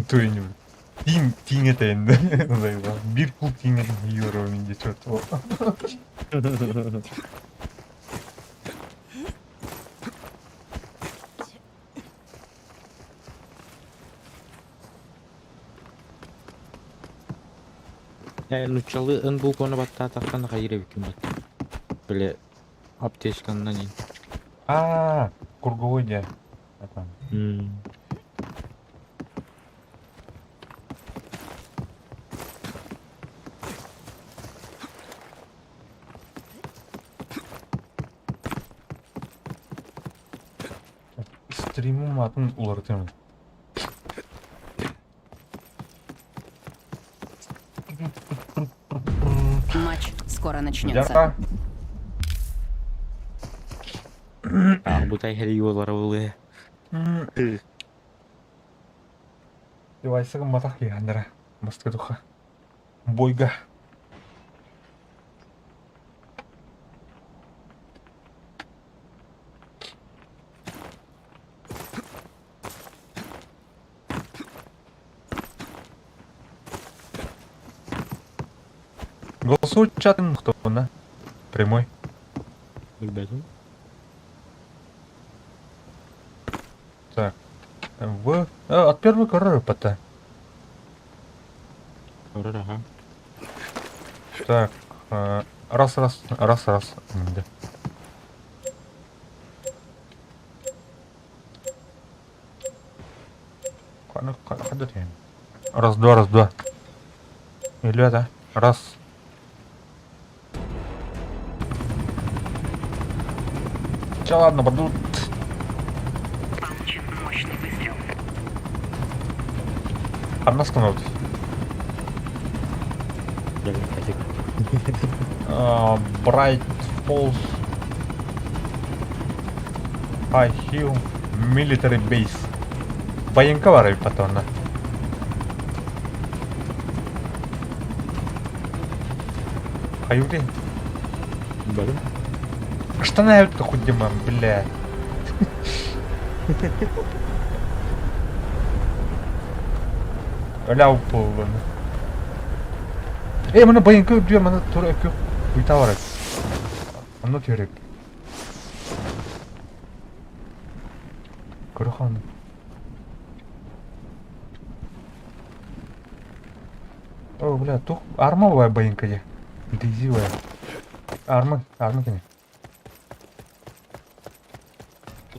Туйню. Тиҥ тиҥ этэйин да. Биир кул тиҥ юровин дии черт. Э, нуччалыы ын булкуону баттаатахтан хайыр эбиккин бат. Бile аптечканнан ин. А, круговой дьэ. Это. Стримым атын уларытыам. Матч скоро начнется. Дьарха. Бутай хәли юллары булы. Девайсыгым матах киһандара. Басты духа. Бойга. Голосовой чат кто на? Прямой. Билбэтим. Так. В... от первой коры ПТ. Көрөр аха. Так. Раз, раз, раз, раз. Да. Раз, два, раз, два. Или это? Раз. Че, ладно, буду. Получен мощный выстрел. Одна становится. Bright Falls High Hill Military Base. Байыҥка бар эбит онно. Хайыыр Бары. Штаны эбит худдиман, бля. Өлө буоллун. Э, маны байыҥка үрдүгэр маны тура өкү уйта бар эбит. Онно түһэр эбит. Көрө хааллым. О, бля, тух арма баар байыҥка дии. Дейзи баар. Арма, арма кини.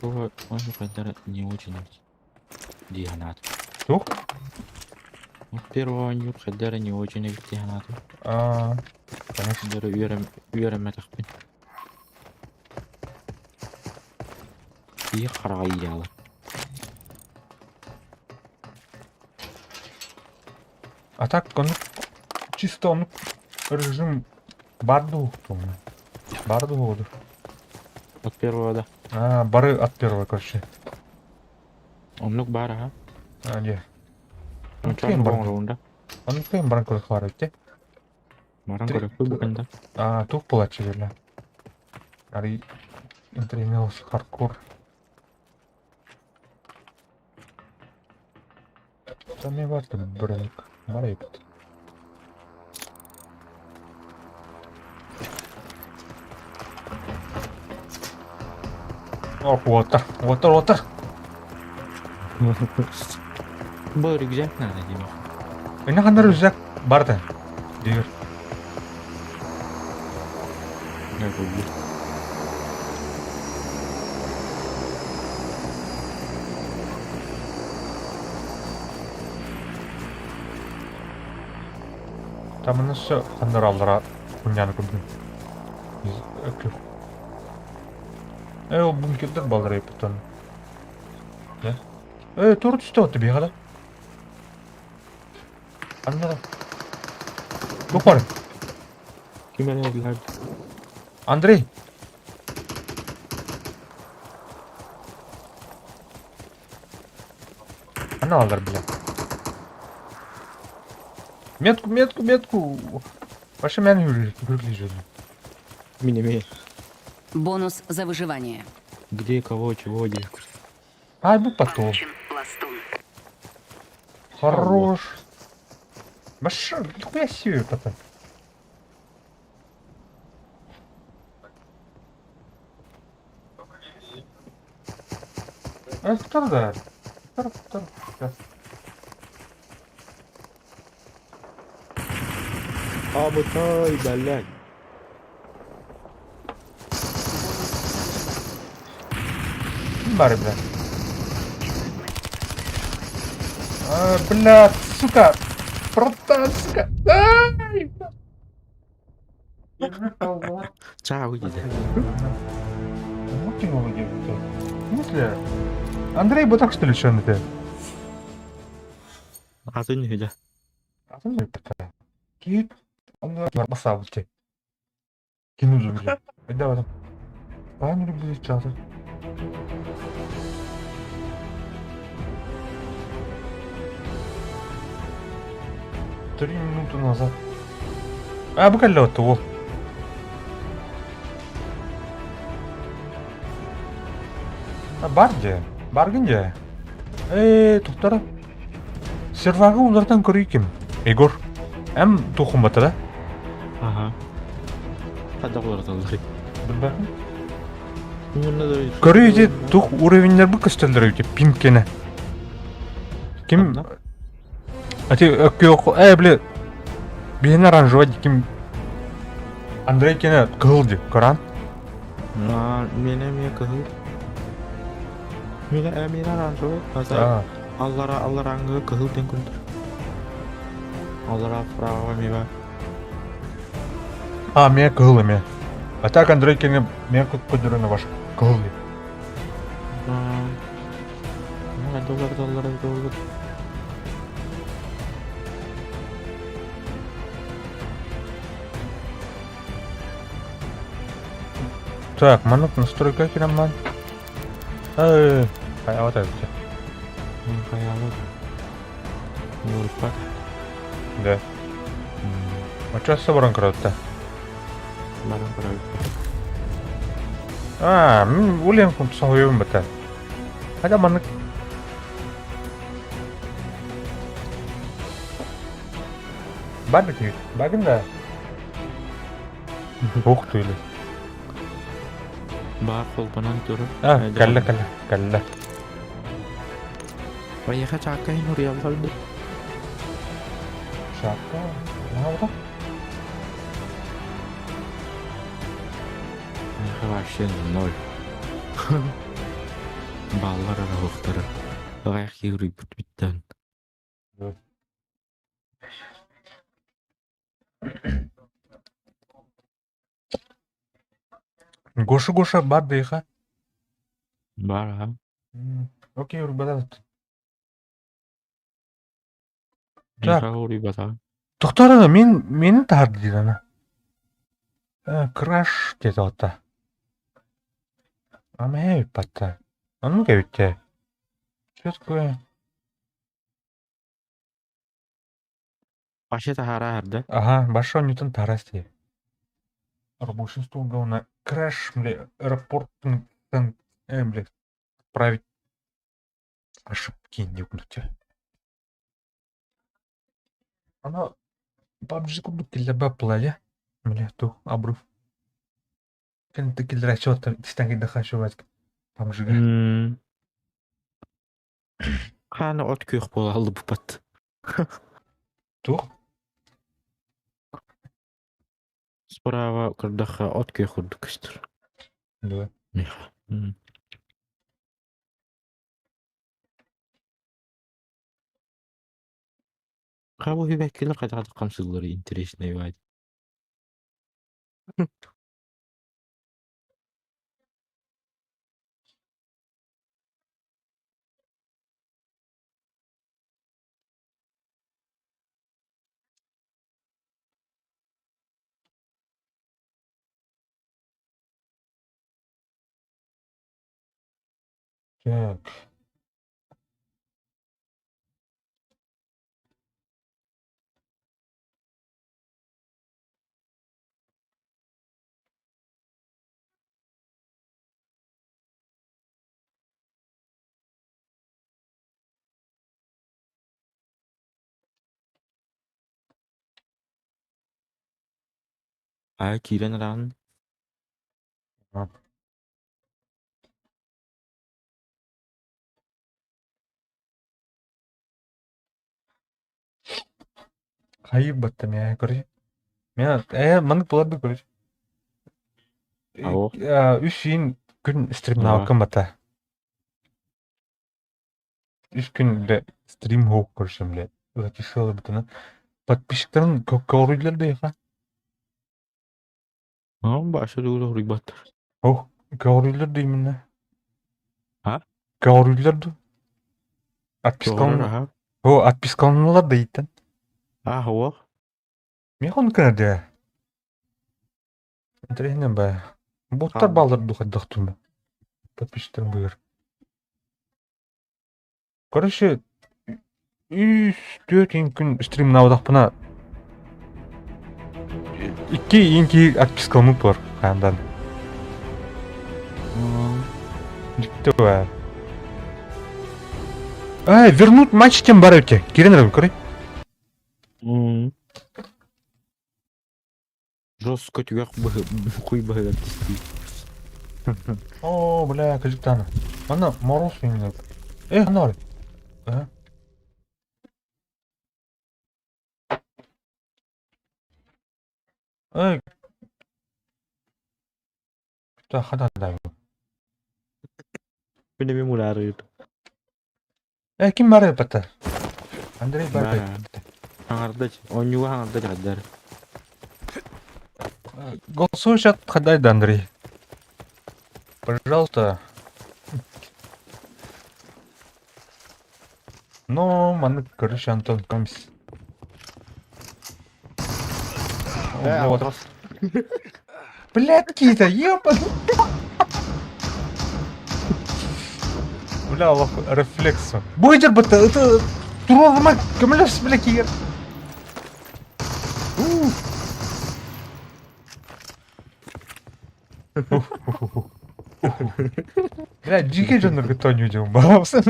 Туга он хайдара не очень дии санаатым. Тух? Вот первого оонньуур хайдара не очень эбит дии санаатым. Аа, конечно. Дары үөрэм үөрэммэтэхпин. Киһи хараҕа иирэ. А так оннук чисто оннук режим баар дуоһуктуҥ. Баар дуоһугуду. От первого да. А, бары от первого, короче. Оннук баар аха. А, дьэ. Ончон Ким бар? оҥоруунда. Оннук ким баран көрөх баар эбит Баран көрөккүй буканда. А, туох буолааччы биллэ. Арый интернет хардкор. Там бар броник. Бар эбит. О, уоттар, уоттар, уоттар. Бу рюкзак надо дима. Инна ханна рюкзак барда. Диир. Я гуглю. Там все ханнараллара куньяны көрдүм. Э, ол бункердер баллар эпиттан. Э, тур түсті отты бейғада. Анна. Тух бар. Ким эле билэр? Андрей. Анна алдар, бля. Метку, метку, метку. Вообще мен хүрүлү Мин эмиэ. Бонус за выживание. Где, кого, чего, где. Ай, бу потом. Получен пластун. Хорош. Вообще, нихуя себе потом. А кто да? Кто, кто, кто? Абытай, блядь. Бары, бля. А, бля, сука. Братан, сука. Ай! Чао, иди. Вот ты его В смысле? Андрей бы так что ли, что это? А ты не видя. А ты не Кит. Он басабы. Кину бля. Давай там. Пану люблю чаты. 3 минуты назад. А, бу кэллэ ол. А, бар дии. Баргын дии. Ээ, тухтара. Сервагы улардан көрейкем. Егор. Эм тухум бата да? Ага. Хадда уларыталлар. Билбэппин. Мунна да Көрүү тух уровеньнер бу көстөллөр эбит пинкене. Ким Ханна? А ти өккө э бля биһин оранжевый ким Андрей кене кыһыл ди Коран. А, мене ме кыһыл. Мене э мене оранжевый. Аса А, аллара аллараңгы кыһыл ден күндүр. Аллара право мева. а мен кыһыл эме. А так Андрей кене мен көдөрөнө баш кыһыл ди. А. Ну, доллар доллар доллар. Так, маннык настройка кирамман. Э, а вот это. Хаялы. Уларыппат. Да. А что с собой крота? Баран көрөбүт. А, мин улем кум соһуйум бата. Хада маннык Бар бит, багын да. Ух ты. Бар холбанан турар. А, кэллэ, кэллэ, кэллэ. Поехать чакай нурияллар. Шапка. На вот. Вообще ноль. Баллар аралыктары. Аяк юрый бүттен. Да. Гоша, Гоша, бар дейха. Бар, а? Окей, ребята. Так. Миэхэ уруйбатаҕа. Тохтоор мин миэнин таһар диир аны. Краш диэтэ ота. Ама эбиппатта. Оннук эбит Что такое? Вообще таһаараа да? Ага, большой Ньютон таһаарас дии. Рабочий стол говна. Краш, бля, аэропорт, бля, править ошибки не курдук. Ана PUBG курдук киллэрбэт буолла Бля, ту обрыв. Кэнники киллэрээччи истэн киирдэххэ үчүгэй PUBG-га. Хаана от күөх буола аллыбыппат. Туох? Справа көрдөххө от күөх курдук көстөр. Дуо. Миэхэ. Хабы үбэккилэр хайдах хамсыыллары интереснэй баай. Так. Аа киирэн араан Хайыы баттам ээ, короче. Мен маннык буолар короче. Ау. Үс иин күн стримнаабаккын бата. Үс күн бля стрим хоук көрсөм бля. Затишила бутана. Подписчиктарын көҕүрүүллэр да яха. Аам баша дуу хоруйбаттар. Ох, көҕүрүүллэр да именно. А? Көҕүрүүллэр ду. Көҕөрөр Отпискалан аха. О, отпискаланалар да ииттэн. Аа хуох. Миэхэ оннук гынар дии. Интэриэһинэй баа. Боттар бааллар дуу хайдах дуу подписчиктарым быыһыгар. Короче, үс түөрт иин күн стримнаабатахпына икки иин киһи отпискаламмыт буолар хаандан. Дьикти баа. Ай, вернуть матч тем бар эбит киирэн эрэбин көрүй. Жестко түгэх хуй быһыгар түстүү. О, бля, кыжыктаана. Манна мороз именно. Э, ханна бар? А? Эй. Да, хана да. Мин эмиэ мунаарыыр. Э, ким бар бата? Андрей бар Баар. Хаҥардач, оонньууга хаҥардач хаддар. Голосовой чат хадай да, Андрей. Пожалуйста. Ну, маннык, короче, Антон комис. Э, Вот. Блядь, Кита, ебаный. Бля, лох, рефлекс. Бойдер бата, это туруорма көмөлөс бля киир. Бля, дьиикэй дьоннорго тоонньуу дьон баҕабсын.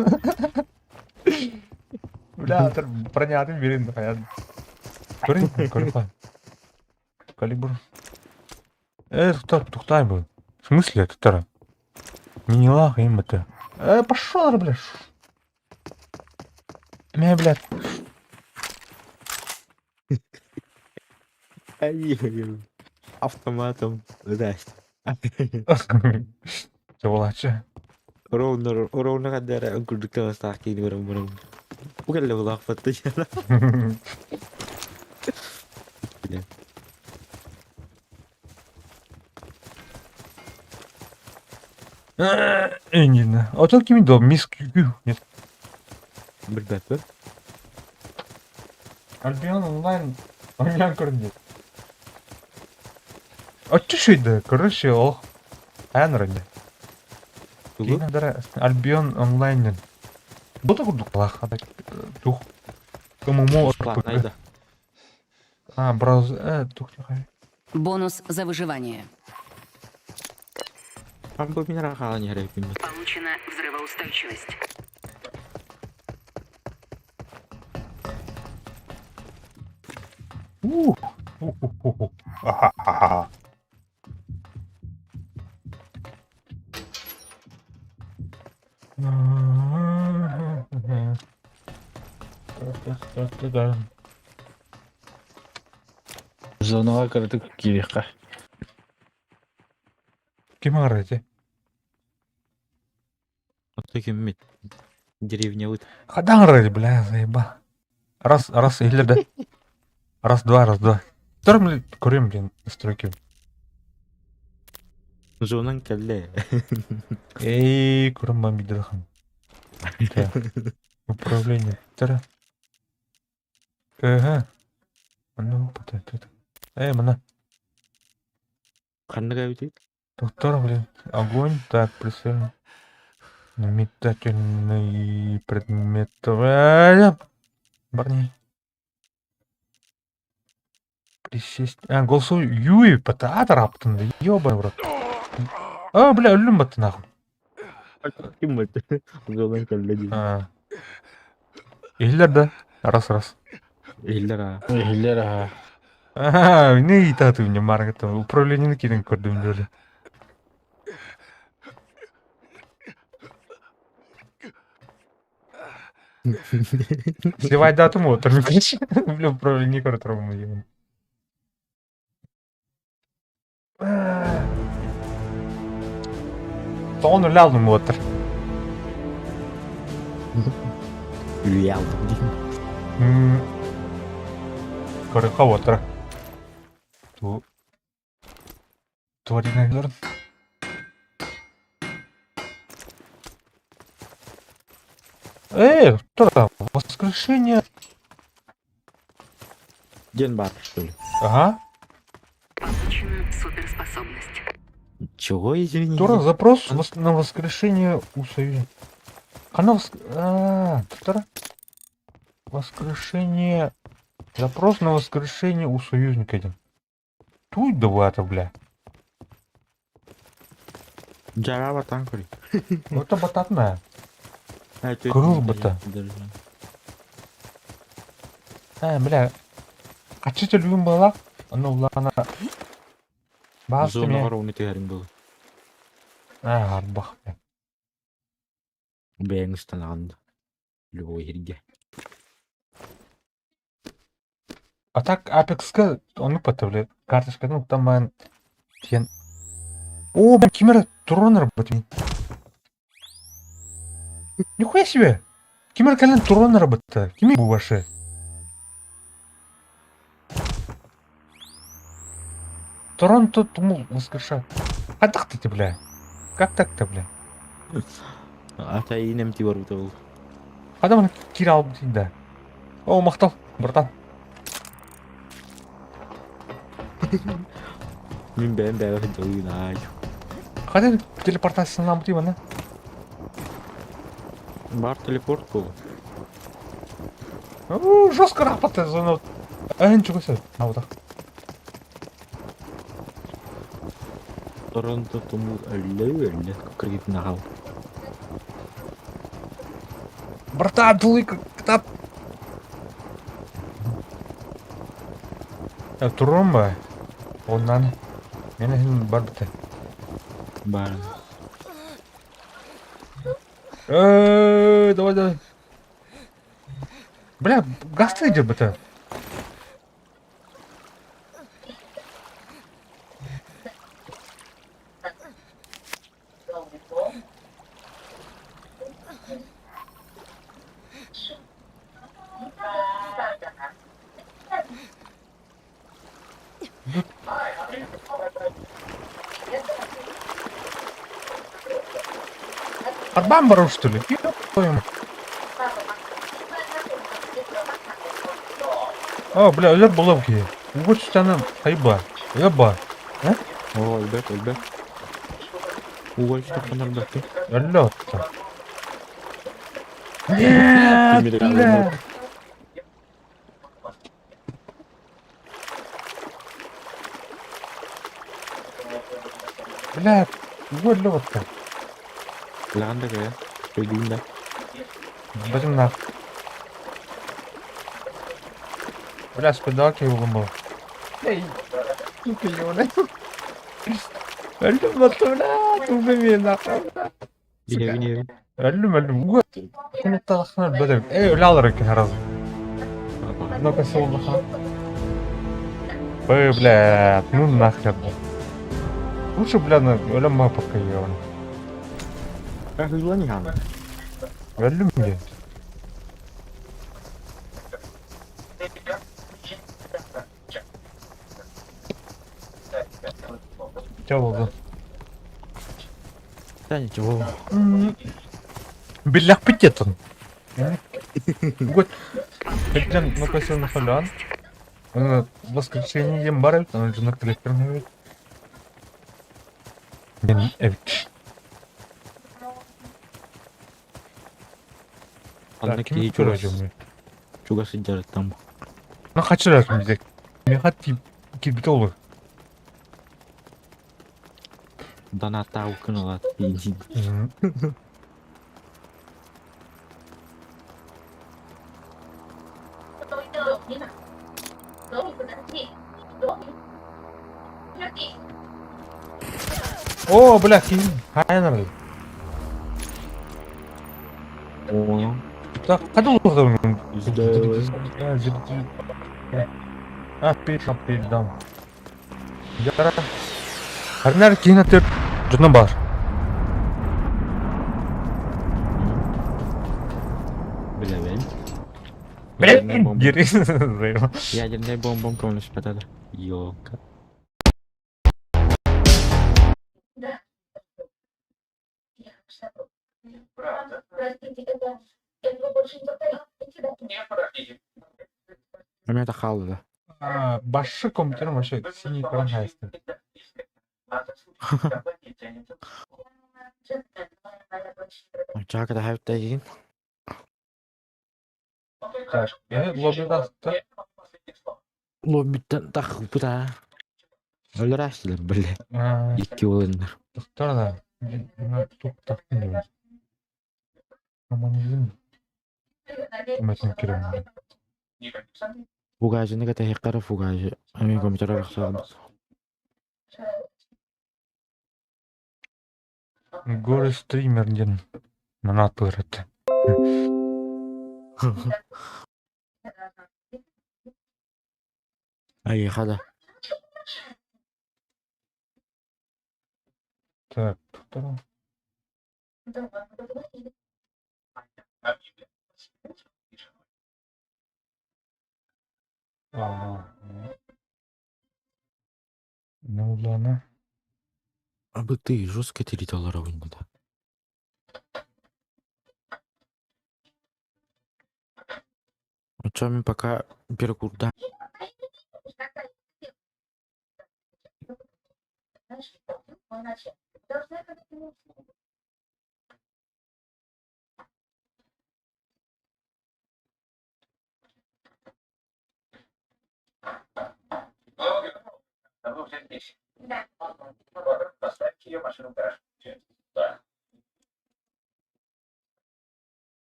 Бля, бронятын биэрин хайан. Көрүн, көрүн Калибр. Тухтай был. В смысле, туттара? Не лах им это. Пошел, бля. Меня, блядь. Ай, автоматом даст. Сволочь. Ровно, ровно хаддара курдук таҥастаах киһини көрөн баран бу кэллэ улааппатта дьиэла. Инна. А тут кими дом мисс Кью. Нет. Билбэппин. Альбион онлайн оонньоон көрүн диэн. Оччо үчүгэй короче ол хайаан эрэ Тугу? Киин Альбион онлайн диэн. Дота курдук лаах тух ММО Бесплатный да. А, браузер, тух тихо. Бонус за выживание. Там бу мин хаалан иһэр эбиппин. Получена взрывоустойчивость. Ух, ух-ух-ух. Ахахаха. Зонаҕа кыратык киириэххэ. Ким аҕарар ити? Оттон киммит? Деревнябыт. Хайдах аҕарар бля, заеба. Раз, раз, иһиллэр да. Раз, два, раз, два. Втором көрүөм диэн настройки. Зонан кэллэ. Эй, көрөм бан видеохан. Управление. Тара. Ага. Ну, Эй, мана. Ханнык эбитий? Доктор, блин. Огонь. Так, прицельно. Метательный предмет. Барни. Присесть. А, голосовой. Юй, патаатар аптын да. Ёбаный в рот. А, бля, өллүм батты нахуй. Ким это? Зонан кэллэ дии. А. Иһиллэр да? Раз, раз. Иһиллэр аа. Иһиллэр аһа. А, не ыйытааты мне маргата. Управлениены киирэн көрдүм дьоле. Сливайдаатым уотар Бля, управление көрө турабын. Тоҕон үлэ алдым уоттар. Үлүйэ алдым диин. Көрөхө уоттара. Ту Туаринайларын. Эй, кто там? Воскрешение. Диэн баар, что ли? Ага. Получена суперспособность. Чего, извините? Тура, запрос на воскрешение у Союза. Она воск... А, Тура. Воскрешение... Запрос на воскрешение у союзника один. Туй да это, бля. Дьара батан көрүй. Это бататная. Кырыл бата. А, бля. Хаччы төлүүм буолла. Ону улаана баас Зона эмиэ. хоругуну түһэрин был. Аа, арбах. Бля. Бэйэҥ ыстанаҕын да. Любой сиргэ. А так Apex-ка ону бля. Карточка, ну там man тиэн. О, бля, ким эрэ туран работает. Нихуя себе! Ким эрэ кэлэн туран работает. Кими бу ваши? Торонто тумул воскрешает. А так ты, бля? Как так-то, бля? Ата инем ти барбыта ол. Адам кире алып да. О, мактал, братан. Мин бэйэм бэйэбэр сылдьабын аай. Хотя телепортация нам тима, да? Бар телепорт буолуо. Ну, жестко рапоты зона. А ничего себе. А вот так. Торонто тумул өллө өллө кыргытын аҕал. Братан, тулык, кытап. Турумба. Оннан. Мен хин бар бите. Бар. Давай, давай. Бля, газ идет бите. Арбам бару, что ли? Ёб твою мать. А, бля, өлөр буолла киһи. Ууга түстэҕинэ хайба. Өлөр баар. Э? О, өлбөт, өлбөт. Ууга түстэххинэ өлбөккүн. Өллө оттон. Нет, Тимир бля. Бля, ууга өллө оттон. Билэҕин да кэйэ. Өйдүүн да. Бачым нах. Бля, спидал киһи буоллум буолла. Эй, сука, ёбаный. Өллүм батта, бля, туга мен нахуй. Иһэбин иһэбин. Өллүм, өллүм. Ууга кунуктааххына өлбөт эбит. Эй, өлө алар экен сразу. Ну-ка, солдуха. Ой, бля, ну нахер. Лучше, бля, на өлөм маа пока ёбаный. Ыһыылан иһэҕин. Өллүм диэн. Чэ буоллун. Да ничего. Биллэхпит диэтин. Год. Хотя, ну косил халян. Воскресенье диэн бар эбит, аны дьоннор кэлиэхтэрин эбит. Диэн эбит. Анна Так, ким киһи көрөр чугас дьоммун? чугас сылдьарыттан бу. Ну хачырар бизе. Миэхэ тиип киирбитэ olur. Донаттаабыккын ылаат иин. О, бля, киһим хайан арый. Ону Так, қайда олордум? А, пи, дам. Яра. Харнар киһин атып дьонно бар. билэбин. Блин, бомба. гери. Ядерная бомбам көмөлөспөтө да. Ёлка. Эмиэ да хаалла да. А, башы компьютерым вообще синий экран хайысты. Чака да хайбыта Так, я лоббида аста. Лоббиттан тахпыта. Өлөр бile. А, Икки олыннар. Доктор да. Мен тук тактым деп. Коммунизм. Көмөтүн керек. Фугажыны ката хеккара фугажы. Эми компьютер арахсаабыт. Горы стример диэн нанат ырыт. Ай хада. Так, доктор. А, Ну ладно. Абы ты жестко территориялар ойнады. Очо мен пока перекурда.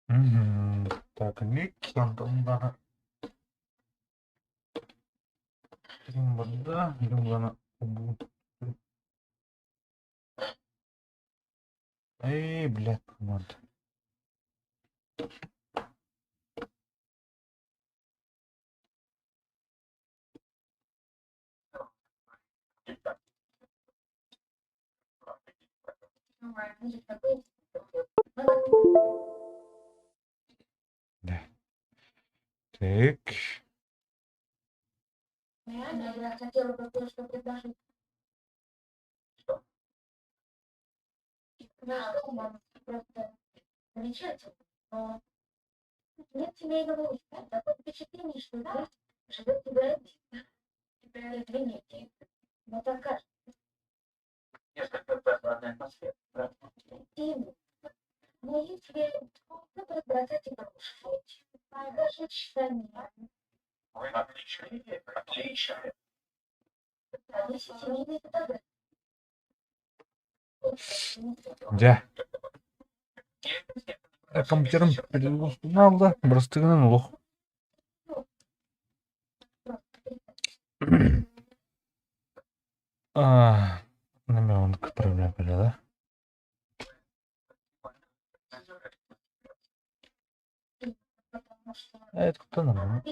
Мгм. Так, ник антоннара. Вода, вода. Эй, блядь, вот. Да. Так. Дьэ, компьютерым перезагрузка бырастыгынан олох. А, проблема да? Evet, kullanalım.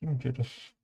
Ким через.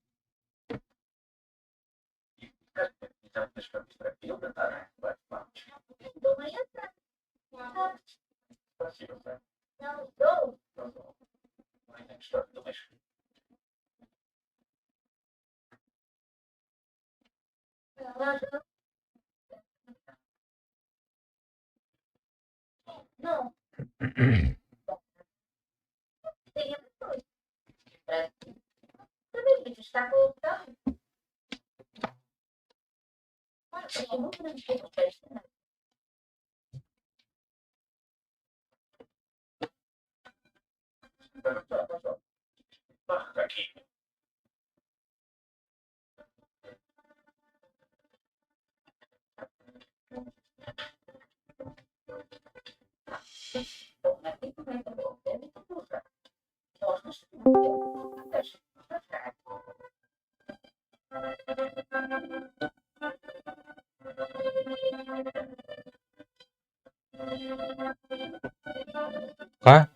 А?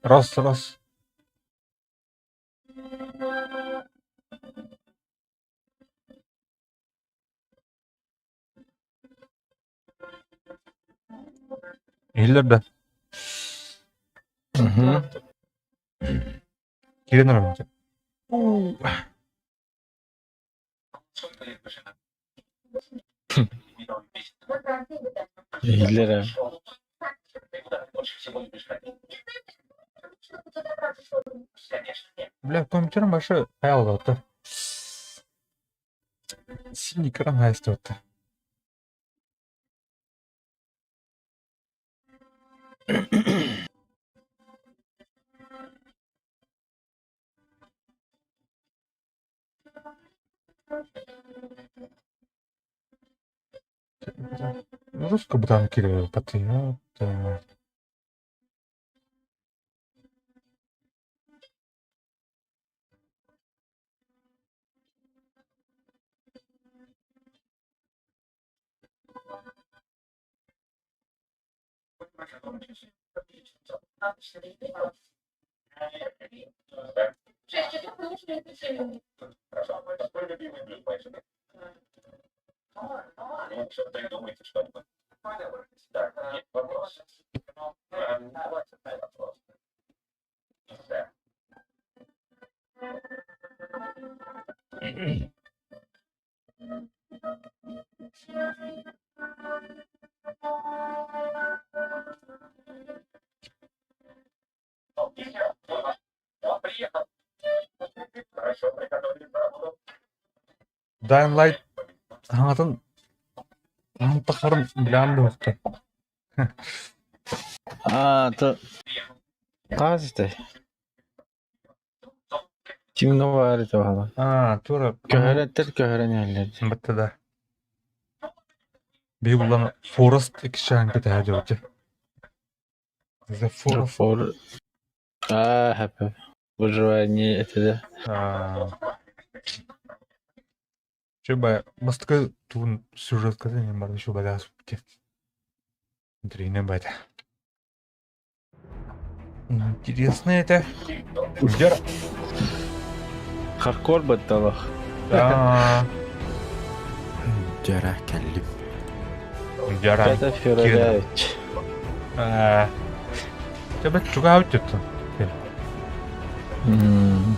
Раз, раз. Иһиллэр да? Киирэн эрэ. Иһиллэр ээ. Бля, компьютерым вообще хаялбатта. Синий экран хайыстыбатта. Русскую бутан киирэ патриот. Dying Light хаҥатын тахарын билэҕин дуо? Аа, то хаас этэй? Кимҥэ баар этэ баҕала? Аа, туора Көһөрөттөр көһөрөн иһэллэр дии. Батта да. Биһи булан Forest иккисээн кэтэһэ дьоҕуччу. The Forest. For аа, хэп выживание этэ да. Аа. Чэ бай, бастакы тугун сюжеткатын иһин баран еще балаас Интриинэ байда. Интересно это. Дьэр. Хардкор батталах. Аа. Дьара кэллим. Дьара. 5 февраля ведь. Аа. Тебе чугаабыт дьоттон. М.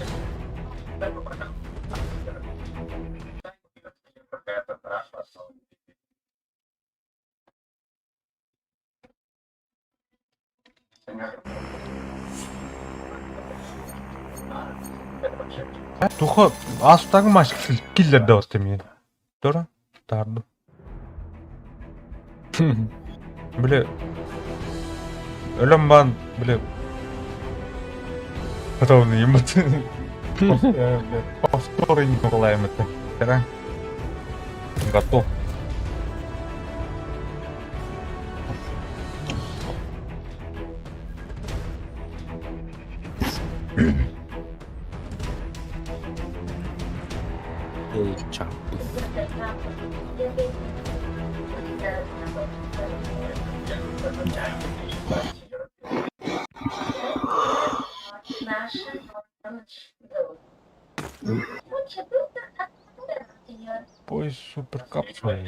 Туха астагы маш киллер да мин. Тора тарды. Бile өлөм бан бile Потом имат. Повторы не могла это. Готов. Эй, чаппы. Поезд суперкапсула.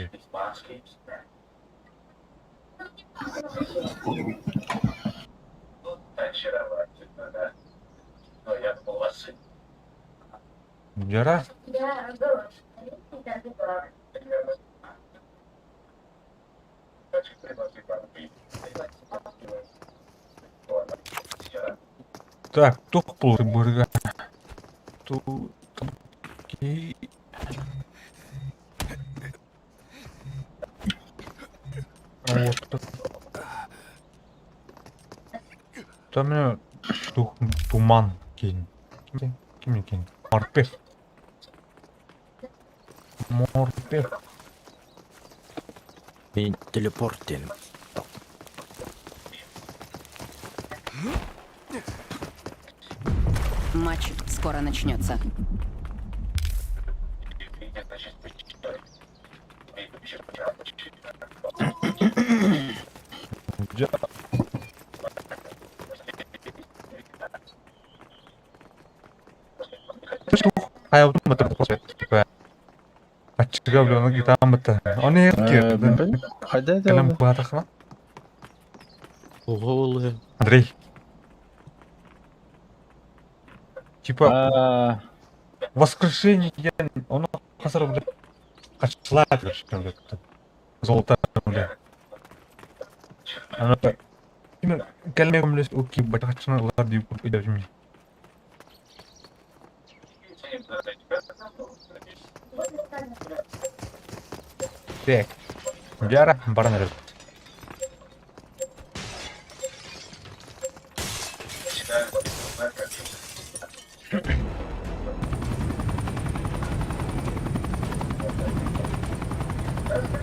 Дьара Так, туох буолар быарга Ту киһи Там тух туман киин. Ким киин? Морпех. Морпех. Мин телепорт диэним. Матч скоро начнется. Дьэ Аччыга бля, оны гитамыта. Оны кирдин. Хайда Кэлэн это? баатахна. Ого олы. Андрей. Типа А, воскрешение оны хасар бля. Качла бля. Золото бля. Аны Ким кэлме көмлөс уки бачачына лар дип өйдөжүм. Так. Жара баран эрэ.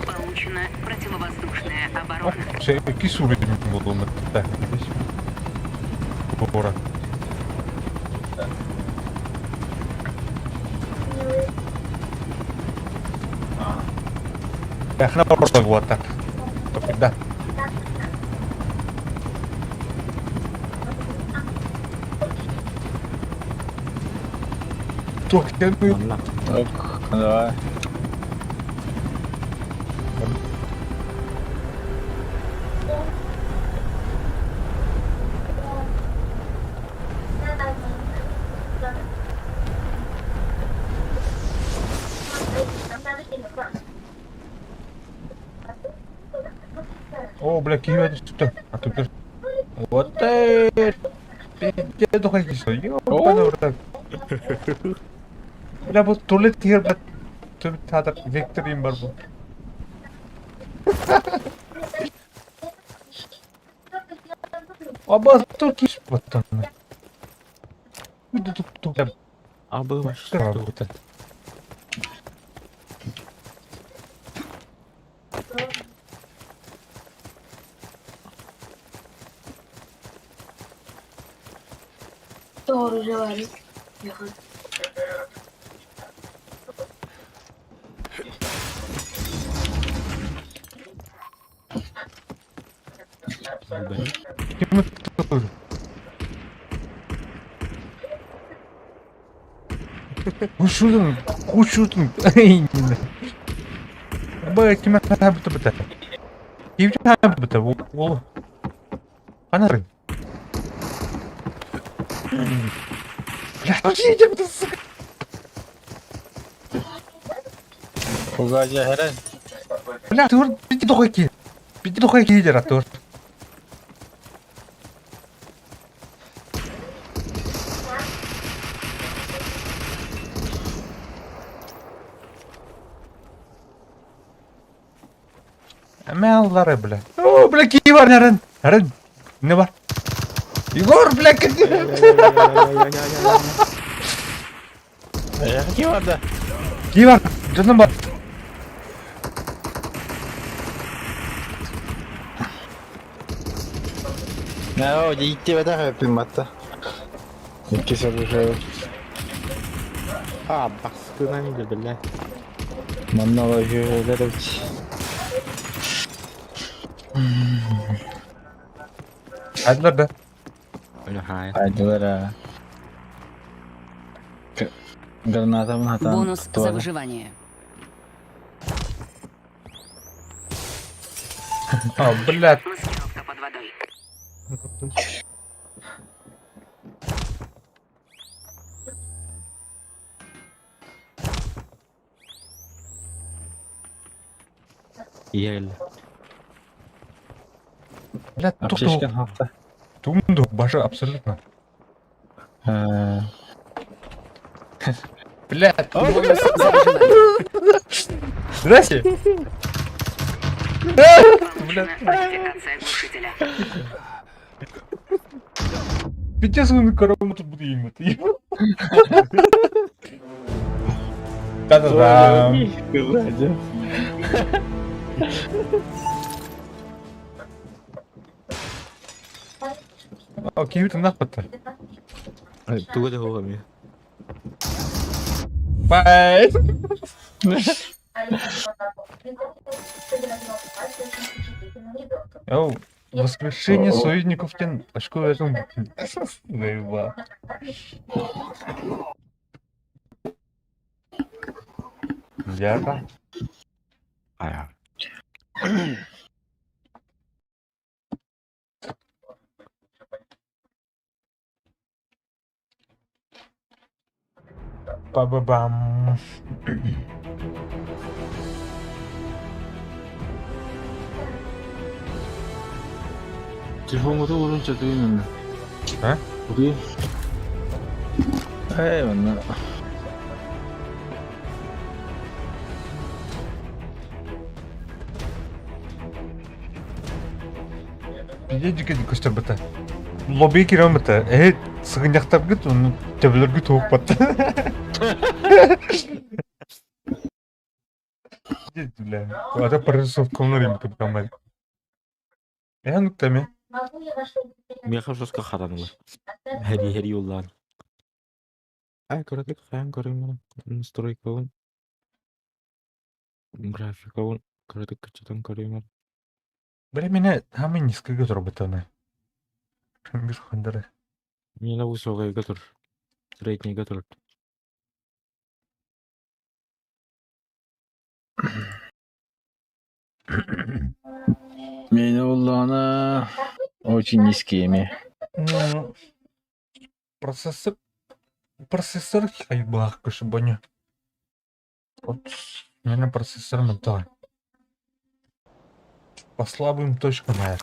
Получена противовоздушная оборона. Се кисури буолуммут Ура. Эхна просто так. Да. Туох Манна. ок, давай. О, бля, киһи түстэ. А тут Вот э Пиздец, дохайкисо. Ёбаный в рот. Бля, бу туалет тиһэр бля. Төбүт таатар вектор им бар бу. Аба тур киш баттан. Абы Работа. Doğru cevap. Ким тур? Кушудун, кушудун. Бай, ким хабыта быта. Ким хабыта ол. Анары. Бля, едем, сука. Пугадя хэрэн. Бля, тур биди дохайки. Биди дохайки дер тур. Хайаллары, бля. О, бля, кии бар, нарын. Нарын. Не бар. Егор, бля, кэти. Ким барда? Кии бар. Дьонум бар. Оо, ииттибэтэх эппин батта. Иккис оружие. А, бастынан да, бля. Манна үһүөлэр эбит. Айдылар да. Бля, хай. Айдылар аа. Гранатабын хатаан Бонус за туттуа. выживание. А, блядь. Маскировка под водой. Ел. Блядь, Аптечкан тух хапта. Тумду, башы абсолютно. Блядь. Бонус за выживание. Здрасте. Получена модификация глушителя. Пиздец, он корову тут буду им это. Да-да-да. Окей, это нахуй-то. Туга да хоҕами. Бай. Оу, воскрешение союзников тен очко этом. Заеба. Яра. Ая. Ба-ба-бам. Телефоҥҥутун урун чатыгын А? Утуй. Эй, манна. Биледике көстөр бата. Лобби кирем бата. Э, сыгыньяктаргыт, оны төбөлөргү туох бата. Бля, ата прорисовкалар им капкамай. Э, ну таме. Миэхэ соска харанылар. Хэри хэри улаан. Ай, көрөтүк хаан көрүм настройкабын. Графикабын көрөтүк кыччатан көрүм. Бля, меня там и низко роботаны. Бир хандары. Миэнэ высокайга тур. Среднийга тур. Мени уллаана очень низкий эми. Ну, Процессор... Процессор хай блах кошибоня. Вот, наверное, процессор да. По слабым точкам, наверное.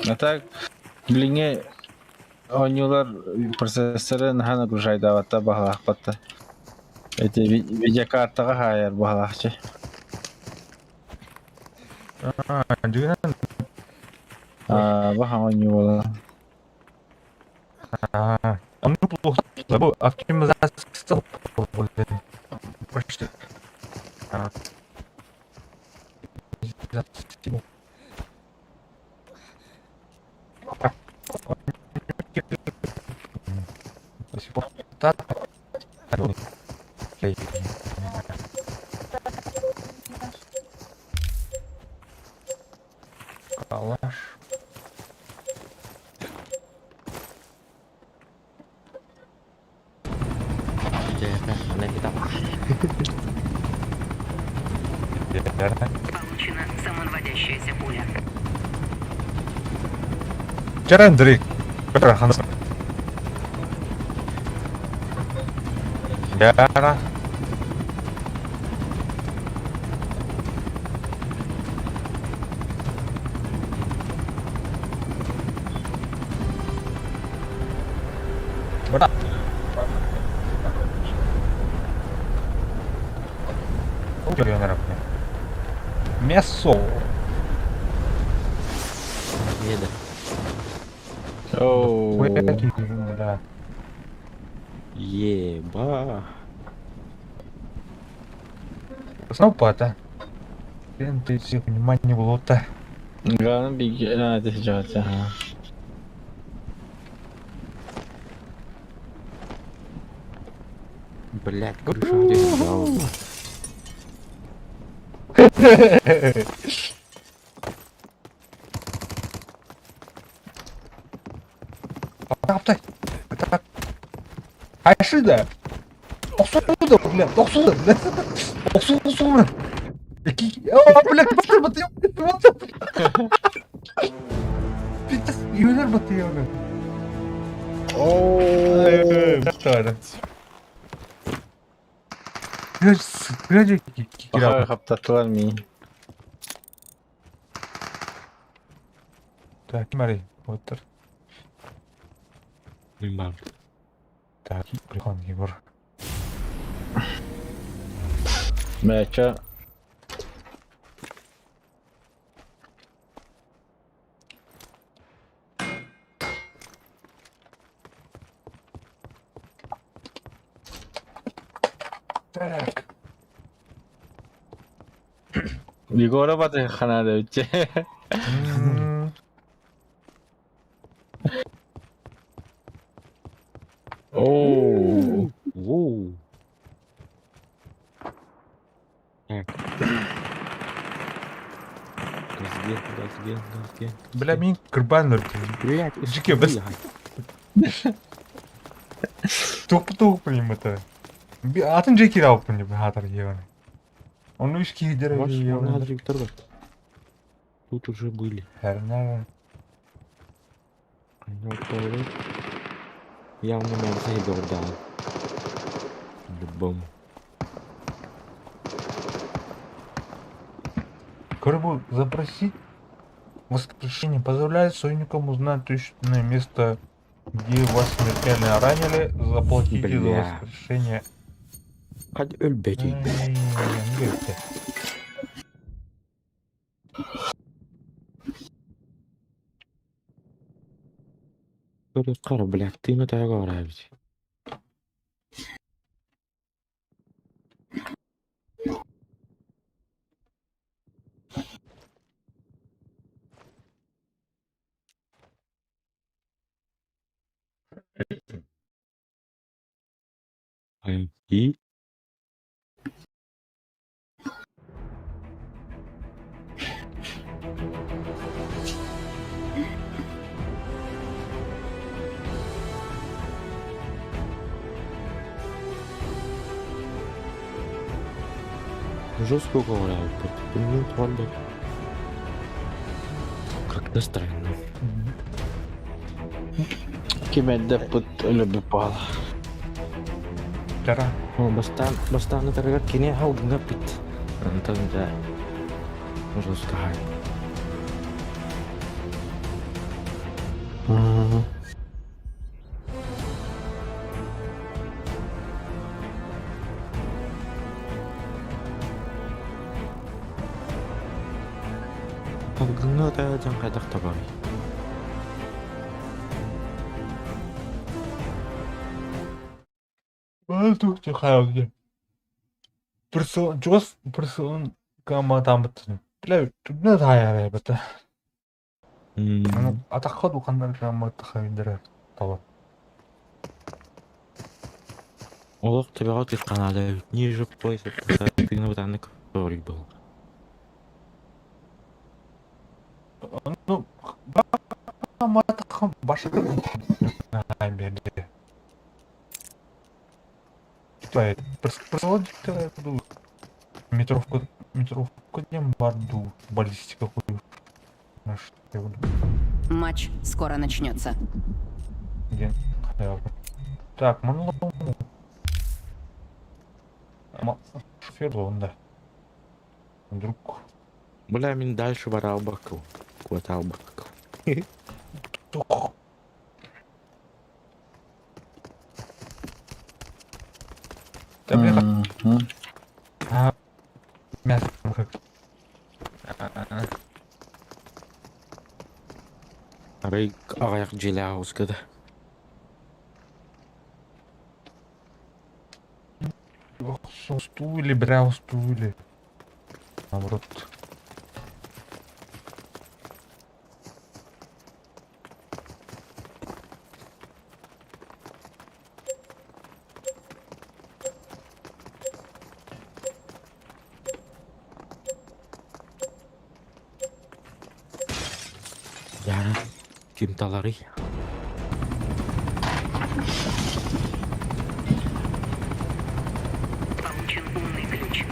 А так, билиҥҥи оонньуулар процессоры наһаа нагружайдаабатта баһылаахпатта. Эти видеокартаҕа хаайар баһылаахчы. А, дьиҥинэн, Аа, баһа оонньуу буолан. а, ну плохо. Забыл, оптимизация, блин. Почти. А. До сих пор. Та- Калаш. Дьэ, ана кита. Получена самонаводящаяся пуля. Вчера Андрей, который ханс. Яра. Бра. Мясо. Еда. Оу. Да. Еба. Снова Ты всех внимание было-то. Главное, беги. А, это сейчас, ага. Блять, крыша взял. 啊不对，他还是的，Охсууда, бля, охсууда, бля, охсууда. А, бля, батыр батıyor, батıyor. Юлер батıyor. Оу. Бля, Хаптатылар мин. Так, смотри, вот так. Мин бар. Так, прихон Егор. Бля, чё? Так. Егора батыр ханада өтче. Оу. Воу. Так. Газге, газге, газге. Бля, мин кырбан Блять, Жеке, бас- Туп-туп это. Атын жеки алып мне хатар ебаный. Он үш кидер. Тут уже были. Явно мясо Егор дал. Любому. Корбу запросить воскрешение позволяет союзникам узнать точное место, где вас смертельно ранили, заплатите за Бля. воскрешение. Hadi öl be Ай, не Қара, блядь, ты на таяға ведь. И? Жестко говоря, ну, правда. Как-то странно. Кимедде пут өлөбү пала. Тара. Oh, basta basta na talaga kinihaw ngapit. Antan да. Жестко. Палгыңа да жан кайдак табабы. Воздух Персон, чугас персон кама там бля, не знаю, это. Ну, атаход хандар кама тахайдера тала. Олох табиғат каналы ниже пояса ты на бутанник был. Ну, кама башка берди. Метровку, метровку дем барду, баллистика хуй. Наш, Матч скоро начнется. Где? Так, мынлау. Шофер да. Вдруг. Бля, мен дальше барал бакыл. Кватал бакыл. Да, бля, а, мясо как. Арай аҕыйах дьиэлээх оҕуска да. Охсустуу или бра устуу или наоборот. Дьэ, ким таларый? Получен умный ключ.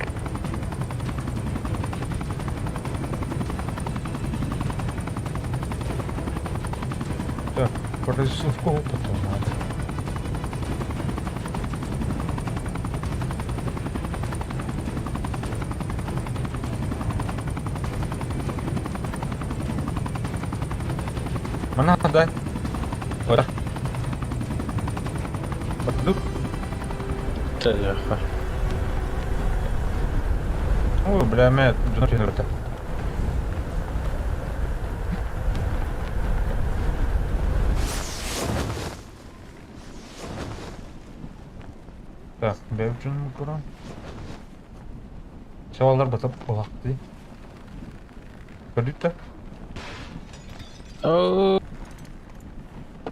Так, прорисовку потом надо. Mana дай. Ора. Подруг. Телеха. Ой, бля, мэ, дьон Так, бэйбжин көрөн. Саваллар батып улақты. Көрдүк да? Оо.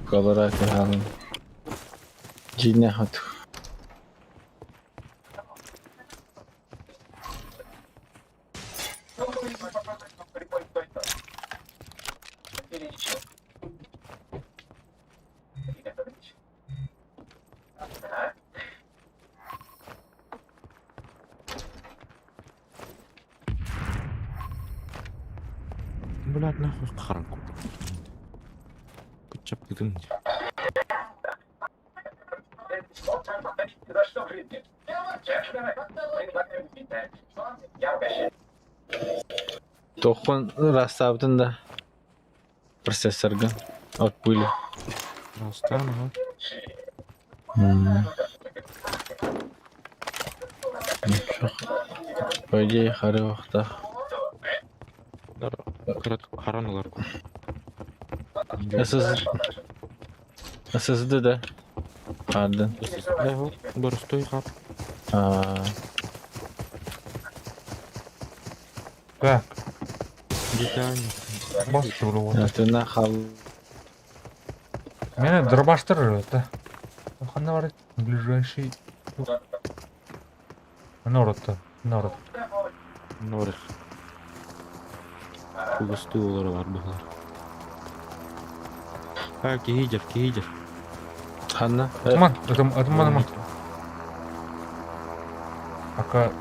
Колора кыһалын. Дьиҥнээх хоту. Блядь, нахуй харанку. Кыччаппытын. Туохпун ыраастаабытын да процессорга от пыли. Ыраастаан аҕай. По идее харыахтаах. Харан ылар. SSD да? Ардын. SSD боростой хап. Так, Детально. бас шуру. Атына хал. Меня дробаштыр это. Ханна бар ближайший. Норотта, Норот. Норых. Чугастыы олоролор быһалар. А, киһи киһи Ханна? Атыман, атым, атыман, атыман. Пока.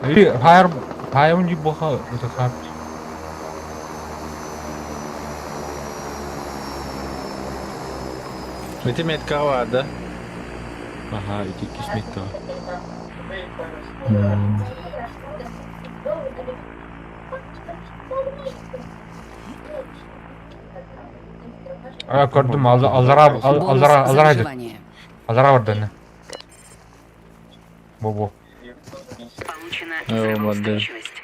И фаер, фаер не плохо, это хап. Ити меткаҕа баар да? Аха, ити иккис меткаҕа. А, көрдүм, аллара, Бонус аллара, за аллара выживание. Аллара бар Бо-бо. Получена О, модель. взрывоустойчивость.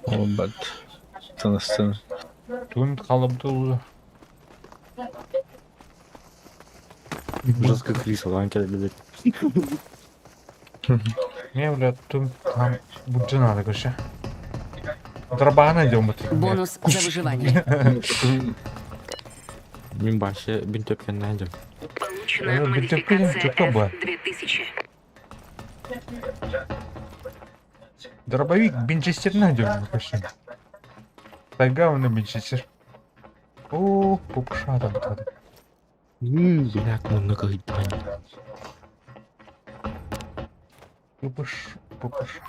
О, бат. Тыныстын. Түн қалыбды уже. Жестко крисалаан кэлбит. Не, бля, түн там буджи надо, короче. Дробана идем вот. Бонус за выживание. Мин башы бин төпкеннән дем. Получена Битөпкеннән модификация чөпкә бар. F2000. Дробовик винчестер найдем, короче. Тайга на винчестер. О, пупша там там. Блядь, мунна кыһыйтан. Пупыш, пупыш.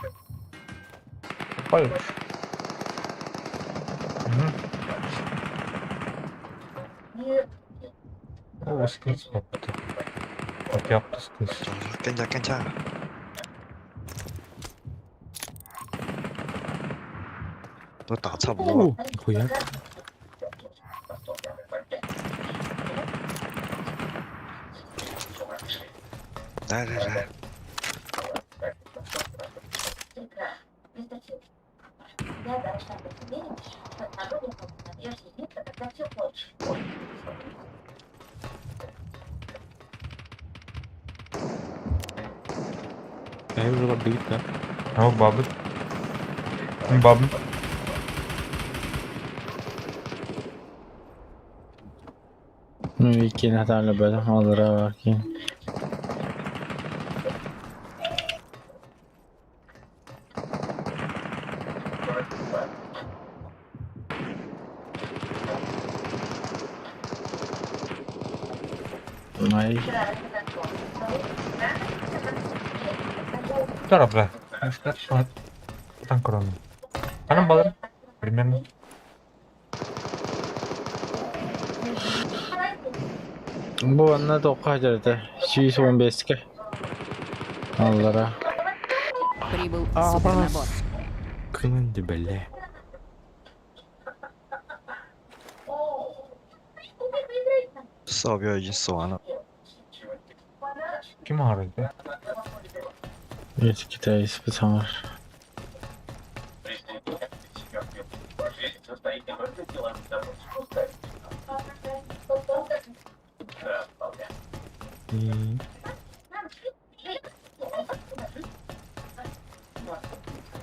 Пупыш. Угу. О, скыз yaptı. Bak yaptı skız. 跟着跟着，都打差不多了。 Хуя. 来来来， Эһи уже бардыгыт да? О, бабыт. Бабын. Ну иккиэн хатаан өлбөтөх маллара бар киин. Ай, Тара, бля. Там кроме. Анам балар. Примерно. Бу анна тоққа жарата. 115-ке. Аллара. Прибыл супернабор. Кылын дебеле. 哨标已经死完了。 Kim ağrıydı? Evet, китайец пацанlar.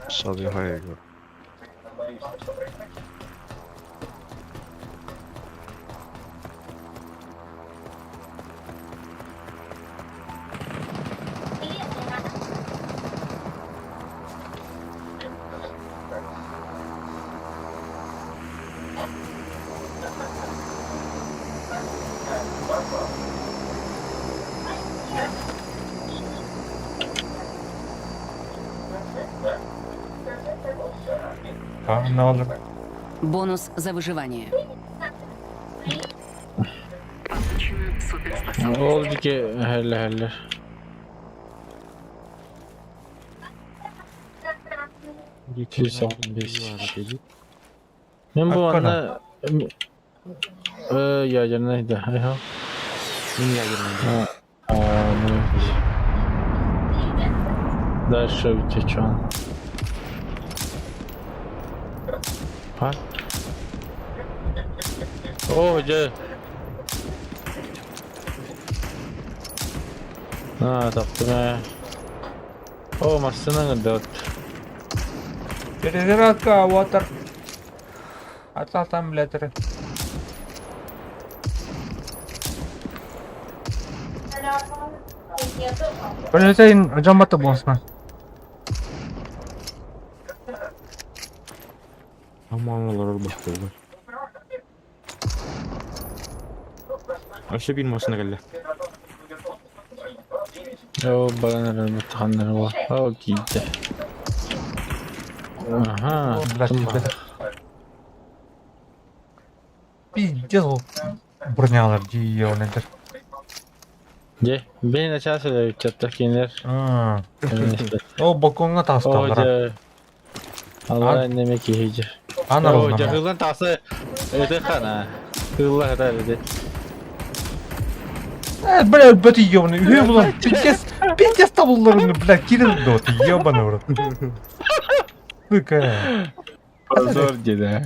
哨标还有一个。 Ha, ne olur. Бонус за выживание. Получена суперспособность. Ол дике хәлле хәлле. 115. Мен бу анна э ядерный да. Ага. Мин ядерный. А, ну. Дальше утечен. А? О, где? А, таптым. О, машина гыдат. Перезарядка, water. Ата там, блядь, Прилетей, жамбаты болсын. Аман олар бахтылар. Вообще бир машина келди. О, баланар бутханнар бол. О, кийде. Ага. Блядь, Пиздец, бронялар дии онедер. Же, бен начаас эле кинер. О, балконга О, тасталар. же. Алла неме кийже. Анар О, же, кылдан тасы. Это хана. Кылла хата эле. Э, бля, бля, ёбаный, үе булар, пиздец, пиздец табыллар, бля, кирил вот, ёбаный в рот. Ну-ка. Позор деди.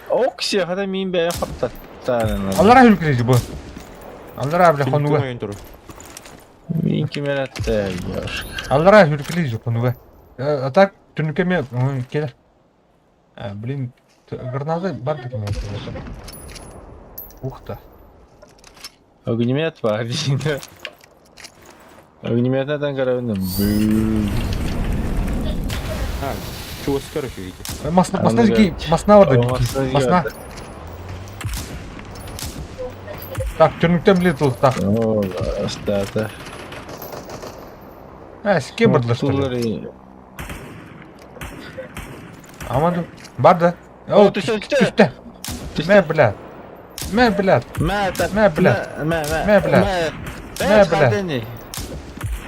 Окси, хата мин бэйэ хаптаттар. Аллара хүлкүлейди бу. Аллара, бля, хонуга. Мин кимератта, ёшка. Аллара хүлкүлейди хонуга. А так, түнүкеме келер. Блин, гранаты бар деген. Ух ты. Огнемет бар дейді. Огнеметнан карабын. А, чего короче видите? Масна, масна ки, масна бар да. Масна. Так, түнүктен билет ол так. О, стата. Ә, ске бардылар что ли? Аман бар да. О, түстө, түстө. Мә, бля. Мә, бля. Мә, Мә, бля. Мә, мә. Мә, бля. Мә, бля.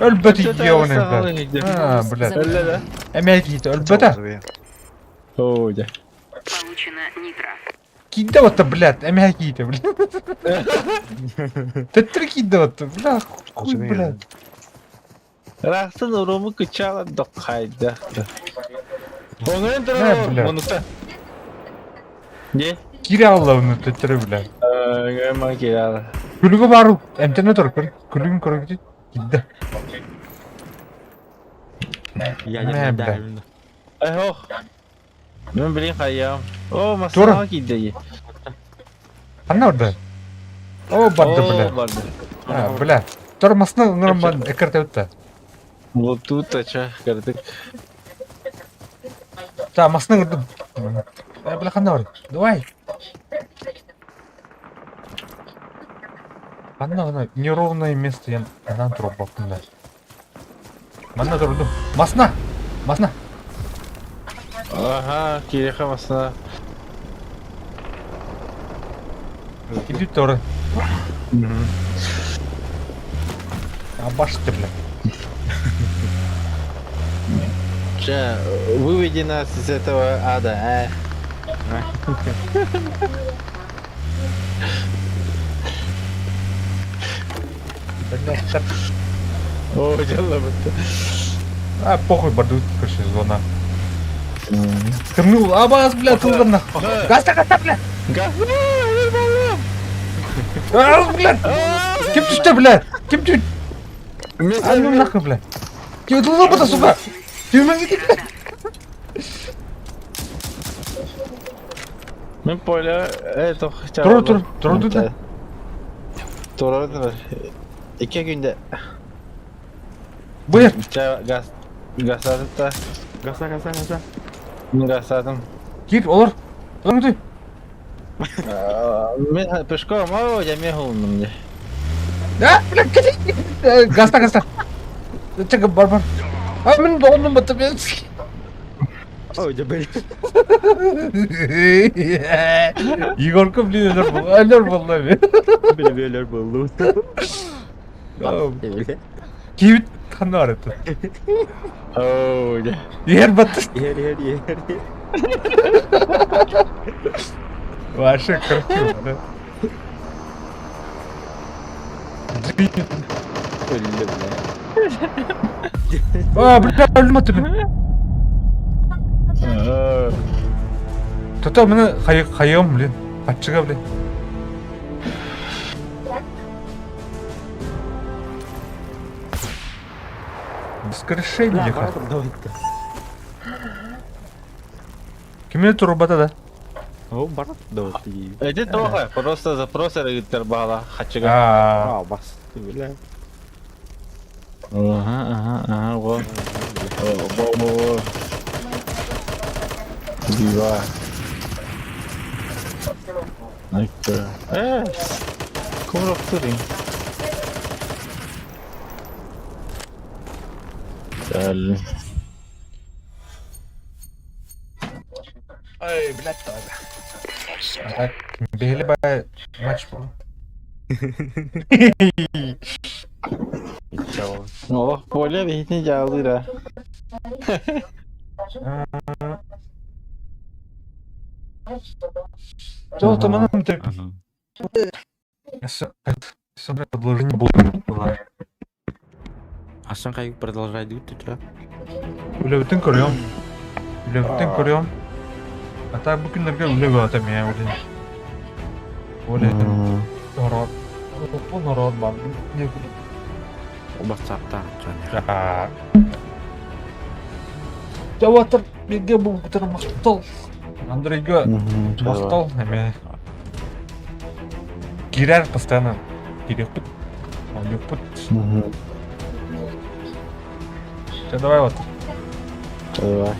Өлбөт ёбаный, бля. А, бля. Өллө да. Эмә кийdi, 在我 өлбөт. 这边。 О, да. Получена нитро. Кийdi вот, блядь, эмә кийdi, бля. Төттүр кийdi вот, бля, 我 хуй, 这边有 бля. 人。 Рахтын уруму кычала доккайда. Оҥорон Нэ, турар бля. муннукта. Дьэ. Киирэ аллабын төттөрү бля. Ма киирэ. Күлүгү баар эмтэнэ тур көр. Күлүгүн көрө киирдэ. Ядерный бля. давим. Эх, Мен билин хайям. О, Тура. массаға киирдэ дии. Ханна барда? О, барды бля. О, барды. А, бля. Тур масына ыҥыран баран эккиртэ Вот тут ча, кырдык. Та, масына ыҥырдым. Э, бля, ханна бар? Давай. Ханна гына неровное место я анан турбаппын да. Манна турдум. Масына! Масына! Ага, кириха масына. Иди торы. Абашты, бля. Ча, выведи нас из этого ада, а. Бля, так. О, дело вот. А, похуй, бардут, короче, звона. Тырнул, абаз, бля, тылдан нахуй. Гаста, гаста, бля! Газ! А, бля! Ким түстэ, бля? Ким тү... А ну нахуй, бля. Ким тылдан бата, сука! Ким бля? Мен поле, это хотя Тур, тур, тур, тур. Тур, тур. Iki günde. Buyur. Gaz, gazladım da. Газа, газа, газа. Gazladım. Gir, olur. Olur mu? Мен пешком, о, я мегулным де. А, бля, Гаста, гаста. Чека, бар, бар. А, мен доғымнан батып Ой, да блин. Егорка, блин, өлөр бол, өлөр болла мен. Блин, өлөр болду. Бля. Кийбит ханна бар это. О, де. Ер батты. Ер, ер, ер. Вообще красиво, да? Өллө, бля. А, бля, өлүм атты мен. Тота мені хайым, блин. Патчыга, блин. Воскрешение. Бля, баратым давайте. Кимне турбата да? О, барат давайте. Эти тоха, просто запрос регистр бала, хачыга. А, А, бас, бля. Ага, ага, ага, во. Во, во, во. Вива. Э, кум роптурин. Дәл. Ай, блядь, Так, бейли бай матч был. О, поле бихитни жалыра. Что там нам так? Ага. Предложение было. А сон как продолжать идут, ты чё? Үлэбитин көрүөм. Үлэбитин көрүөм. А так бу күннэргэ үлэ бөҕөтө эмиэ үлэ. Үлэ норуот. Бу норуот баар. Бассаптаах Да. Жаватыр бииргэ буолбутугар махтал. Андрейга махтал эмиэ. Киирэр постоянно киириэхпит. Оонньуохпут. Чэ давай вот. Давай.